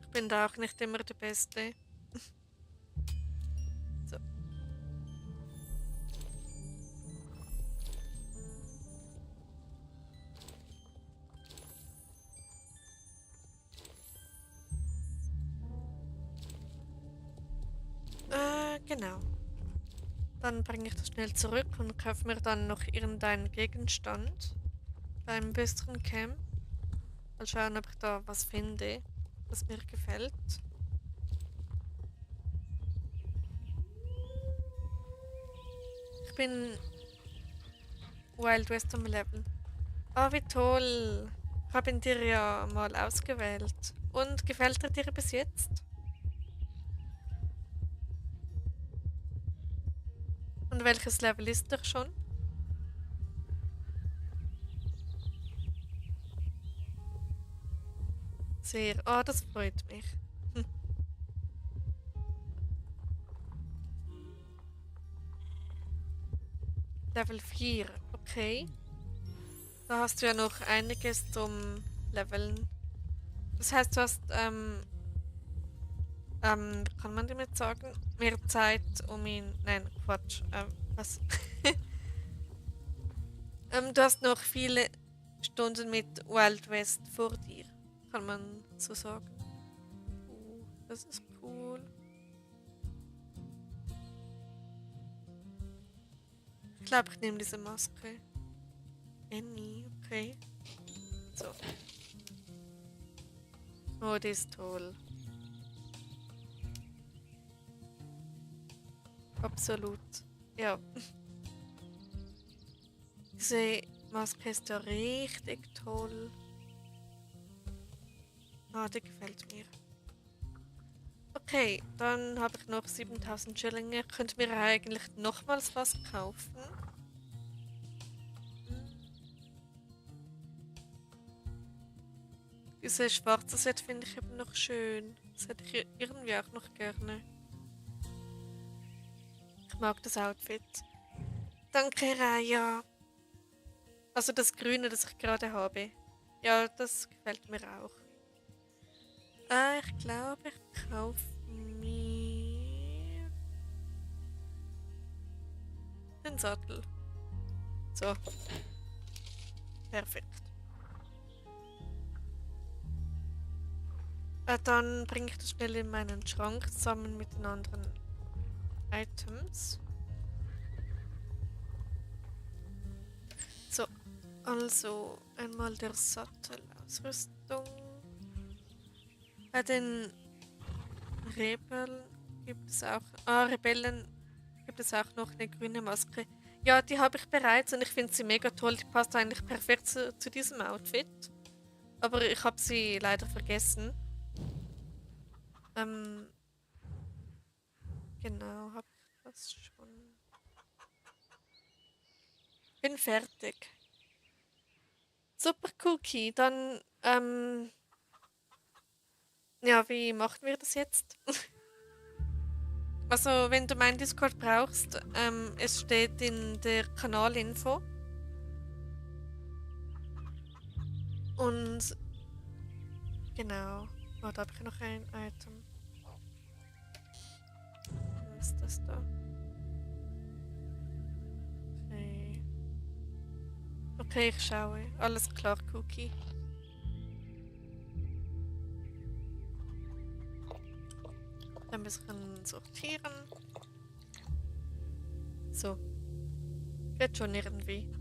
Ich bin da auch nicht immer der Beste. So. Genau. Dann bringe ich das schnell zurück und kaufe mir dann noch irgendeinen Gegenstand beim besseren Camp. Mal schauen, ob ich da was finde, was mir gefällt. Ich bin Wild West am Level. Ah, wie toll! Ich habe ihn dir ja mal ausgewählt. Und gefällt er dir bis jetzt? Und welches Level ist er schon? Sehr. Ah, das freut mich. Level 4, okay. Da hast du ja noch einiges zum Leveln. Das heißt, du hast, kann man damit sagen, mehr Zeit um ihn. Nein, Quatsch. Was? Du hast noch viele Stunden mit Wild West vor dir. Kann man so sagen. Das ist cool. Ich glaube, ich nehme diese Maske. Annie, okay. So. Oh, die ist toll. Absolut. Ja. Diese Maske ist ja richtig toll. Ah, die gefällt mir. Okay, dann habe ich noch 7000 Schillinge. Könnt mir eigentlich nochmals was kaufen? Dieses schwarze Set finde ich eben noch schön. Das hätte ich irgendwie auch noch gerne. Ich mag das Outfit. Danke, Raya. Also das Grüne, das ich gerade habe. Ja, das gefällt mir auch. Ich glaube, ich kaufe mir den Sattel. So. Perfekt. Dann bringe ich das schnell in meinen Schrank zusammen mit den anderen Items. So, also einmal der Sattel, Ausrüstung. Bei den Rebellen gibt es auch noch eine grüne Maske. Ja, die habe ich bereits und ich finde sie mega toll. Die passt eigentlich perfekt zu diesem Outfit. Aber ich habe sie leider vergessen. Genau, habe ich das schon. Bin fertig. Super Cookie, dann, ja, wie machen wir das jetzt? Also, wenn du meinen Discord brauchst, es steht in der Kanalinfo. Und genau. Oh, da habe ich noch ein Item. Was ist das da? Okay. Okay, ich schaue. Alles klar, Cookie. Ein bisschen sortieren. So. Geht schon irgendwie.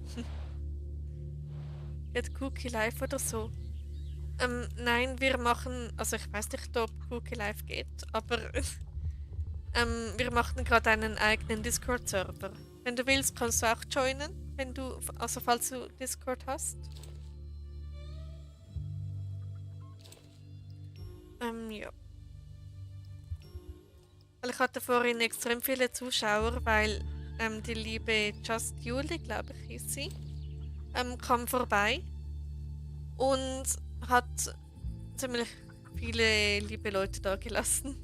Geht Cookie live oder so? Nein, wir machen, also ich weiß nicht, ob Cookie live geht, aber wir machen gerade einen eigenen Discord-Server. Wenn du willst, kannst du auch joinen, wenn du, also falls du Discord hast. Ja. Weil ich hatte vorhin extrem viele Zuschauer, weil die liebe Just Julie, glaube ich, hieß sie, kam vorbei und hat ziemlich viele liebe Leute da gelassen.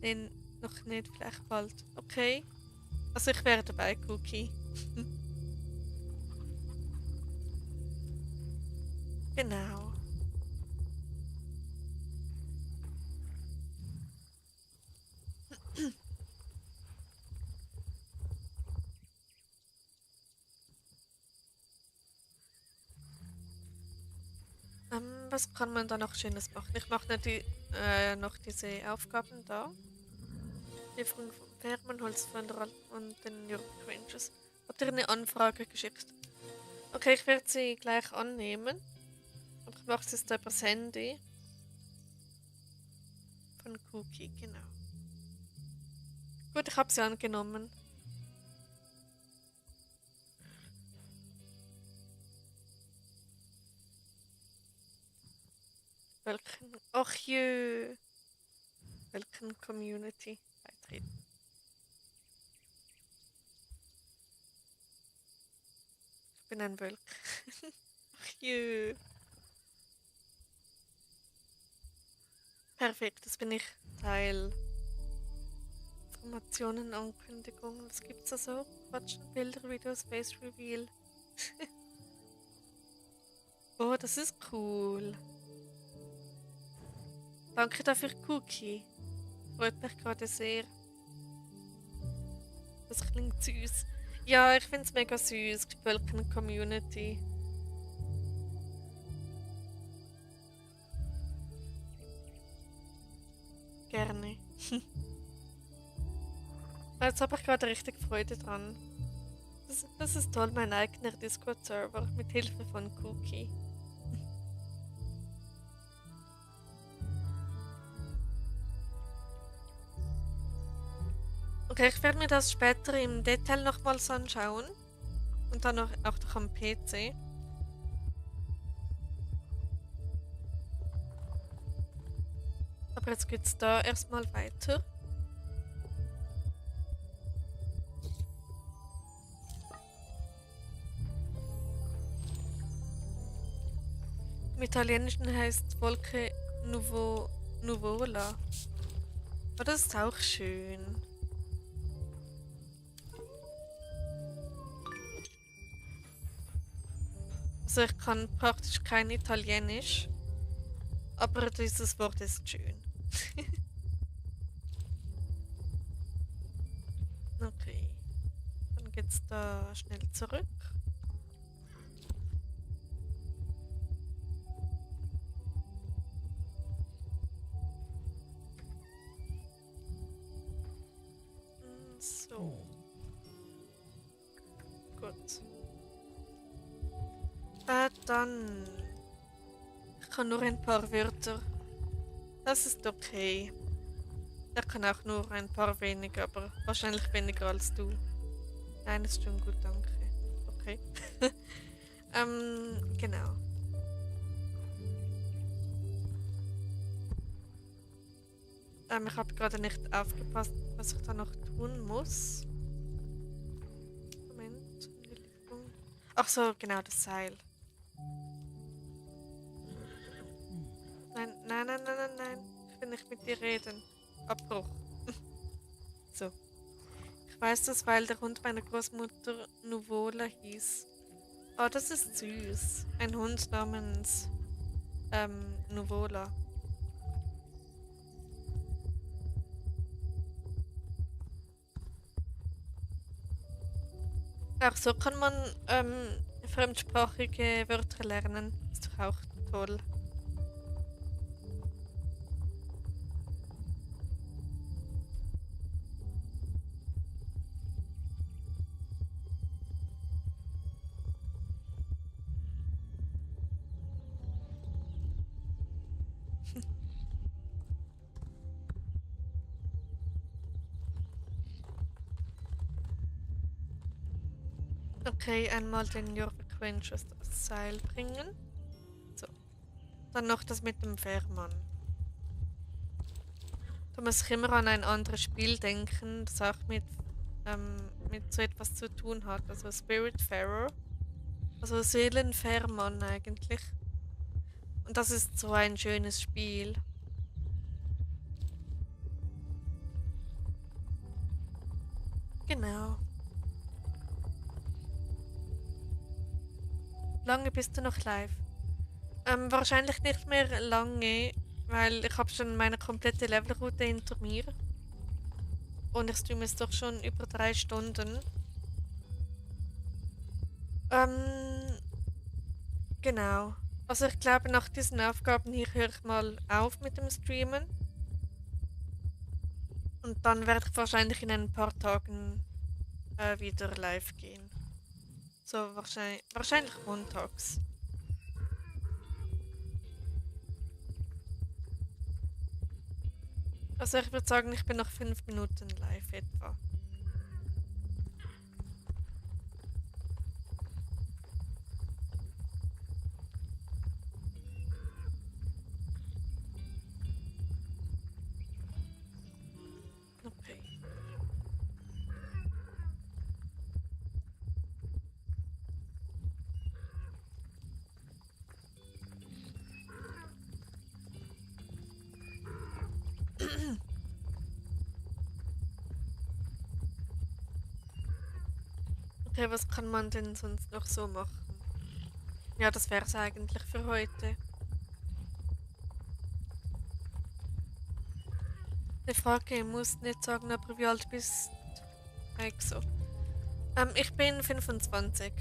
Den noch nicht, vielleicht bald. Okay. Also ich wäre dabei, Cookie. Genau. Was kann man da noch Schönes machen? Ich mache noch diese Aufgaben da. Lieferung von Pferden, Holzwanderer und den European Rangers. Habt ihr eine Anfrage geschickt? Okay, ich werde sie gleich annehmen. Aber ich mache es jetzt übers Handy. Von Cookie, genau. Gut, ich habe sie angenommen. Welchen? Ach jö. Welchen Community beitreten? Ich bin ein Wölk. Ach jö. Perfekt, das bin ich. Teil. Informationen, Ankündigungen. Was gibt's da so? Quatschen, Bilder, Videos, Face Reveal. Oh, das ist cool. Danke dafür, Cookie. Freut mich gerade sehr. Das klingt süß. Ja, ich finde es mega süß. Welcome Community. Gerne. Jetzt habe ich gerade richtig Freude dran. Das ist toll, mein eigener Discord-Server mit Hilfe von Cookie. Okay, ich werde mir das später im Detail nochmals anschauen. Und dann auch noch am PC. Aber jetzt geht's da erstmal weiter. Im Italienischen heißt Wolke Nuvola. Oh, das ist auch schön. Also ich kann praktisch kein Italienisch, aber dieses Wort ist schön. Okay, dann geht's da schnell zurück. Dann. Ich kann nur ein paar Wörter. Das ist okay. Ich kann auch nur ein paar weniger, aber wahrscheinlich weniger als du. Nein, ist schon gut, danke. Okay. Genau. Ich habe gerade nicht aufgepasst, was ich da noch tun muss. Moment. Ach so, genau, das Seil. Nein, nein, nein, nein, nein, nein. Ich will nicht mit dir reden. Abbruch. So. Ich weiß das, weil der Hund meiner Großmutter Nuvola hieß. Oh, das ist süß. Ein Hund namens Nuvola. Auch so kann man fremdsprachige Wörter lernen. Ist doch auch toll. Okay, einmal den Jorvik Winchester das Seil bringen. So. Dann noch das mit dem Fährmann. Da muss ich immer an ein anderes Spiel denken, das auch mit so etwas zu tun hat. Also Spiritfarer. Also Seelenfährmann eigentlich. Und das ist so ein schönes Spiel. Genau. Lange bist du noch live? Wahrscheinlich nicht mehr lange, weil ich habe schon meine komplette Levelroute hinter mir. Und ich streame es doch schon über 3 Stunden. Genau. Also ich glaube, nach diesen Aufgaben hier höre ich mal auf mit dem Streamen. Und dann werde ich wahrscheinlich in ein paar Tagen wieder live gehen. So wahrscheinlich montags. Also ich würde sagen, ich bin noch 5 Minuten live etwa. Okay. Okay, was kann man denn sonst noch so machen? Ja, das wäre es eigentlich für heute. Eine Frage, ich muss nicht sagen, aber wie alt bist du? So. Ich bin 25.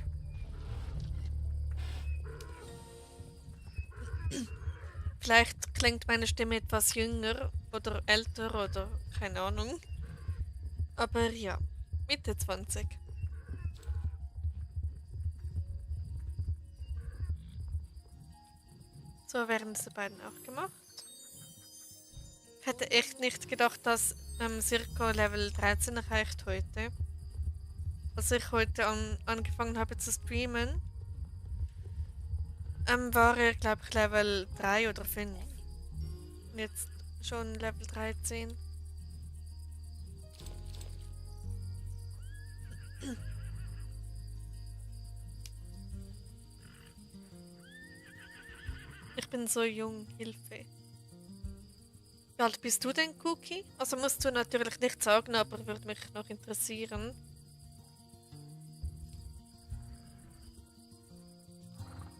Vielleicht klingt meine Stimme etwas jünger oder älter oder keine Ahnung. Aber ja, Mitte 20. So werden diese beiden auch gemacht. Ich hätte echt nicht gedacht, dass Circa Level 13 erreicht heute. Als ich heute angefangen habe zu streamen, war er, glaube ich, Level 3 oder 5. Und jetzt schon Level 13. Ich bin so jung, Hilfe. Wie alt bist du denn, Cookie? Also musst du natürlich nicht sagen, aber würde mich noch interessieren.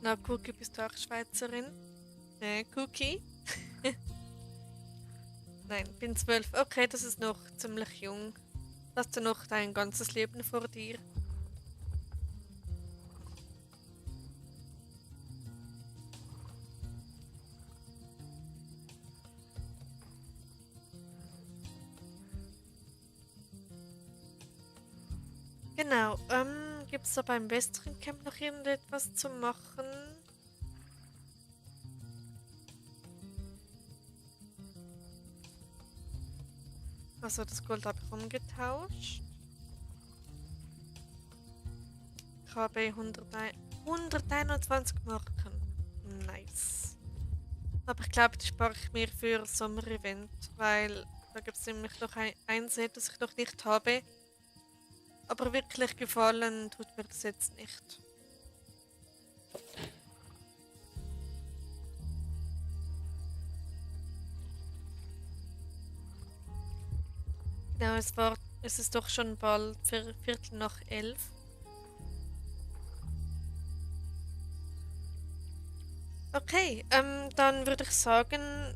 Na, Cookie, bist du auch Schweizerin? Cookie? Nein, bin 12. Okay, das ist noch ziemlich jung. Hast du noch dein ganzes Leben vor dir? Genau, Gibt es da beim Western Camp noch irgendetwas zu machen? Also das Gold habe ich umgetauscht. Ich habe 121 Marken. Nice. Aber ich glaube, die spare ich mir für das Sommer-Event, weil da gibt es nämlich noch ein Set, das ich noch nicht habe. Aber wirklich gefallen tut mir das jetzt nicht. Genau, es ist doch schon bald Viertel nach 11. Okay, dann würde ich sagen,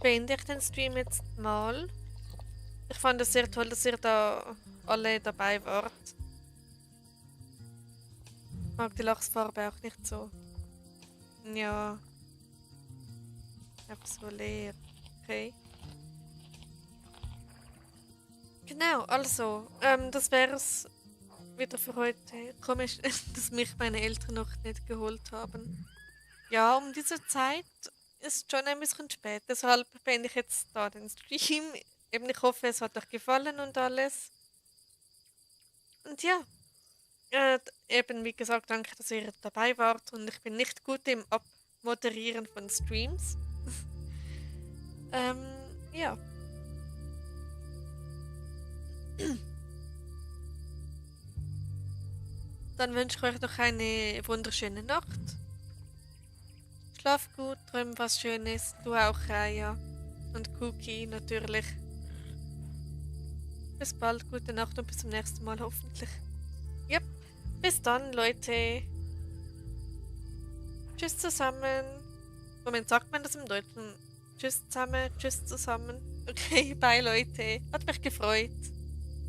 beende ich den Stream jetzt mal. Ich fand es sehr toll, dass ihr da alle dabei wart. Ich mag die Lachsfarbe auch nicht so. Ja. Einfach so leer. Okay. Genau, also, das wär's wieder für heute. Komisch, dass mich meine Eltern noch nicht geholt haben. Ja, um diese Zeit ist schon ein bisschen spät. Deshalb beende ich jetzt da den Stream. Eben, ich hoffe, es hat euch gefallen und alles. Und ja, eben wie gesagt, danke, dass ihr dabei wart. Und ich bin nicht gut im Abmoderieren von Streams. Ja. Dann wünsche ich euch noch eine wunderschöne Nacht. Schlaf gut, träum was Schönes. Du auch, Raya. Und Cookie natürlich. Bis bald, gute Nacht und bis zum nächsten Mal hoffentlich. Yep, bis dann, Leute. Tschüss zusammen. Moment, sagt man das im Deutschen? Tschüss zusammen, tschüss zusammen. Okay, bye, Leute. Hat mich gefreut.